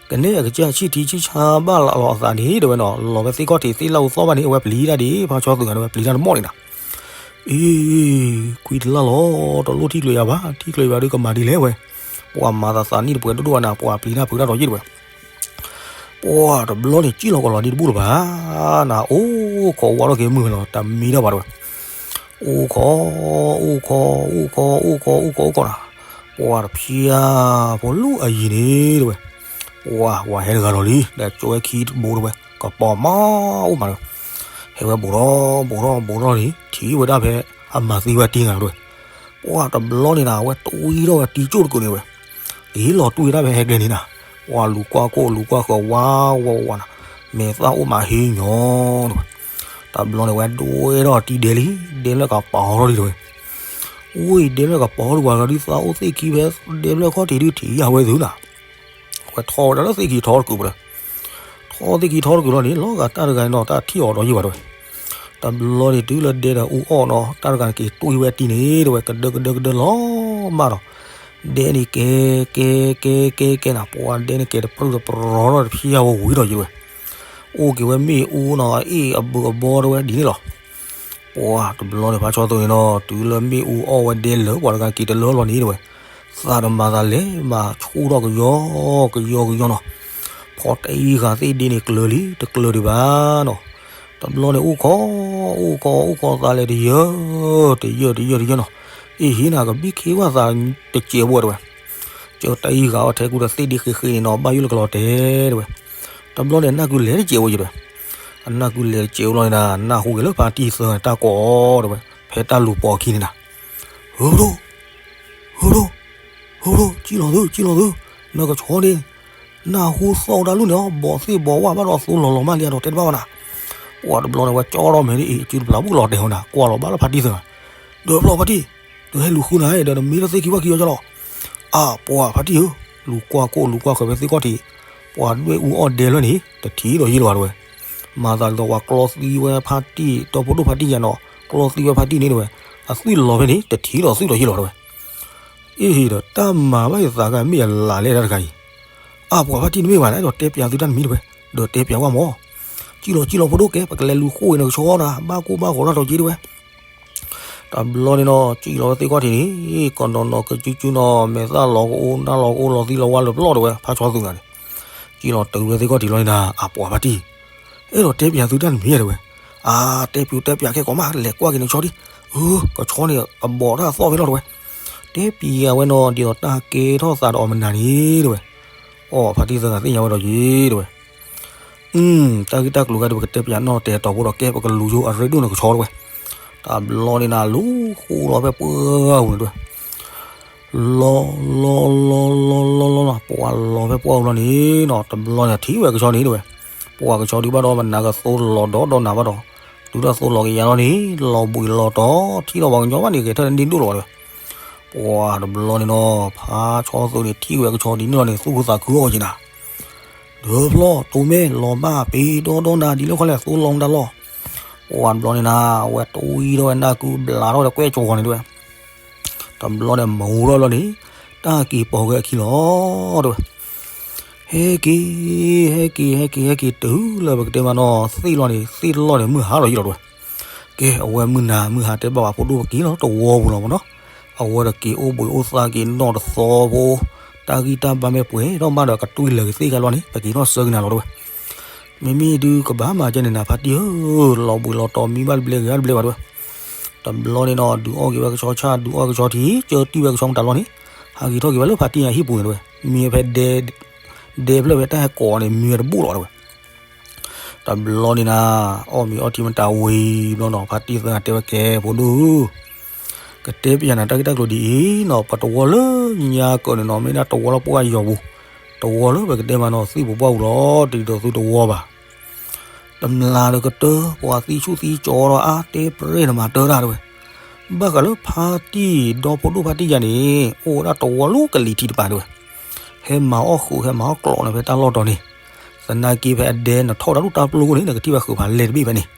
ကနဲအကစၢ်ဆံၣ်ထံဆံၣ်ဆါဘၣ်လီၤအသးဒံး တဲဝဲနီၤ, လီၤဝဲသ့ၣ်ခီၣ်ထံးသ့ၣ်လၢအူသီၣ်ဘၣ်န့ၣ် အဝဲပျံၤတၢ်ဒံး ဖါဆီသုးဂၤ တဲဝဲ ပျံၤတၢ်တမီၣ်န့ၣ်နၤ. အ့ ခွံတလၢ်လီၤ တလိၣ်ထံၣ်ကျၢၤယၤဘၣ်, ထံၣ်ကျၢၤယၤဒီးကမၤဒ်လဲၣ်ဝဲ, ပှၤမၤသးသးနံၣ်တပှဲၤဒိၣ်ဒိၣ်ဘၣ်နၤ, ပှၤပျံၤတၢ်ဖုးတၢ်ဒီးယ့ၢ်တဲဝဲ ပှၤတဘျီန့ၣ် စံၣ်လီၤကလီၤဒ်တဘူၣ်လၢၤဘၣ်နၤ, အိၣ်ခိးဝါထီၣ်က့ၤမုၢ်လီၤ တမံဒၣ်ဘၣ်တဲဝဲ, အိၣ်ခိး အိၣ်ခိး အိၣ်ခိး အိၣ်ခိး အိၣ်ခိး အိၣ်ခိးနၤ, ပှၤတဖျါဖိလၢအယံၤန့ၣ်တဲဝဲ, ပှၤ ပှၤဟဲတဂၤလီၤလံ ဒီးကၠိဝဲခံတဘိတဲဝဲ ကပီၤမးအိၣ်မးတဲဝဲ, ဟဲဝဲဘူးထီၣ်ဘူးထီၣ်ဘူးထီၣ်န့ၣ် ထံၣ်ဝဲဒၣ်ဖဲအမၤသံဝဲတံၤနၤတဲဝဲ, ပှၤတဘျီန့ၣ်နၤ အဝဲတဝံထီၣ်ဝဲတံၤကၠိၣ်တကုာ်န့ၣ်တဲဝဲ, က့ၤလီၤတွံၢ်ဝဲဒၣ်ဖဲဟဲကျဲန့ၣ်နၤ, ပှၤလူၤကွၢ်ခိၣ်လူၤကွၢ်ဃၢၤဝါဝါဝါနၤ, မဲာ်သၣ်အိၣ်မးဟ့ညီတဲဝဲ, တဘျီန့ၣ်ဝဲဒွဲထီၣ်တံၤဒဲလံ, ဒဲလၢကပီၤထီၣ်လံတဲဝဲ, အံၤဒဲလၢကပီၤထီၣ်လံ ပှၤဂၤဒုးသးအိၣ်သ့ၣ်ခံဖဲဒဲဖျၢၣ်ခီၣ်ထံးဒုးထံၣ်ယၤဝဲသုနၤ, အဝဲထီၣ်ဝဲဒၣ်လၢသ့ၣ်ခံထီတကုာ်ပှဲၤ, ထီၣ်သ့ၣ်ခံထီတကုာ်လီၤန့ၣ် လီၤဂာ်တၢ်တဂၤန့ၣ်နီၤ တၢ်ထံၣ်အီၤဒီးယ့ၢ်ဘၣ်တဲဝဲ, တဘျီန့ၣ်တုၤလၢဒဲဒီးအူအီၣ်နီၤ တၢ်တဂၤန့ၣ်က့ၤတွံၢ်ဝဲတံၤန့ၣ်တဲဝဲ ကဒၢကဒၢကဒၢလီၤမးဒီး, ဒဲန့ၣ်ကဲ ကဲ ကဲ ကဲ ကဲနၤ ပှၤဒဲန့ၣ်ကဲတပြူၢ်တပြီၤထီၣ်တဖျါဝဲဝံၤဒီးယ့ၢ်တဲဝဲ, အိၣ်က့ၤဝဲမ့ၣ်အူနီၤ အ့ၣ်အဘုးအဘီတဲဝဲဒ်န့ၣ်လီၤ. ပှၤတဘျီန့ၣ် ဖါဆီသုးန့ၣ်နီၤ တုၤလၢမ့ၣ်အူအီၣ်ဝဲဒဲလၢ ပှၤတဂၤက့ၤတလၢလီၤန့ၣ်တဲဝဲ, သးတမၤသးလဲၤမၤဆူၣ်ထီၣ်ကယီ ကယီကယီနီၤ, ဖီတအံၤဃာ်သ့ၣ်ဒ့န့ၣ်ကျၢၤလံ တကျၢၤဒံးဘၣ်နီၤ, တဘျီန့ၣ်အိၣ်ခိး အိၣ်ခိး အိၣ်ခိးသးလဲၤတယၢ တယၢ တယၢ တယၢနီၤ, အ့ၣ်ဟ့နၤ ကဘံၣ်ခ့ဝဲသးတစဲးဘိတဲဝဲ ကၢတအံၤဃာ်အီၤထဲကူဒီးသ့ၣ်ဒ့ဃ့ဃ့န့ၣ်နီၤ ဘၣ်ယိၣ်လၢကလီၤတဲာ်တဲဝဲ, တဘျီန့ၣ် နၢ်ကုလဲၤတစဲးဝဲယ့ၢ်တဲဝဲ, အနၢ်ကုလဲၤတစဲးဝဲလီၤန့ၣ်နၤ နၢ်ဟူက့ၤလၢဖါတံၢ်သၢဂၤန့ၣ်တၢ်ကိးအီၤတဲဝဲ, ဖဲတၢ်လူၤပိာ်အခံန့ၣ်နၤ, ဟၢဖဒိၣ် ဟၢဖဒိၣ် ဟၢဖဒိၣ် စံၣ်လီၤသု စံၣ်လီၤသု, နကဆီန့ၣ် နၢ်ဟူသီၣ်တၢ်လူၢ်န့ၣ်အီၤ ဘီးသ့ၣ်ဘီးဝၣ်ဘၣ်ဒီးသိလီၤလီၤမးလံဒီးတဲတဘၣ်ဘၣ်နၤ, ပှၤတဘျီန့ၣ် ဝဲကၠီထီၣ်မဲာ်ဒ်အံၤ စုတပျၢ်ဘူးကလီၤတဲာ်ဟီနၤ ကွၢ်လီၤဘၣ်လၢဖါတံၢ်သၢဂၤ, ဒီးဖျီဖါတံၢ် တဟဲလူၤဃုနၤဒီးနမ့ၢ်လၢသ့ၣ်ခံဘၣ်ခံအီၤကလီၤ, အါ ပှၤဖါတံၢ်ဧၢ, လူၤကွၢ်ခိၣ်လူၤကွၢ်ဃၢၤဖဲသ့ၣ်ခီၣ်ထံး, ပှၤဒွဲၣ်အူအီၣ်ဒဲလၢန့ၣ် တထံၣ်ဒီးယ့ၢ်လၢၤဘၣ်တဲဝဲ, မၤသးဒ်သိးပှၤကျီသံဝဲဖါတံၢ် ဒီဖိဒိၣ်ဖါတံၢ်ယၤနီၤ ကျီသံဝဲဖါတံၢ်န့ၣ်တဲဝဲ, အသွံၣ်လီၤဖဲန့ၣ် တထံၣ်ဒီးသွံၣ်ဒီးယ့ၢ်လၢၤဘၣ်တဲဝဲ, အ့ၣ်ဒီးတၢ်မၤဘၣ်ယသးဂၤမ့ၢ်အလၢ်လဲၣ်တၢ်တခါအံၤ, အါ ပှၤဖါတံၢ်နမ့ၢ်ဘၣ်န့ၣ်ဒီးတဲပၠးသုတၢ်တမံၤတဲဝဲ, ဒီးတဲပၠးဝဲမၢ်, စံၣ်လီၤစံၣ်လီၤဖိဒိၣ်ကဲ ပကလဲၤလူၤဃိဝဲနကဆီနၤ ဘၣ်ကိၢ်ဘၣ်ဂီၤတၢ်ဒီးက့တဲဝဲ တဘျီန့ၣ်နီၤ စံၣ်လီၤဝဲသ့ၣ်ခီၣ်ထံးန့ၣ် ကနီၤနီၤကစုကစုနီၤ မဲာ်သၣ်လီၤကအိ နၢ်လီၤကအိ လီၤသံလီၤဝါလၢပျီၢ်တဲဝဲ ဖါဆီသုးဂၤန့ၣ်, စံၣ်လီၤတုၤဝဲသ့ၣ်ခီၣ်ထံးလီၤန့ၣ်နၤ အါ ပှၤဖါတံၢ်, အဲၣ်ဒိးတဲပၠးသုတၢ်တမံၤတဲဝဲ, အါ တဲပၠးတဲပၠးခဲကိးမး လဲၤကွၢ်က့ၤနကဆီဒံး, အၢ ကဆီန့ၣ်အဘီးတၢ်သီၣ်ဖဲလီၤတဲဝဲ, တဲပၠးဝဲနီၤ ဒ်သိးတၢ်ကဲထီၣ်သးဒီးအီၤမနုၤန့ၣ်တဲဝဲ, အီ ဖါတံၢ်သၢဂၤသ့ၣ်ညါဝဲဒီးယ့ၢ်တဲဝဲ တၢ်ဂ့ၢ်တၢ်ကျိၤဂၤဒီး ပကတဲပၠးနီၢ်တဲတီၤဖိဒီးကဲ ပကလူၤယိအရ့ဒိၣ်နကဆီတဲဝဲ, တဘျီန့ၣ်နၤ လူၤဃိလီၤဖဲပှၢ်ပူၤန့ၣ်တဲဝဲ, လီၤလီၤလီၤလီၤလီၤလီၤလီၤ ပှၤလီၤဖဲပှၢ်ပူၤလီၤန့ၣ်နီၤ တဘျီန့ၣ်ထံၣ်ဝဲကဆီန့ၣ်တဲဝဲ, ပှၤကဆီဒုးဘၣ်ဒီးမနၤကသိလီၤဒီးဒီးနၤဘၣ်ဒီး, တုၤတၢ်သိလီၤက့ၤယၤလီၤန့ၣ် လီၤဘှံးလီၤတီၤ ထံၣ်လီၤပှၤကညီဘၣ်န့ၣ် ကဲထီၣ်န့ၢ်ဒိၣ်လီၤတဲဝဲ, ပှၤတဘျီန့ၣ်နီၤ ဖါဆီသုးန့ၣ် ထံၣ်ဝဲကဆီဒ်န့ၣ်လီၤန့ၣ် သူၣ်ခုသးခုအီၤက့ၤနၤ ဒီးဖျီတိၤမဲလီၤဘၣ်ပ့ၤဒီဒီနၤဒ်လဲၣ်ခီလဲၣ် သိလီၤမတၤလီၤ, ပှၤတဘျီန့ၣ်နၤ အဝဲတဝံထီၣ်ဝဲနၢ်ကုဘျးထီၣ်ဝဲဒီးကွဲၢ်ကၠီၤဂီၤန့ၣ်တဲဝဲ, တဘျီန့ၣ်မူထီၣ်ဘျီန့ၣ် တၢ်က့ၤပိာ်ဂဲၤအခံလီၤတဲဝဲ, ဟဲက့ၤ ဟဲက့ၤ ဟဲက့ၤ ဟဲက့ၤ တုၤလၢပကတဲမးနီၤ သ့ၣ်လီၤန့ၣ် သ့ၣ်တလီၢ်န့ၣ် မုၢ်ဟါလီၤယံၤလီၤတဲဝဲ ကဲ အဝဲမုၢ်နၤမုၢ်ဟါတဲဘၣ်ပှၤဖိဒိၣ်ပက့ၤလီၤတဝီပူၤလီၤမးနီၤ, အဝဲဒီးက့ၤအိၣ်ဘှံးအိၣ်သါက့ၤနီၢ်တသီဖိ, တၢ်ဂံၢ်တၢ်ဘါမ့ၢ်ပှဲၤထီၣ်မးဒီးကတွံၢ်လၢာ်က့ၤသ့ၣ်ကါလီၤန့ၣ် ပက့ၤနီၣ်ဆၢက့ၤနၤလီၤတဲဝဲ, မ့မ့ၢ်ဒုးကဘၣ်မၤကဲန့ၣ်နၤဖါတံၢ်ဧၢ, လီၤဘှံးလီၤတီၤမံဘၣ်တဘျဲဂ့ၤတဘျဲဘၣ်တဲဝဲ, တဘျီန့ၣ်နီၤ ဒုးအီၣ်က့ၤဝဲကဆီဆၣ် ဒုးအီၣ်ကဆီထံး ကၢတံၢ်ဝဲကဆီမတၤလီၤန့ၣ်, ဟးက့ၤထီၣ်က့ၤဝဲလၢဖါတံၢ်အဟံၣ်ပူၤန့ၣ်တဲဝဲ, မံဝဲဖဲ ဒဲဖျၢၣ်ဖဲတၢ်ဟဲကိးအီၤန့ၣ် မံဝဲတဘူၣ်လီၤတဲဝဲ တဘျီန့ၣ်နၤ အီၣ်မ့ၤအီထံမတၤဝံၤဘျီနီၤ ဖါတံၢ်သၢဂၤတဲဝဲကဲ ဖိဒိၣ်ဧၢ, ကတဲပၠးနၤတၢ်ဂ့ၢ်တၢ်ကျိၤဒ်အံၤနီၤ ပတဝီလၢညါကၢးန့ၣ်နီၤ မ့ၢ်ဒၣ်တဝီလၢပှၢ်ယီၤပူၤ, တဝီလၢပကတဲမးနီၤ သံၣ်ပူၤပှၢ်ပူၤလီၤ တဒ်သိးသုတဝီဘၣ် တမျၢ်တကတၢၢ် ပှၤသံဆူၣ်သံကၠီဒီးအါတဲပြဲၢ်နမၤတၢ်တၢ်တဲဝဲ, ဘၣ်ဃးလၢဖါတံၢ်ဒီဖိဒိၣ်ဖါတံၢ်ယၤန့ၣ် အိၣ်ဝဲဒၣ်တဝီလၢကလံၤထံးတပၤတဲဝဲ, ဟဲမၤအီၣ်ဃုာ် ဟဲမၤအီၣ်ကျိးန့ၣ်ဖဲတၢ်လီၢ်တီၤန့ၣ်, သနာ်က့ဖဲအဒဲနထီၣ်ဝဲဒၣ်ဒူၣ်တၢ်ပျိခိၣ်န့ၣ် နကထံၣ်ဝဲဃုာ်ဖးလဲၢ်တဘ့ၣ်ဖဲန့ၣ်,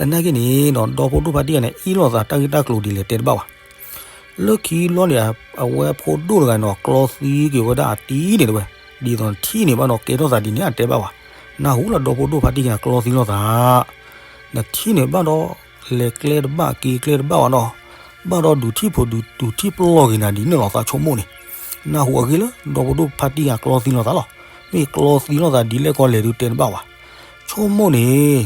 သနာ်က့န့ၣ်ဒီး ဒီဖိဒိၣ်ဖါတံၢ်ယၤန့ၣ် အ့ၣ်လိာ်သးတၢ်ဂ့ၢ်တၢ်ကျိၤဒ်လဲၣ်တဲတဘၣ်ဘၣ် လၢခံဘျီန့ၣ် အဝဲဖိဒိၣ်တဂၤန့ၣ် ကျီသံက့ၤဝဲဒၣ်အတံၤန့ၣ်တဲဝဲ, ဒ်သိးနထံၣ်န့ၣ်ဘၣ်ဒီးကဲထီၣ်သးဒ်န့ၣ် အတဲဘၣ်ဝဲ, နၢ်ဟူလၢဒီဖိဒိၣ်ဖါတံၢ်က့ၤကျီသံလိာ်သး, နထံၣ်န့ၣ်ဘၣ်ဒီး လဲၤကျဲတဘၣ်က့ၤကျဲတဘၣ်ဝဲဒီး, ဘၣ်ဒီးဒုးထံၣ်ဖိဒုးထံၣ်ပျီၢ်က့ၤနၤဒ်န့ၣ်လီၤသးဆိကမိၣ်န့ၣ်, နၢ်ဟူအဂ့ၢ်လၢဒီဖိဒိၣ်ဖါတံၢ်က့ၤကျီသံလိာ်သးလီၤ. မ့ၢ်ကျီသံလိာ်သးဒ်လဲၣ်ကီလဲၣ်ဒုးတဲတဘၣ်ဝဲ, ဆိကမိၣ်န့ၣ်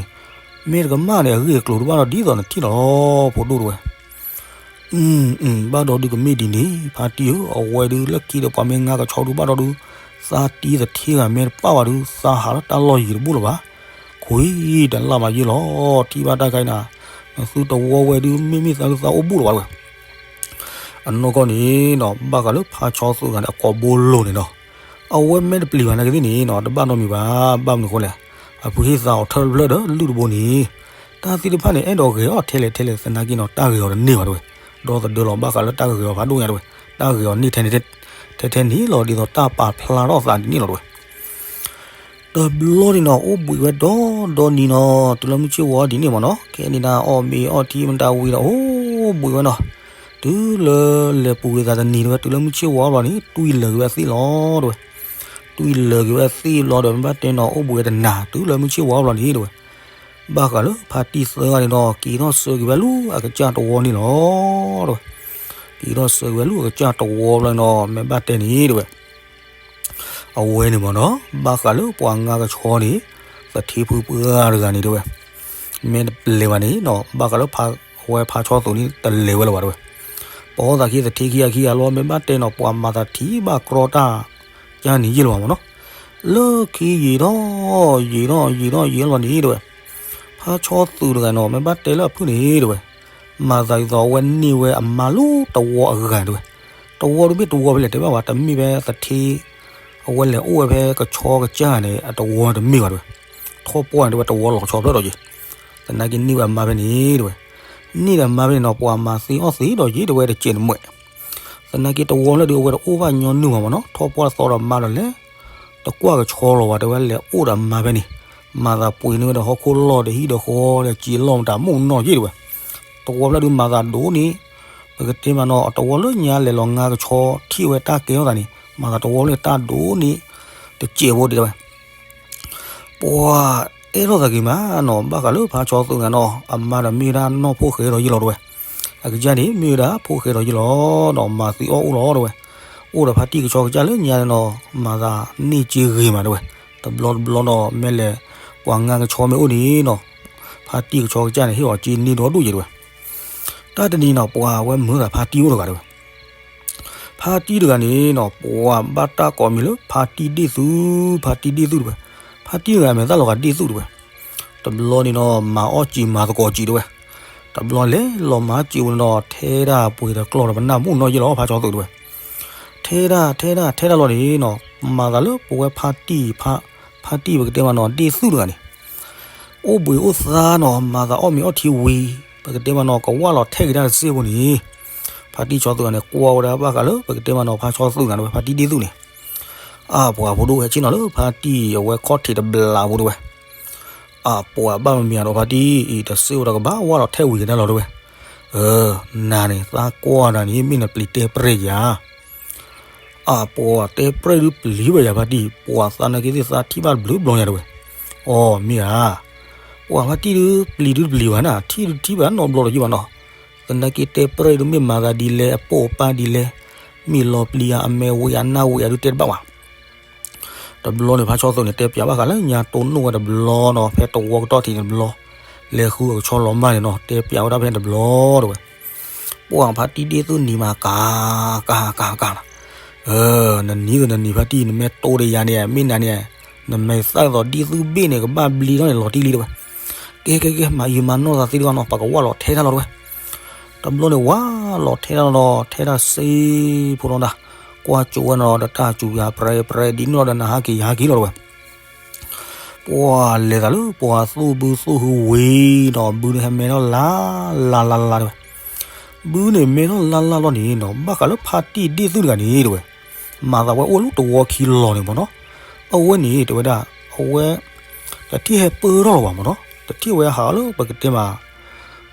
မ့ၢ်တကမၣ်န့ၣ် အဂ့ၢ်အကျိၤတဘၣ်ဒီးဒ်သိးနထံၣ်လီၤ ဖိဒိၣ်တဝဲ အၢ ဘၣ်ဒီးဒုးကမ့ၢ်ဒ်န့ၣ် ဖါတံၢ်ဧၢ, အဝဲဒုးလၢခံဒီးပှၤမ့ၢ်ငါကဆီဒုးဘၣ်ဒီးဒုး သးတံၢ်သထ့ဂၤမ့ၢ်တပၣ်ဝဲဒုး သးဟးလၢတၢ်လီၢ်ယံၤတဘူၣ်လၢၤဘၣ်, ခွံတလၢ်မးယ့ၢ်လီၤ ထံၣ်ဘၣ်တၢ်ခါအံၤနၤ, နသုတဝီဝဲဒုး မ့မ့ၢ်သးဒုးသးအိၣ်ဘူၣ်လၢၤဘၣ်တဝဲ အနီၢ်ကီၢ်န့ၣ်နီၤ ဘၣ်ဃးလၢဖါဆီသုးဂၤန့ၣ် အကိာ်ဘိလိၤန့ၣ်ဒီး အဝဲမ့ၢ်တပျံၤဘၣ်နာ်က့သ့ၣ်န့ၣ်နီၤ တဘၣ်နီတမံၤဘၣ်, ဘၣ်မနုၤဃိလဲၣ်, အဖုဟ့ၣ်သါအီၤထၢၣ်တဖျၢၣ်ဒီးလုၢ်တဘိန့ၣ်, တၢ်သ့ၣ်တဖၣ်န့ၣ် အဲၣ်ဒိးဂဲၤအီၤထဲလဲၣ်ထဲလဲၣ်သနာ်က့နီၤ တၢ်ဂဲၤအီၤတန့ၢ်ဘၣ်တဝဲ, ဒီသဒၢလီၤဘၣ်ဃးလၢတၢ်ဂဲၤအီၤဖးဒိၣ်ညါတဝဲ, တၢ်ဂဲၤအီၤန့ၢ်ထဲန့ၣ် ထဲထဲန့ၣ်လီၤ ဒ်သိးတၢ်ပာ်ဖျါထီၣ်သးဒ်န့ၣ်လီၤတဝဲ တဘျီန့ၣ်နီၤ အိၣ်ဘှံးဝဲဒီဒီနံၤနီၤ တုၤလၢမုၢ်ဆ့ၣ်ဝီၤဒ်န့ၣ်မ့ၢ်နီၤ ခဲန့ၣ်ဒၣ်အီၣ်မ့ၤအီထံမတၤဝံၤဒီး အိၣ်ဘှံးဝဲနီၤ, တုၤလၢလဲၤပူၤဝံၤသးတနံၤတဝဲ တုၤလၢမုၢ်ဆ့ၣ်ဝီၤဘျီန့ၣ် တွံၢ်လၢာ်က့ၤဝဲအသ့ၣ်လီၤတဝဲ, တွံၢ်လၢာ်က့ၤဝဲအသ့ၣ်ဘျီဒီး မ့ၢ်ဘၣ်တဲနီၤ အိၣ်ဘှံးဝဲတနၤ တုၤလၢမုၢ်ဆ့ၣ်ဝီၤဘျီန့ၣ်တဝဲ, ဘၣ်ဃးလၢဖါတံၢ်သၢဂၤန့ၣ်ဒီး က့ၤထီၣ်ဆၢက့ၤဝဲလၢအကစၢ်တဝီန့ၣ်လီၤတဝဲ, က့ၤထီၣ်ဆၢက့ၤဝဲလၢအကစၢ်တဝီဘျီန့ၣ်ဒီး မ့ၢ်ဘၣ်တဲန့ၣ်တဝဲ အဝဲန့ၣ်မ့ၢ်နီၤ ဘၣ်ဃးလၢပှၤငါကဆီန့ၣ် သထ့ဖုပှၢ်တဂၤန့ၣ်တဝဲ, မ့ၢ်တပျဲၤဘၣ်န့ၣ်နီၤ ဘၣ်ဃးလၢအဝဲဖါဆီသုးန့ၣ် တလဲၤဝဲလၢၤဘၣ်တဝဲ, ပအီသးခံသထ့ခံဂၤခံဂၤလီၤ မ့ၢ်ဘၣ်တဲနီၤ ပှၤမၤသးထံၣ်ဘၣ်ကြီတၢ် ကၢ်န့ၣ်ယ့ၢ်လၢၤဘၣ်မ့ၢ်နီၤ, လၢခံယံာ်ထီၣ် ယံာ်ထီၣ် ယံာ်ထီၣ် ယံာ်ထီၣ်လီၤန့ၣ်တဝဲ, ဖါဆီသုးတဂၤနီၤ မ့ၢ်ဘၣ်တဲလၢအဖုၣ်န့ၣ်တဝဲ မၤသးဒ်သိးအဝဲန့ၢ်ဝဲအမါလၢတဝီအဂၤတဝဲ, တဝီတမ့ၢ်တဝီဖဲလဲၣ်တဲဘၣ်ဝဲ တမ့ၢ်ဖဲသထ့ အဝဲလဲၤအိၣ်ဝဲဖဲကဆီကစၢ်န့ၣ် အတဝီတမ့ၢ်ဘၣ်တဝဲ, ထီၣ်ပှၢ်န့ၣ်တဝဲတဝီလီၤဆီဖျၢၣ်ဒီးယ့ၢ်, သနာ်က့န့ၢ်ဝဲအမါဖဲန့ၣ်တဝဲ, န့ၢ်ဒီးအမါဖဲန့ၣ်နီၤ ပှၤမၤသ့အီၣ်သ့ဒီးယ့ၢ်တဝဲတစဲးတမှဲး, သနာ်က့တဝီဖျၢၣ်ဒုးအဝဲတအိၣ်ဘၣ်ညီနုၢ်ဘၣ်မ့ၢ်နီၤ ထီၣ်ပှၢ်သီဒီးမါဒီးလဲၤ တကွၢ်ကဆီလီၤဘၣ် တဲဝဲလဲၤအိၣ်ဒီးမါဖဲန့ၣ်, မၤသးပှ့ၤန့ၢ်ဝဲဒီးဟီၣ်ခိၣ်လီၢ်ဒီးဟံၣ်ဒီးဃီဒီးစံာ်လီၢ်မတၤမုၣ်နီၢ်ယ့ၢ်တဝဲ, တဝီဖျၢၣ်ဒုးမၤသးဒိၣ်န့ၣ်, ပကတဲမးနီၤ အတဝီလၢညါလဲၤလီၤငါကဆီထံၣ်ဝဲတၢ်ကဲထီၣ်သးန့ၣ် မၤသးတဝီဖျၢၣ်တၢ်ဒိၣ်န့ၣ်, တစဲးဖိဒံးတဝဲ ပှၤအဲၣ်ထီၣ်သးက့ၤမးနီၤ ဘၣ်ဃးလၢဖါဆီသုးဂၤနီၤ အမါဒီးမ့ၢ်ဝဲဒၣ်နီၢ်ဖိၣ်ဃဲဒီးယ့ၢ်လီၤတဝဲ, အကစၢ်န့ၣ် မ့ၢ်ဝဲဒၣ်ဖိၣ်ဃဲဒီးယ့ၢ်လီၤဒီး မၤသံအီၣ်အိၣ်လီၤတဝဲ, အိၣ်ဒီးဖါတံၢ်ကဆီကစၢ်လၢညါန့ၣ်နီၤ မၤသးန့ၢ်စ့ဂ့ၤမးတဝဲ, တဘျီတဘျီဒီး မ့ၢ်လဲၤ ပှၤငါကဆီမ့ၢ်အိၣ်န့ၣ်နီၤ ဖါတံၢ်ကဆီကစၢ်န့ၣ် ဟ့ၣ်အီၤစ့န့ၢ်ဒီဒူၣ်ယ့ၢ်တဝဲ, တၢ်တနံၤနီၤ ပှၤဝဲမုာ်သးဖါတံၢ်အိၣ်တဂၤတဝဲ ဖါတံၢ်တဂၤန့ၣ်နီၤ ပှၤဘၣ်တၢ်ကိးမံၤလၢဖါတံၢ်ဒ့ၣ်သု, ဖါတံၢ်ဒ့ၣ်သုတဝဲ, ဖါတံၢ်တဂၤမဲာ်သၣ်လီၤဂာ်ဒ့ၣ်သုတဝဲ, တဘျီန့ၣ်နီၤ မၤအီၣ်စံာ်မၤသကိးစံာ်တဝဲ, တဘျီလဲၤလီၤမၤစံာ်ဝဲန့ၣ်ဒီး ထဲဒၣ်ပှ့ၤဒီးကျီၢ်ဒီးပနၢ်မုၣ်နီၢ်ယ့ၢ်လီၤ ဖါဆီသုးတဝဲ, ထဲဒၣ်ထဲဒၣ်ထဲဒၣ်လီၤန့ၣ်နီၤ မၤသးလၢပဝဲဖါတံၢ်, ဖါတံၢ်ပကတဲမးနီၤ ဒ့ၣ်သုတဂၤန့ၣ် အိၣ်ဘှံးအိၣ်သါနီၤ မၤသးအီၣ်မ့ၤအီထံဝံၤ ပကတဲမးနီၤ ကဝၢ်လီၤထဲက့ၤတၢ်တစ့ဖိန့ၣ်, ဖါတံၢ်ဆီသုးဂၤန့ၣ် ကွၢ်ဝဲဒၣ်ဘၣ်ဃးလၢ ပကတဲမးနီၤ ဖါဆီသုးဂၤန့ၣ်ဝဲ ဖါတံၢ်ဒ့ၣ်သုန့ၣ်, အါပှၤဖိဒိၣ်ဟဲဆ့ၣ်နီၤလၢဖါတံၢ်အဝဲခီၣ်ထံးတဘျးဖိတဝဲ, အါပှၤဘၣ်မမံၤအဒီးဖါတံၢ်အံၤ တစ့အိၣ်ဒီးကဘၣ်ဝၢ်လီၤထဲဝံၤကဒါလီၤတဝဲ, အၢ, နၤန့ၣ် သးကွၢ်နၤန့ၣ် မ့ၢ်နပျံၤတဲပြဲၢ်ယၤ အပှၤတဲပြဲၢ်ဒုးပျံၤဝဲယၤဖါတံၢ်, ပှၤသးနာ်က့သ့ၣ်သးထံၣ်ဘၣ်တဘျုးဘျီညါတဝဲ. အိ, မ့ၢ်ဧါ, ပှၤဖါတံၢ်ဒုးပျံၤဒုးတပျံၤဘၣ်နၤ, ထံၣ်ဒုးထံၣ်ဘၣ်နီတဘျီလီၤယံဘၣ်နီၤ. သနာ်က့တဲပြဲၢ်ဒုးမ့ၢ်မၤသးဒ်လဲၣ်, အပိာ်အပၢ်ဒ်လဲၣ်, မ့ၢ်လီၤပျံၤဧါ, အမဲာ်ဝံဧါ, အနၢ်ဝံဧါဒုးတဲတဘၣ်ဘၣ်. တဘျီန့ၣ် ဖါဆီသုးန့ၣ် တဲပျးဘၣ်ဃးလၢညါတိၢ်နီၣ်ဝဲတဘျီနီၤ, ဖဲတဝီကတီၢ်ထံးန့ၣ်တဘျီ, လဲၤဃုအကဆီလီၤမၢ်န့ၣ်နီၤ, တဲပျးဝဲဒၣ်ဖဲန့ၣ်တဘျီတဝဲ. ပှၤဖါတံၢ်ဒ့ၣ်သုနံၤမးကၤ, ကၤ, ကၤ, ကၤလီၤ. နနံၤသနနံၤဖါတံၢ် နမ့ၢ်တိၢ်ဒီးယၤန့ၣ် မ့ၢ်နၤန့ၣ်, နမဲာ်သၣ်သိးဒ့ၣ်သုဘ့ၣ်န့ၣ် ကဘၣ်ဘျံးထီၣ်န့ၣ် လီၤတံၢ်လံတဝဲ. ကဲ ကဲ ကဲ မၤအံၤမၤနီၢ်သးသ့တဂၤနီၤ, ပကဝၢ်လီၤထဲတၢ်လီၤတဝဲ. တဘျီန့ၣ်ဝၢ်လီၤထဲတၢ်လီၤ, ထဲတၢ်စ့ဖိလီၤဒၣ်, ကွၢ်ကၠိဝဲနီၤဒီးတၢ်စူၤယၤ ပြဲ ပြဲ ဒ်န့ၣ်လီၤဒီးနဟးက့ၤယဟးက့ၤလီၤတဝဲ. ပှၤလဲၤသးလၢပှၤသူၣ်ဘုသူၣ်ဟုဝံၤဒီး ဘုန့ၣ်ဟဲမဲထီၣ်လၢ်လၢ်လၢ်လၢ်တဝဲ. ဘုန့ၣ်မဲထီၣ်လၢ်လၢ်လီၤန့ၣ်နီၤ, ဘၣ်ဃးလၢဖါတံၢ်ဒ့ၣ်သုတဂၤန့ၣ်တဝဲ, မၤသးဝဲအိၣ်လၢတဝီခံလီၤန့ၣ်မ့ၢ်နီၤ. အဝဲန့ၣ်တဲဝဲဒၣ်, အဝဲ တထံၣ်ဟဲပၢထီၣ်လၢၤဘၣ်မ့ၢ်နီၤ, တထံၣ်ဝဲဟးလၢပကတဲမး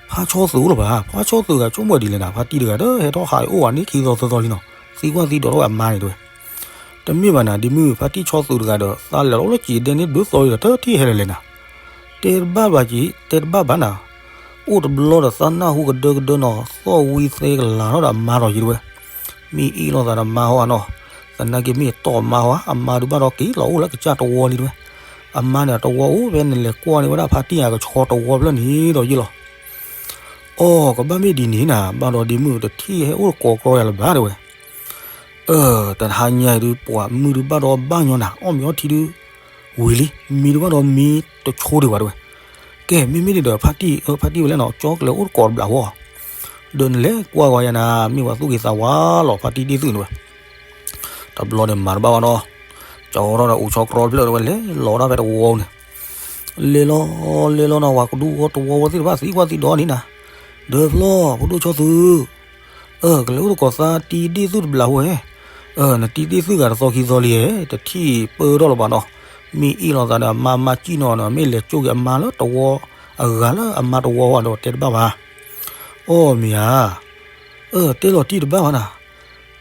ဖါဆီသုးအိၣ်လၢၤဘၣ်. ဖါဆီသုးဂၤဆိကမိၣ်ဒ်လဲၣ်နၤ, ဖါတံၢ်တဂၤဒီး ဟဲထီၣ်ဟးအိၣ်ဝဲန့ၣ် ခံသီသၢသီလံနီၤ, သံကွၢ်သံဒိးထီၣ်ဝဲအမါန့ၣ်တဝဲ. တမ့ၢ်ဘၣ်နၤ ဒ်မုၢ်ဖါတံၢ်ဆီသူတဂၤဒီး သးလဲၤလီၤလၢကံးဒဲန့ၣ် ဒုးသီအံၤဒီး တထံၣ်ဟဲလၢၤလဲၣ်နၤ. တဲတဘၣ်ဘၣ်က့ၤ တဲတဘၣ်ဘၣ်နၤ. အိၣ်တဘျီဒီးသးနၢ်ဟူကဒၢကဒၢနီၤ သီၣ်ဝံသဲကလၤထီၣ်ဒီးအမါဒီးယံၤတဝဲ. မ့ၢ်အ့ၣ်လိာ်သးဒီးမါဟီဧါနီၤ. သနာ်က့မ့ၢ်တီၢ်မါဟီဧါ အမါဒုးဘၣ်ဒီးက့ၤလီၤအိၣ်လၢကစၢ်တဝီလံတဝဲ. အမါန့ၣ် အတဝီအိၣ်ဖဲနလဲၤကွၢ်န့ၢ်ဝဲဒၣ်ဖါတံၢ်အကဆီတဝီဖျၢၣ်န့ၣ်ဒီးယံၤလီၤ. အိ ကဘၣ်မ့ၢ်ဒ်န့ၣ်နၤ ဘၣ်ဒီးဒ်မုၢ်တထံၣ်ဟဲအိၣ်တကိးကြီယၤလၢၤဘၣ်တဲဝဲ. အၢ တဟါညါအံၤဒုး ပှၤမုၢ်ဒုးဘၣ်ဒီးဘၣ်ညီနၤ အီၣ်မ့ၤအီထံဒုး ဝံၤလံ မံဒုးဘၣ်ဒီးမံတဆိဒံးဘၣ်တဲဝဲ. ကဲ မ့မ့ၢ်ဒ်ဒီးဖါတံၢ် အၢ ဖါတံၢ်ဝဲလဲၣ်နီၤ ကၠီကလဲၤအိၣ်တကိးတဘျးဝဲ ဒီးနလဲၤကွၢ်ဝဲယၤနၤ မ့ၢ်ပှၤသူၣ်ဂ့ၤသးဝါလီၤ ဖါတံၢ်ဒ့ၣ်သုၣ်တဲဝဲ. တဘျီန့ၣ်မၤတဘၣ်ဘၣ်နီၤ ကၠီထီၣ်ဒီးအိၣ်ဆီကြီတဖျၢၣ်တဲဝဲ လဲၤလီၤဒၣ်ဖဲတဝီန့ၣ် လဲၤလီၤ လဲၤလီၤနီၤ ဝၤကဒူဝီတဝီဝဲသ့ၣ်တဖၣ်သံကွၢ်သံဒိးန့ၣ်နၤ ဒီးဖျီ ဖိဒိၣ်ဆီသု အၢ ကလဲၤအိၣ်တကိးသးတံၢ်ဒ့ၣ်သုၣ်တဘျးဝဲ အၢ နတံၢ်ဒ့ၣ်သုၣ်ဂၤတသီခံသီလံ တထံၣ်ပၢၢ်ထီၣ်လၢၤဘၣ်နီၤ မ့ၢ်အ့ၣ်လိာ်သးဒီးအမါမါကံၣ်နီၤ မ့ၢ်လဲၤကၠိက့ၤအမါလၢတဝီ အဂၤလၢအမါတဝီဝဲဒီးတဲတဘၣ်ဘၣ် အီၣ်မ့ၢ်ဧါ အၢ တဲလီၤတံၢ်တဘၣ်ဘၣ်နၤ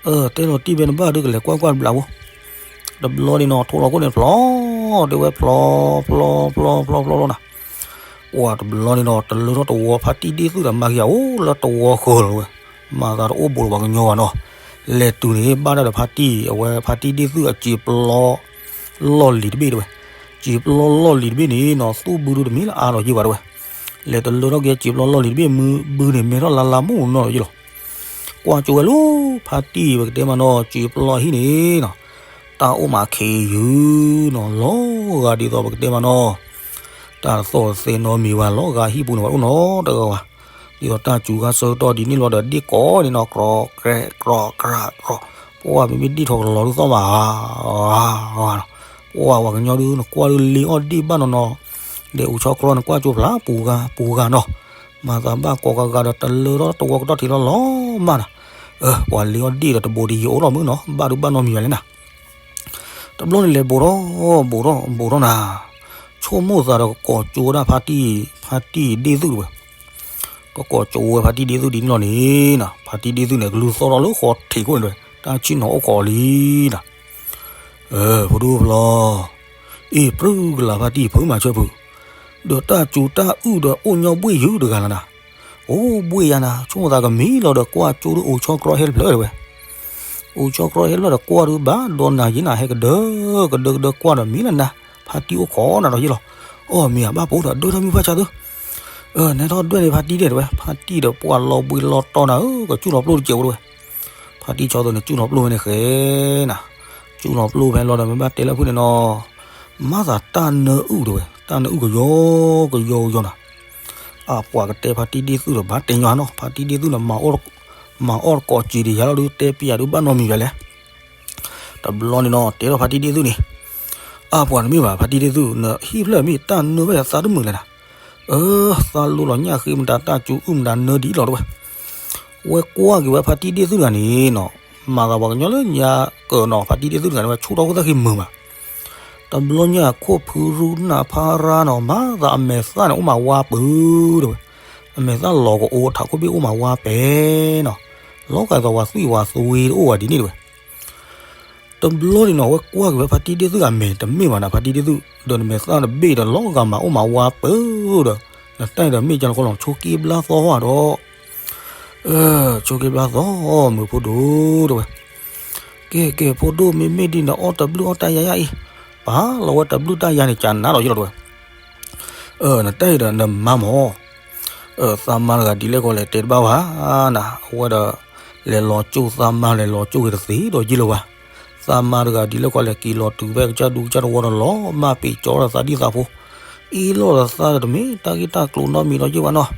အၢ တဲလီၤတံၢ်ဖဲနဘၣ်ဒုးကလဲၤကွၢ်ကွၢ်တဘျးဖိ တဘျီန့ၣ်နီၤ ထိလီၤခိၣ်န့ၣ်ဖျီ တဲဝဲဖျီ ဖျီ ဖျီ ဖျီ ဖျီ ဖျီနၤ ကွၢ်တဘျီန့ၣ်နီၤ တလၢထီၣ်တဝီဖါတံၢ်ဒ့ၣ်သုၣ်ဒီးမါခံဂၤအိၣ်လၢတဝီဃၢၤလီၤဝဲ မၤသးတအိၣ်ဘူးလီၤပှၤကညီဘၣ်နီၤ လဲၤတုၤန့ၣ် ဘၣ်ဒၣ်ဒီးဖါတံၢ် အဝဲဖါတံၢ်ဒ့ၣ်သုၣ်အစံာ်ပျီ လီၢ်လံၤတဘ့ၣ်တဲဝဲ စံာ်ပျီလီၢ်လံၤတဘ့ၣ်န့ၣ်နီၤ သူၣ်ဘုဒုတမ့ၢ်လၢအါဒီးယ့ၢ်ဘၣ်တဲဝဲ လဲၤတလၢထီၣ်က့ၤစံာ်ပျီလီၢ်လံၤတဘ့ၣ် မုၢ်ဘုန့ၣ်မဲထီၣ်လါလါမုၢ်နီၤယ့ၢ်လီၤ ကွၢ်ကၠိဝဲလၢ ဖါတံၢ်ပကတဲမးနီၤ စံာ်ပျီဟံၣ်န့ၣ်နီၤ တၢ်အိၣ်မးခ့ယုၢ်နီၤ လီၤဂာ်ဒ်သိးပကတဲမးနီၤ တၢ်သီၣ်သဲနီတမံၤဘၣ် လီၤဂာ်ဟံၣ်ပူၤန့ၣ် ပှၤအိၣ်နီတဂၤဘၣ် ဒ်သိးတၢ်စူၤခါဆၢကတီၢ်ဒ်န့ၣ်လီၤဒီး ဒ့ၣ်ကိးန့ၣ်နီၤ ကြီၤကြဲးကြီၤကြးကြီၤ ပှၤမ့မ့ၢ်ဒ့ၣ်ထီၣ်ကလီၤဒုးသီၣ်မး ဂၤဂၤနီၤ ပှၤပှၤကညီဒုး နကွၢ်ဒုးလ့အီၣ်ဒ့ၣ်ဘၣ်နီၤနီၤ ဒီးအိၣ်ဆီကြီန့ၣ် ကွၢ်ကၠိဖျါပူၤဂၤပူၤဂၤနီၤ မၤသးဘၣ်ကိးဂၤဂၤဒီးတလၢထီၣ်တဝီကတီၢ်ထံးလီၤလီၤမးနီၤ အၢ ပှၤလ့အီၣ်ဒ့ၣ်ဒီးတဘိးတယံၤအိၣ်လီၤမုၢ်နီၤ ဘၣ်ဒုးဘၣ်နီတမံၤဘၣ်လဲၣ်နၤ တဘျီန့ၣ်လဲၤဘူးထီၣ် ဘူးထီၣ် ဘူးထီၣ်နၤ ဆိကမိၣ်သးဒီးကကိးကၠိဝဲဒၣ်ဖါတံၢ် ဖါတံၢ်ဒ့ၣ်သုၣ်တဲဝဲ ကကိးကၠိဝဲဖါတံၢ်ဒ့ၣ်သုၣ်ဒ်န့ၣ်လီၤန့ၣ်နီၤ ဖါတံၢ်ဒ့ၣ်သုၣ်န့ၣ် ကလူၤသီၣ်ထီၣ်လၢဃီထံးခိၣ်န့ၣ်တဲဝဲ တၢ်ဆ့ၣ်နီၤအိၣ်ခိးလံနၤ အၢ ဖိဒိၣ်ဖျီ အ့ၣ် ပြုၢ်ကလာ်ဖါတံၢ်ဖုမၤဆၢဖု ဒီးတၢ်စူၤတၢ်အုၣ်ဒီးအိၣ်ညီဘှ့ၣ်ယုၢ်တဂၤလီၤနၤ အိၣ်ဘှ့ၣ်ယၤနၤ ဆိကမိၣ်သးကမံလီၤဒီးကွၢ်ကၠိဒုးအိၣ်ဆီကြီဟဲတဖျၢၣ်တဲဝဲ အိၣ်ဆီကြီဟဲတဖျၢၣ်ဒီးကွၢ်ဒုးဘၣ်ဒီးနၤယံၤနၤ ဟဲကဒၢကဒၢကဒၢကွၢ်ဒီးမံလၢနၤ ဖါတံၢ်အိၣ်ခိးနၤဒီးယ့ၢ်လီၤ အီၣ်မ့ၢ်ဧါ ဘၣ်ပိာ်ဒီးဒွဲၣ်ထီၣ်မုၢ်ဖါဆါသု အၢ နဲထီၣ်ဒွဲၣ်န့ၣ်ဖါတံၢ်ဒ့ၣ်တဲဝဲ ဖါတံၢ်ဒီးပှၤလီၤဘှံးလီၤတီၤနၤဧၢ ကစူၣ်လီၤပျိၢ်တစဲးဖိတဲဝဲ ဖါတံၢ်ဆီသုန့ၣ် စူၣ်လီၤပျိၢ်ဝဲန့ၣ်ဃဲနၤ စူၣ်လီၤပျိၢ်ဖဲလီၤဒီး မ့ၢ်ဘၣ်တဲလၢဖုန့ၣ်နီၤ မၤသးတၢ်နၢအုၣ်တဲဝဲ တၢ်နၢအုၣ်ကယီကယီကယီနၤ အပှၤကတဲဖါတံၢ်ဒ့ၣ်သုၣ်ဒီးဘၣ်တဲညီနီၤ ဖါတံၢ်ဒ့ၣ်သုၣ်န့ၣ် မၤအီၣ်တကိးစံးတယၤလီၤဒုး တဲပျးဒုးဘၣ်နီတမံၤဘၣ်လဲၣ် တဘျီန့ၣ်နီၤ တဲထီၣ်ဖါတံၢ်ဒ့ၣ်သုၣ်န့ၣ် အပှၤတမ့ၢ်ဘၣ် ဖါတံၢ်ဒ့ၣ်သုၣ် နဟံၣ်ဖျၢၣ်မ့ၢ်တၢ်နၢဖဲယသးတမုာ်လဲၣ်နၤ အၢ သးလိလီၤညၣ်ဃ့မတၤ တၢ်စူၤအုၣ်မတၤနၢဒ်လီၤတဲဝဲ ဝဲကွၢ်က့ၤဝဲဖါတံၢ်ဒ့ၣ်သုၣ်တဂၤန့ၣ်နီၤ မၤသးပှၤကညီလၢညါကၢၤနီၤ ဖါတံၢ်ဒ့ၣ်သုၣ်တဂၤန့ၣ် ဝဲဆူၣ်ထီၣ်ခိၣ်သၣ်ဃံမုာ်မး တဘျီညါခိၣ်ဖုရူနၢ်ဖါရါနီၤ မၤသးအမဲာ်သၣ်န့ၣ် အိၣ်မးဝါပၢၤတဲဝဲ အမဲာ်သၣ်လီၤကအိးထးခိၣ်ဘ့ၣ်အိၣ်မးဝါပဲနီၤ လီၤဂာ်ဒ်သိးပှၤသွံၣ်ပှၤသွ့တအိၣ်ဝဲဒ်န့ၣ်တဲဝဲ တဘျီန့ၣ်နီၤ ဝဲကွၢ်က့ၤဝဲဖါတံၢ်ဒ့ၣ်သုၣ်ဂၤမဲာ် တမ့ၢ်ဘၣ်နၤ ဖါတံၢ်ဒ့ၣ်သုၣ် ဒီးနမဲာ်သၣ်တဘ့ၣ်ဒီးလီၤဂာ်မးအိၣ်မးဝါပၢၤဒီး နတၢ်အံၤဒီးမ့ၢ်ကလီၤခီလီၤ ဆိးက့ဘျါသီဟီဒီး အၢ ဆိးက့ဘျါသီ မုၢ်ဖိဒိၣ်တဲဝဲ ကဲကဲ ဖိဒိၣ်မ့မ့ၢ်ဒ်နအီၣ်တဘျုးအီၣ်တၢ်ယါယါအံၤ ပာ်လီၤဝဲတဘျုးတၢ်ယါန့ၣ် ကနၤဒီးယ့ၢ်လီၤတဲဝဲ အၢ နတၢ်အံၤဒီးနမါမး အၢ သးမါတဂၤဒ်လဲၣ်ကီးလဲၣ်တဲတဘၣ်ဘၣ် နၤ အဝဲဒီး လဲၤလီၤကၠိသးမါ လဲၤလီၤကၠိက့ၤတသ့ဒီးယ့ၢ်လၢၤဘၣ်. သးမါတဂၤဒ်လဲၣ်ကီးလဲၣ် က့ၤလီၤတုၤဖဲကစၢ်ဒူကစၢ်တဝီဒီးလီၤမၢ်ပ့ၤကၠီဒီးသးဒံၣ်သးဖိ အ့ၣ်လိာ်ဒီးသးဒီးတမ့ၢ်တၢ်ဂ့ၢ်တၢ်ကျိၤနီတမံၤဒီးယ့ၢ်ဘၣ်နီၤ.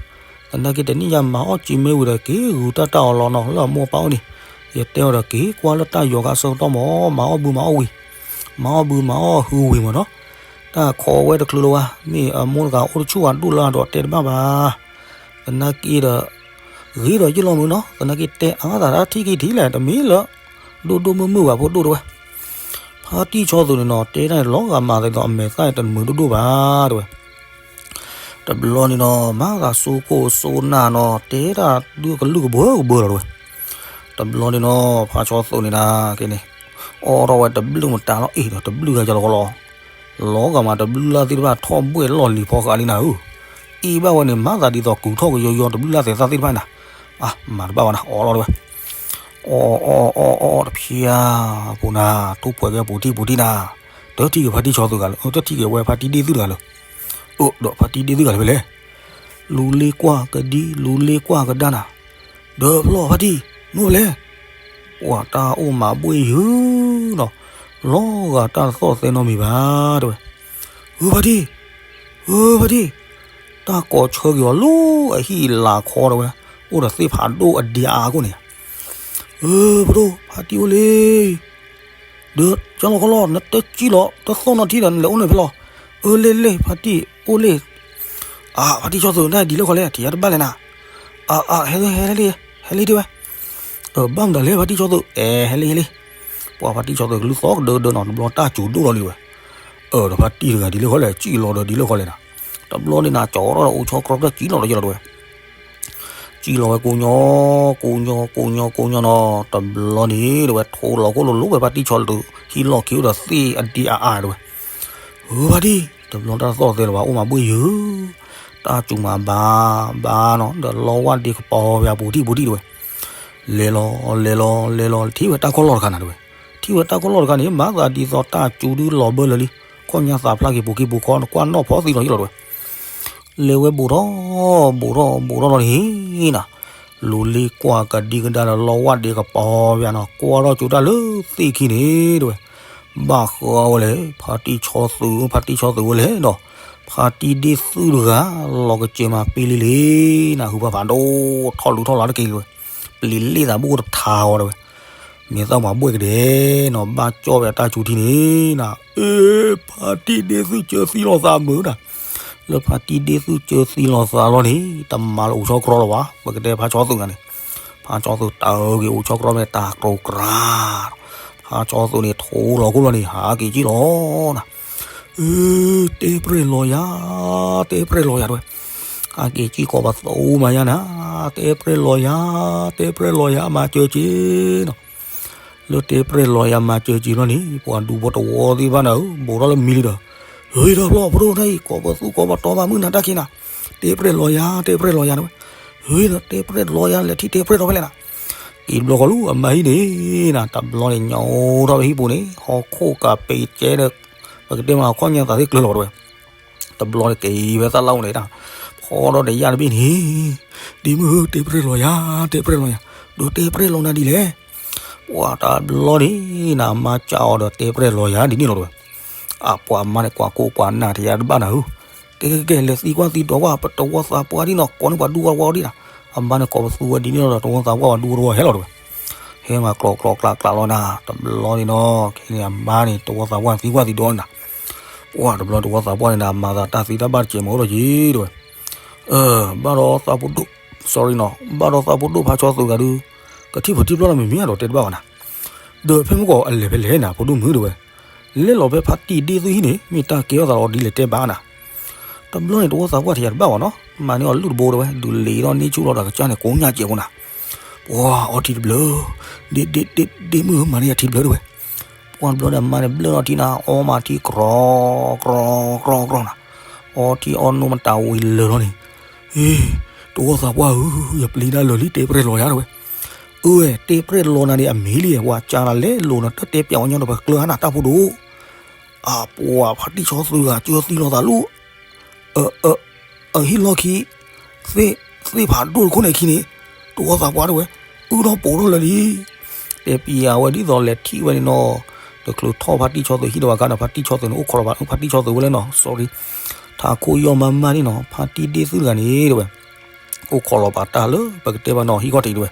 သနာ်က့တနံၣ်ညါမၤအီၣ်ကၠံမ့ၢ်ဝံၤဒီးက့ၤဂုၤတၢ်တၢ်အီၤလီၤနီၤ လၢအမိၢ်အပၢ်အိၣ်န့ၣ် ယတဲအီၤဒီးက့ၤကွၢ်လၢတၢ်ယီၤခါဆၢကတီၢ်မး မၤအီၣ်ဘုမၤအီၣ်ဝံၤ မၤအီၣ်ဘုမၤအီၣ်ဟုဝံၤမးနီၤ. တၢ်ခိးဝဲတချုးလၢၤဝဲ မ့ၢ်အမိၢ်တဂၤအိၣ်တဆူၣ်ဝဲဒိၣ်လၢအဒီးတဲတဘၣ်ဘၣ်. သနာ်က့ဒီး ဂ့ၤဒီးယ့ၢ်လီၤမုၢ်နီၤ သနာ်က့တဲအါသးတၢ်ထံၣ်က့ၤထံၣ်လဲၣ် တမ့ၢ်လၢ ဒိၣ်ဒိၣ်မုၢ်မုၢ်ဘၣ်ဖိဒိၣ်တဲဝဲ. ဖါတံၢ်ဆီသူန့ၣ်နီၤ တဲတၢ်န့ၣ်လီၤဂာ်မးသးဒီးအမဲာ်သၣ်တမုာ်ဒိၣ်ဒိၣ်ဘၣ်တဲဝဲ. တဘျီန့ၣ်နီၤ မၤသးစိကိၣ်စိနၢ်နီၤ တဲတၢ်ဒုးကလုၢ်ကဘၢကဘၢလီၤတဲဝဲ. တဘျီန့ၣ်နီၤ ဖါဆီသူန့ၣ်ဒၣ်က့န့ၣ် အိးထီၣ်ဝဲတဘျုးမတၤလီၤအ့ၣ်ဒီး တဘျုးဂၤကလီကလီ, လီၤဂာ်မးတဘျုးလၢ်သ့ၣ်တဖၣ်ထီၣ်ဘှဲၣ်လီၢ်လံၤဖီဃာ်လံနၤဧၢ, အ့ၣ်ဘၣ်ဝဲန့ၣ် မၤသးဒ်သိးကူၣ်ထီၣ်ကယီယီတဘျုးလၢ်သ့ၣ်သၣ်သ့ၣ်တဖၣ်နၤ, အမၤတဘၣ်ဝဲနၤ အိးထီၣ်တဝဲ, အိးအိးအိးအိးတဖျါ, ပူၤနၤ, ထိၣ်ပှဲၤကဲပူၤထံၣ်ပူၤထံၣ်နၤ, တထံၣ်က့ၤဖါတံၢ်ဆီသူတဂၤလၢ တထံၣ်က့ၤဝဲဖါတံၢ်ဒ့ၣ်သုတဂၤလၢ အိၣ်ဒီးဖါတံၢ်ဒ့ၣ်သုတဂၤလၢဖဲလဲၣ်, လူၤလ့ကွၢ်ကဒံ လူၤလ့ကွၢ်ကဒါနၤ, ဒီးဖျီၣ်ဖါတံၢ် မ့ၢ်ဖဲလဲၣ်, ပှၤတၢ်အိၣ်မၤဘှ့ၣ်ယုာ်နီၤ, လီၤဂာ်တၢ်တသီၣ်သဲနီတမံၤဘၣ် တဲဝဲ, ဧၢဖါတံၢ်, ဧၢဖါတံၢ်, တၢ်ကိးဆၢက့ၤအီၤလၢအဟံၣ်လၤခီတဲဝဲ, အိၣ်ဒီးသ့ၣ်ဖးဒိၣ်အဒံးအါအါခိၣ်န့ၣ်, ဧၢ ပဒိၣ် ဖါတံၢ်အိၣ်လံ ဒီးကၠီလီၤခီလီၤ နတစံၣ်လီၤ တသီၣ်နီၣ်ထံဒီး နလဲၤအိၣ်န့ၣ်ဖဲလီၤ, အၢလ့လ့ ဖါတံၢ်အိၣ်လံ, အါ ဖါတံၢ်ဆီသူ နဒ်လဲၣ်ခီလဲၣ် ထံၣ်ယၤတဘၣ်လဲၣ်နၤ, အါ အါ ဟဲလံ ဟဲလံ ဟဲလံ တဲဝဲ, ဘၣ်မတၤလဲၣ် ဖါတံၢ်ဆီသူ အဲ ဟဲလံ ဟဲလံ, ပှၤဖါတံၢ်ဆီသူကလုၢ်သီၣ်ကဒၢဒၢနီၤ တဘျီတၢ်စူၤဒိၣ်လီၤလံဝဲ, အၢ ဒီးဖါတံၢ်တဂၤဒ်လဲၣ်ခီလဲၣ် စံၣ်လီၤဒီးဒ်လဲၣ်ခီလဲၣ်နၤ, တဘျီန့ၣ်နၤ ကၠီထီၣ်ဒီးအိၣ်ဆီကြီဖျၢၣ်စံၣ်လီၤဒီးယလီၤတဲဝဲ စံၣ်လီၤဝဲကိးညီ ကိးညီ ကိးညီ ကိးညီနီၤ တဘျီန့ၣ် တဲဝဲ ထိလီၤခိၣ်လိၤလိၤဝဲဖါတံၢ်ဆီသူ ဟံၣ်လီၢ်ခံအိၣ်ဒီးသ့ၣ်အဒံးအါအါတဲဝဲ, ဧၢ ဖါတံၢ် တဘျီတၢ်သီၣ်သဲလၢၤဘၣ် အိၣ်မၤဘှ့ၣ်ယုာ်, တၢ်စူၤမၤဘၣ်ဘၣ်နီၤ ဒီးလီဝၢ်ဒ့ကပီၤဝဲအပူၤထံၣ်ပူၤထံၣ်တဲဝဲ, လဲၤလီၤ လဲၤလီၤ လဲၤလီၤ ထံၣ်ဝဲတၢ်ခီၣ်လီၢ်တခါနၤတဲဝဲ, ထံၣ်ဝဲတၢ်ခီၣ်လီၢ်တခါန့ၣ် မၤသးဒ်သိးတၢ်စူၤဒုလီၤဘၢလၢာ်လံ, ခီၣ်ညါသးဖျါက့ၤပူၤက့ၤပူၤခီ နကွၢ်နီၣ်ဖီသံလီၤယလီၤတဲဝဲ လဲၤဝဲဘူးထီၣ် ဘူးထီၣ် ဘူးထီၣ်လီၤန့ၣ်နၤ, လူၤလ့ကွၢ်ကဒံကဒါဒီးလီဝၢ်ဒ့ကပီၤပယါနီၤ ကွၢ်ထီၣ်ကၠိတၢ်လၢသ့ၣ်ခံန့ၣ်တဲဝဲ, ဘၣ်ဃးဝဲလဲၣ် ဖါတံၢ်ဆီသူ ဖါတံၢ်ဆီသူဝဲလဲၣ်နီၤ, ဖါတံၢ်ဒ့ၣ်သုတဂၤ လီၤကစဲးမၤပ့လံလံနၤ ဟုဖးဖးဒိၣ် ထီၣ်လူၤထီၣ်လီၤတက့ၢ်တဲဝဲ, ပျံၤလ့ၣ်သးဘိၣ်တထါဝဲတဲဝဲ မ့ၢ်သးမၤဘှဲၣ်ကဒဲနီၤ ဘၣ်ကၠီၣ်ဝဲတၢ်စူၤထံန့ၣ်နၤ, အ့ ဖါတံၢ်ဒ့ၣ်သုစၢသံလီၤသးမုာ်နၤ, လၢဖါတံၢ်ဒ့ၣ်သုစၢသံလီၤသးလီၤန့ၣ် တမၤလၢအိၣ်ဆီကြီလီၤဘၣ် ပကတဲဖါဆီသူဂၤန့ၣ်, ဖါဆီသူတၢ်အၢက့ၤအိၣ်ဆီကြီမ့ၢ်တၢ်ကြိးကြၢ်, ဖါဆီသူန့ၣ်ထိလီၤခိၣ်လီၤန့ၣ် ဟးက့ၤကံၣ်လီၤနၤ အ့ တဲပြဲၢ်လီၤယၤ, တဲပြဲၢ်လီၤယၤတဲဝဲ, ဟးက့ၤကံၣ်ကိးပသူမၤယါနၤ, တဲပြဲၢ်လီၤယၤ, တဲပြဲၢ်လီၤယၤ မၤစၢၤက့ၤနီၤ, လၢတဲပြဲၢ်လီၤယၤမၤစၢၤက့ၤဘျီန့ၣ် ပှၤဒူဖိတဝီသ့ၣ်တဖၣ်နၤဧၢ ဘူးထီၣ်လၢမံလံဒီး, ဟ့ၣ်ဒီးဖျီၣ်ပဒိၣ်တၢ်အံၤ ကိးပသူကိးပတီမၤမုၢ်နၤတၢ်ခံနၤ, တဲပြဲၢ်လီၤယၤ တဲပြဲၢ်လီၤယၤတဲဝဲ, ဟ့ၣ်ဒီးတဲပြဲၢ်လီၤယၤ လဲၤထံၣ်တဲပြဲၢ်လီၤဖဲလဲၣ်နၤ, က့ၤတဘျီဃီလၢအမါဟံၣ်န့ၣ်နၤ တဘျီန့ၣ် ညိးထီၣ်ဝဲဟံၣ်ပူၤန့ၣ် ဟီၣ်ခိၣ်ကးပ့ၤကဲဒီး ပကတဲမ့ၢ်ခီၣ်ညါသးသ့ၣ်ကျၢၤလီၤတဲဝဲ တဘျီန့ၣ်က့ၤဝဲသၣ်လၢအိၣ်န့ၣ်တၢ်, ဖီဒီးတယၢ်တဘ့ၣ်န့ၣ်, ဒ်မုၢ်ဧၢ တဲပြဲၢ်လီၤယၤ တဲပြဲၢ်လီၤယၤ, ဒီးတဲပြဲၢ်လီၤနၤဒ်လဲၣ်, ပှၤတဘျီန့ၣ်နၤ အမါစံးအီၤဒီးတဲပြဲၢ်လီၤယၤဒ်န့ၣ်လီၤတဲဝဲ, အပှၤမါန့ၣ်ကွၢ်ကိၢ်ကွၢ်နၢ်တယၢ်တဘၣ်နၤဧၢ, ကဲကဲကဲ လဲၤသံကွၢ်သံဒိးကွၢ် ပတဝီသးပှၢ်ဒ်နီၤ ကိးန့ၢ်ပှၤဒူဝီတဝီဒ်နၤ, အမါန့ၣ်ကိးပသူဝဲဒ်န့ၣ်လီၤဒီး တဝီသးပှၢ်ပှၤဒူဝီတဝီဟဲလီၤတဲဝဲ ဟဲမၤကျိးကျိးကျးကျးလီၤနၤ, တဘျီန့ၣ်နီၤ ခဲန့ၣ်အမါန့ၣ် တဝီသးပှၢ်န့ၣ်သံကွၢ်သံဒိးနၤ, ပှၤတဘျီတဝီသးပှၢ်န့ၣ်နၤ မၤသးတၢ်သံတၢ်ဘၣ်တကဲးမ့ၢ်အိၣ်ဒီးက့ၤတဲဝဲ, ဘၣ်ဒီးသးဖိဒိၣ် sorry နီၤ ဘၣ်ဒီးသးဖိဒိၣ်ဖါဆီသူဂၤဒုး ကထံၣ်ဖိထံၣ်ဖျီၣ်လီၤမ့မ့ၢ်ဒီးတဲတဘၣ်ဘၣ်နၤ, ဒီးဖဲမုၢ်ကီးအလဲၤဖဲလဲၣ်နၤ ဖိဒိၣ်မုၣ်တဲဝဲ, လဲၤလီၤဖဲဖါတံၢ်ဒ့ၣ်သုဟံၣ်န့ၣ် မ့ၢ်တၢ်ကဲထီၣ်သးလီၤဒ်လဲၣ်တဲဘၣ်နၤ တဘျီန့ၣ် တဝီသးပှၢ်ထံၣ်ယၤတဘၣ်ဘၣ်နီၤ, မၤန့ၢ်အီၤလုၢ်တဘိတဲဝဲ ဒုးလ့ၤထီၣ်န့ၢ်ဆူၣ်လီၤဒီးကစၢ်န့ၣ် ကိးညါကဲးဖိနၤ, ပှၤအီထံတဘျၢ, ဒ့ဒ့ဒ့ဒ့မုၣ်ဧၢ မၤန့ၢ်ယၤထံတဘျၢတဲဝဲ, ပှၤတဘျီန့ၣ် အမါန့ၣ်ဘျၢထီၣ်ထံနၤ အီမၤထံကြီကြီကြီနၤ, အီထံအီနိၣ်မတၤဝံၤလၢာ်လီၤန့ၣ်, အ့, တဝီသးပှၢ်ဧၢ, ယပျံၤတၢ်လၢာ်လံ တဲပြဲၢ်လီၤယၤတဲဝဲ, အၢဝဲ တဲပြဲၢ်လီၤနၤန့ၣ် အမံၤလံ ပှၤကၢနၤလဲၤလိၤနၤ တၢ်တဲပျးဝဲညီဒီး ပကျၢၤဟါနၤတၢ်ဖိဒိၣ် အပှၤဖါတံၢ်ဆီသူဂၤ ကၢသံလီၤသးလၢ အဟံၣ်လီၢ်ခံ သ့ၣ်ဖးဒိၣ်တခိၣ်န့ၣ်ခံန့ၣ် တဝီသးပှၢ်တဲဝဲ အုၣ်ထီၣ်ပိာ်ထီၣ်လၢာ်လံ, တဲပျးဝဲဒ်သိးလဲၤထံၣ်ဝဲန့ၣ်နီၤ, တချုးထီၣ်ဖါတံၢ်ဆီသူဟံၣ်ဒီးဘၣ်ခါဒီး ဖါတံၢ်ဆီသူန့ၣ် အိၣ်ခိးလီၤဘၣ် ဖါတံၢ်ဆီသူဝဲလဲၣ်နီၤ sorry, ထးခိၣ်ယီၢ်မးမးန့ၣ်နီၤ ဖါတံၢ်ဒ့ၣ်သုတဂၤန့ၣ်တဲဝဲ အိၣ်ခိးလီၤဘၣ်တၢ်လၢပကတဲဘၣ်နီၤ ဟံၣ်ခီၣ်ထံးတဲဝဲ,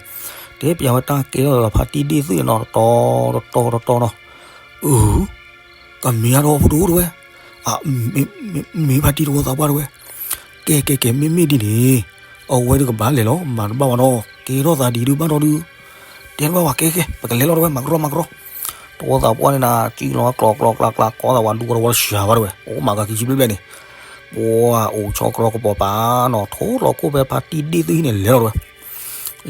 တဲပျးဝဲတၢ်ကဲထီၣ်သးဒီးဖါတံၢ်ဒ့ၣ်သုနီၤ တတီတတီနီၤ, အၢ ကမ့ၢ်အါထီၣ်ဖိဒိၣ်တဲဝဲ, မ့ၢ်ဖါတံၢ်တဝီသးပှၢ်တဲဝဲ, ကဲကဲကဲ မ့မ့ၢ်ဒ်န့ၣ် အဝဲဒုးကဘၣ်လဲၤလီၤ မၤတဘၣ်ဘၣ်နီၤ ကဲထီၣ်သးဒ်ဒုးဘၣ်ထီၣ်ဒုး, တဲတဘၣ်ဘၣ် ကဲကဲ ပကလဲၤလီၤတဲဝဲ မၤကရီမၤကရီ, တဝီသးပှၢ်န့ၣ်နၤ စံၣ်လီၤကျိးကျိးကျးကျး ကိးသးဝဲဒူကရီဝဲတစှၤဘၣ်တဲဝဲ အိၣ်မၤကၤခံဆံဘျဲၣ်ဘျဲၣ်န့ၣ်, ပှၤအိၣ်ဆီကြီကပီၤပၤနီၤ ထိလီၤခိၣ်ဖဲဖါတံၢ်ဒ့ၣ်သုဟံၣ်န့ၣ်လဲၤလီၤတဲဝဲ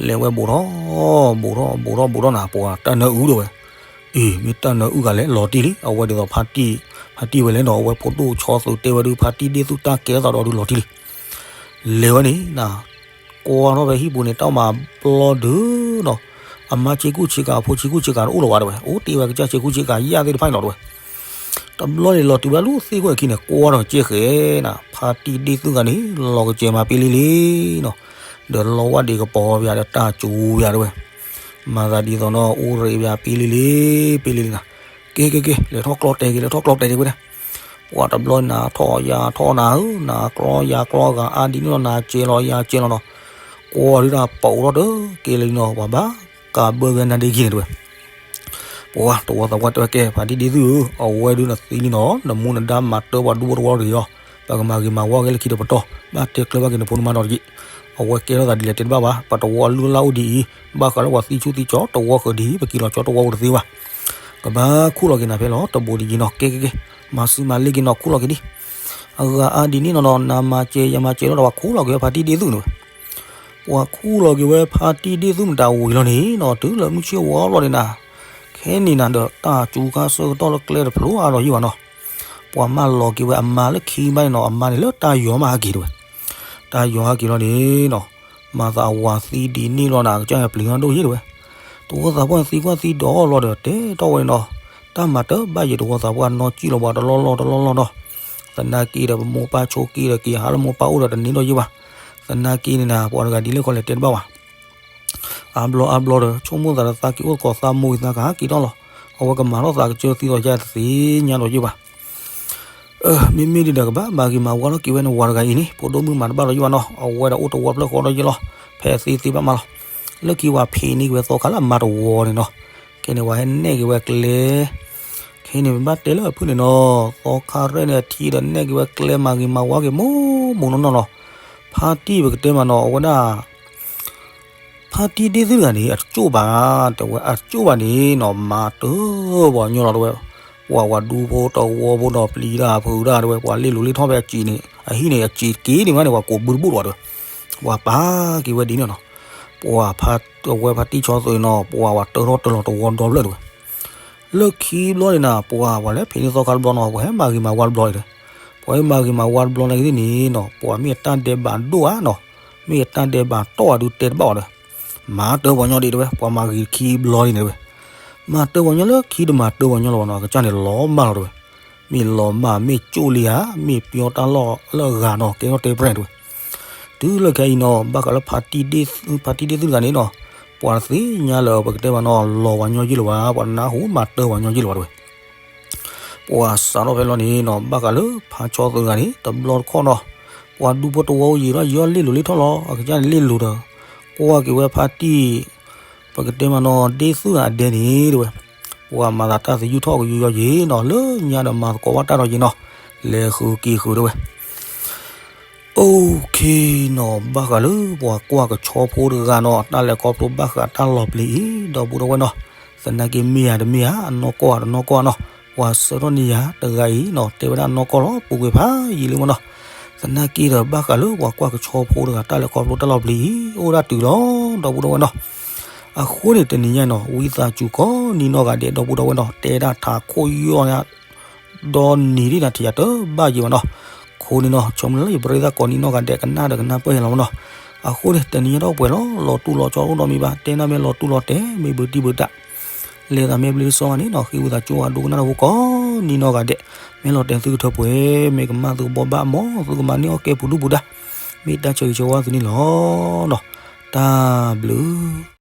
လဲၤဝဲဘူးထီၣ် ဘူးထီၣ် ဘူးထီၣ် ဘူးထီၣ်နၤ ပှၤတၢ်နၢအုၣ်တဲဝဲ, အ့ မ့ၢ်တၢ်နၢအုၣ်ဂၤလဲၣ် လီၤတံၢ်လံ, အဝဲဒ်သိးဖါတံၢ်, ဖါတံၢ်ဝဲလဲၣ်နီၤ, အဝဲဖိဒိၣ်ဆီသုးတဲဝဲဒုး ဖါတံၢ်ဒ့ၣ်သုၣ်တၢ်ကဲထီၣ်သးဒီးဒုးလီၤတံၢ်လံ. လဲၤဝဲန့ၣ်နၤ, ကွၢ်ထီၣ်ဖဲဟံၣ်ပူၤန့ၣ် တၢ်မၤဘျီဒုးနီၤ, အမါဆ့ကူၣ်ဆ့ကၤ အဖိဆ့ကူၣ်ဆ့ကၤတအိၣ်လၢၤဘၣ်တဲဝဲ, အိၣ်တ့ၢ်ဝဲကစၢ်ဆ့ကူၣ်ဆ့ကၤယၣ်သ့ၣ်တဖၣ်န့ၣ်လီၤတဲဝဲ. တဘျီန့ၣ်လီၤတုၤဝဲလၢသ့ၣ်ခိၣ်အခံန့ၣ် ကွၢ်ထီၣ်ကစဲၣ်ဃဲနၤ, ဖါတံၢ်ဒ့ၣ်သုၣ်ဂၤန့ၣ် လီၤကစဲးမၤပ့လံလံနီၤ, ဒီးလီၤဝဲဒံးကပီၤပၠးဒီးတၢ်စူၤပၠးတဲဝဲ, မၤသးဒ်သိးနီၤ အိၣ်ရ့းပၠးပ့လံလံ, ပ့လံလံနၤ, က့ၤက့ၤက့ၤ လဲၤထီၣ်ကျီတဲာ်က့ၤ လဲၤထီၣ်ကျီတဲာ်က့ၤဝဲဒၣ်. ပှၤတဘျီနၤထီၣ်ယၤထီၣ်နၤဧၢ, နၤကျီယၤကျီဂၤအါဒ်န့ၣ်လီၤ, နၤစဲးလီၤယၤစဲးလီၤနီၤ, ကွၢ်ဒုးတၢ်ပိာ်ထီၣ်တက့ၢ်လံနီၤ, ပှၤဘၣ်ကးဘၢက့ၤနၤဒ့က့ၤန့ၣ်တဲဝဲ. ပှၤတဝီသးပှၢ်တဲဝဲကဲ ဖါတံၢ်ဒ့ၣ်သုၣ်ဧၢ, အဝဲဒုးနသံလံနီၤ, နမူနဒါမၤတၢ်ပှၤဒူဖိတဝီတဂ့ၤအီၤ, ပကမၤဂ့ၤမၤဝါက့ၤလၢခံဒီးပတီၢ်, ဘၣ်တဲကျၢၤဘၣ်က့ၤနဖိနမါဒီးတက့ၢ်. အဝဲကဲထီၣ်သးဒ်လဲၣ်တဲတဘၣ်ဘၣ်, ပတဝီအလုၢ်အလၢ်အိၣ်ဒ်အံၤ, ဘၣ်ဃးလၢပှၤသံဆူၣ်သံကၠီ တဝီဃၢၤဒ်အံၤ ပက့ၤလီၤကၠီတဝီအိၣ်တသ့ဘၣ်. ကဘၣ်ခူၣ်လီၤက့ၤနၤဖဲလီၤ တဘိးဒ်ယံၤနီၤ, ကဲက့ၤက့ၤ, မၤစုမၤလ့ၢ်က့ၤနီၤ, ခူၣ်လီၤက့ၤဒံး. အဂၤအါဒ်န့ၣ်နီၤနီၤ, နၤမၤစဲးယၤမၤစဲးလီၤဒီး ပှၤခူၣ်လီၤက့ၤဝဲဖါတံၢ်ဒ့ၣ်သုၣ်န့ၣ်ဝဲ. ပှၤခူၣ်လီၤက့ၤဝဲဖါတံၢ်ဒ့ၣ်သုၣ်မတၤဝံၤလီၤန့ၣ်နီၤ, တုၤလၢမုၢ်ဆ့ၣ်ဝါဘျီန့ၣ်နၤ, ခဲန့ၣ်နၤဒီးတၢ်စူၤခါဆၢကတီၢ်လၢကျဲတဖျိအါထီၣ်ယံၤဘၣ်နီၤ, ပှၤမၢလီၤက့ၤဝဲအမါလၢခံဘၣ်န့ၣ်နီၤ, အမါန့ၣ်လၢတၢ်ယီၤမးဟဲက့ၤတဲဝဲ. တၢ်ယီၤဟဲက့ၤလီၤန့ၣ်နီၤ, မၤသးအဝၤသံဒ်န့ၣ်လီၤနၤ, ကစၢ်ယွၤပျံၤထီၣ်ဒိၣ်ယံၤတဲဝဲ. တဝီသးပှၢ်သံကွၢ်သံဒီးလီၤဒီး တဲထီၣ်ဝဲန့ၣ်နီၤ, တၢ်မၤတဘၣ်ယံၤ တဝီသးပှၢ်နီၢ်ကံၣ်လီၤပှၤတလီၢ်လီၢ်တလီၢ်လီၢ်နီၤ. သနာ်က့ဒီး ပမိၢ်ပၢ်ဆိးက့ဒီး က့ၤဟးလၢမိၢ်ပၢ်အိၣ်ဒီးတန့ၢ်ဒီးယံၤဘၣ်. သနာ်က့န့ၣ်နၤ ပှၤတဂၤဒ်လဲၣ်ခီလဲၣ်တဲတဘၣ်ဘၣ်. အါဘျီအါဘျီဒီး ဆိကမိၣ်သးဒီးသးက့ၤအိၣ်သကိးသးမိၢ်အံၤသးကဟးက့ၤထီၣ်လီၤ. အဝဲကမၤထီၣ်သးကစၢၢ်သံဒီးယၤတသ့ၣ်ညါဒီးယံၤဘၣ်. မ့မ့ၢ်ဒ်ဒီးကဘၣ်မၤဂ့ၤမၤဝါထီၣ်က့ၤဝဲန့ၣ် ဝၤတဂၤအံၤန့ၣ် ဖိဒိၣ်မုၣ်မၤတဘၣ်ဒီးယံၤဘၣ်နီၤ, အဝဲဒီးအိၣ်တဝီဖျၢၣ်ဃီဒီးယံၤလီၤ, ဖဲသ့သ့ဘၣ်မးလီၤ. လၢခံဝၤဖံးန့ၢ်က့ၤဝဲသီခါလၢအမါတဝီန့ၣ်နီၤ, ခဲန့ၣ်ဝဲဟဲနဲၣ်က့ၤဝဲကျဲ, ခဲန့ၣ်ပဘၣ်တဲလၢအဖုၣ်န့ၣ်နီၤ, သီခါရဲၣ်န့ၣ်အထံဒီးနဲၣ်က့ၤဝဲကျဲမၤဂ့ၤမၤဝါက့ၤမိၢ်မိၢ်နီၢ်နီၢ်လီၤ. ဖါတံၢ်ပကတဲမးနီၤ အဝဲဒၣ် ဖါတံၢ်ဒ့ၣ်သုၣ်တဂၤန့ၣ် အတကၠိၣ်ဘၣ်, တဲဝဲအတကၠိၣ်ဘၣ်န့ၣ်နီၤ မၤတၢ်ပှၤကညီလီၤတဲဝဲ, ပှၤဝၤဒူဖိတဝီဖိဒီးပျံၤတၢ်ဖုးတၢ်တဲဝဲ, ပှၤလ့ၣ်လိၤလ့ၣ်ထီၣ်ဖဲအစံာ်န့ၣ် အဟံၣ်န့ၣ် အစံာ်တက့ၢ်န့ၣ်မးန့ၣ် ပှၤကိးဘုတဘိၣ်တဝီတဲဝဲ, ပှၤပာ်က့ၤဝဲဒ်န့ၣ်နီၤ, ပှၤဖါ အဝဲဖါတံၢ်ဆီသုးနီၤ ပှၤဝဲတၢထီၣ်တၢလီၤတဝီဒီဖျၢၣ်တဲဝဲ. လၢခံဘျီန့ၣ်နၤ ပှၤဝဲလဲၤဖံးန့ၢ်သီခါတဘျီနီၤ ပှၤဟဲမၤဂ့ၤမၤဝါတဘျီအံၤဒီး, ပှၤဟဲမၤဂ့ၤမၤဝါတဘျီန့ၣ်ဂ့ၤန့ၣ်နီၤ ပှၤမ့ၢ်အတၢ်ဒဲးဘးဒိၣ်ဧါနီၤ, မ့ၢ်အတၢ်ဒဲးဘးတီၢ်ဝဲဒုးတဲတဘၣ်အီၤဒီး, မၤတၢ်ပှၤကညီဒံးတဲဝဲ ပှၤမၤဂ့ၤခံဘျီလံန့ၣ်တဲဝဲ, မၤတၢ်ပှၤကညီလၢခံတမၤတၢ်ပှၤကညီလီၤဘၣ်နီၤ အကစၢ်န့ၣ်လီၤမၢ်လီၤတဲဝဲ, မ့ၢ်လီၤမၢ် မ့ၢ်ကၠိၣ်လံဧါ မ့ၢ်ပျီတၢ်လီၢ်လၢအဂၤနီၤ ကဲထီၣ်တဲပြဲၢ်တဲဝဲ. တုၤလၢခဲအံၤနီၤ ဘၣ်ဃးလၢ ဖါတံၢ်ဒ့ၣ်သုၣ်တဂၤန့ၣ်နီၤ, ပှၤတသ့ၣ်ညါလၢပကတဲမးနီၤ လီၤပှၤကညီယ့ၢ်လၢၤဘၣ် ပှၤနၢ်ဟူမၤတၢ်ပှၤကညီယ့ၢ်လၢၤဘၣ်တဲဝဲ. ပှၤစးထီၣ်ဖဲလီၤန့ၣ်နီၤ ဘၣ်ဃးလၢဖါဆီသုးတဂၤန့ၣ် တဘျီတခီၣ်နီၤ, ပှၤဒူဖိတဝီယံာ်ထီၣ်ယံာ်ထီၣ်လ့ၣ်လိၤလ့ၣ်ထီၣ်လီၤ အကစၢ်န့ၣ်လ့ၣ်လိၤဒီး, ကွၢ်က့ၤဝဲဖါတံၢ် ပကတဲမးနီၤ ဒ့ၣ်သုၣ်တဂၤအဒဲန့ၣ်တဲဝဲ, ပှၤမၤသးတၢ်သယုၢ်ထီၣ်ကယုၢ်ယီၤယံၤနီၤ လၢညါဒီးမၤသကိးဘၣ်တၢ်ဒီးယံၤနီၤ, လဲၤဃုက့ၤဃုတဲဝဲ. အိၣ်ခ့နီၤ ဘၣ်ဃးလၢပှၤကွၢ်ကဆီဖိတဂၤနီၤ တၢ်လဲၤခီဖျိဘၣ်ဃးတၢ်လီၤပျံၤအံၤ ဒီပုၢ်ဒီဝဲၢ်နီၤ, သနာ်က့မ့ၢ်ယၤတမ့ၢ်ဧါ အနီၢ်ကီၢ်ဧါတနီၢ်ကီၢ်ဧါနီၤ, ပှၤဆှၢထီၣ်န့ၢ်ယၤတဂၤအံၤနီၤ တဲဝဲဒၣ်အနီၢ်ကီၢ်လီၤ ပူၤကွံာ်ဖးယံာ်လံမးနီၤ, သနာ်က့ဒီးဘၣ်ဃးလၢပှၤကွၢ်ကဆီဖိတဂၤ တၢ်လဲၤခီဖျိတၢ်လီၤပျံၤအံၤ အိၣ်ဒၣ်တုၤလီၤ ဒီပုၢ်ဒီဝဲၢ်နီၤ. အဃိန့ၣ်တနံၤညါနီၤ ဝံသးစူၤကိးနီၢ်ဂၤဒဲး ဒီပုၢ်ဒီဝဲၢ်နီၤ တဲဒၣ်ထးခိၣ်ယီၢ်ညါ ဒီနံၤဒ်နၤထံၣ်ယၤတဘၣ်ယံၤဘၣ်နီၤ, အဃိန့ၣ်နီၤ ဆိကမိၣ်လၢယပြ့သးကိးနီၢ်ဂၤဒဲး ကနၣ်ဒီးကနၣ်ပၢၢ်ယၤလီၤမးနီၤ, အဃိန့ၣ် တနံၤညါဒီးပှဲၤလီၤ လီၤတူၢ်လီၤကၠီအိၣ်ဒီးမ့ၢ်ဘၣ် တဲနၢ်မ့ၢ်လီၤတူၢ်လီၤတဲာ် မ့ၢ်ဘုတံၢ်ဘုတၢ် လဲၤသးမ့ၢ်ဘျ့ဒ်စီဂၤန့ၣ်နီၤ ဃ့ဝံသးစူၤ ဒိကနၣ်တၢ်ဖိကိးနီၢ်ဂၤဒဲး, မ့ၢ်လီၤတဲာ်သုကထၢပှဲၤ မ့ၢ်ကမၣ်သုကဘီဘၣ် မ်သုကမၤန့ၢ်အီၣ်ကဲပူၤဒူပူၤဒါ, မ့ၢ်တၢ်ဆၢဂ့ၤဆၢဝါသုန့ၣ်လီၤ. တၢ်ဘျုး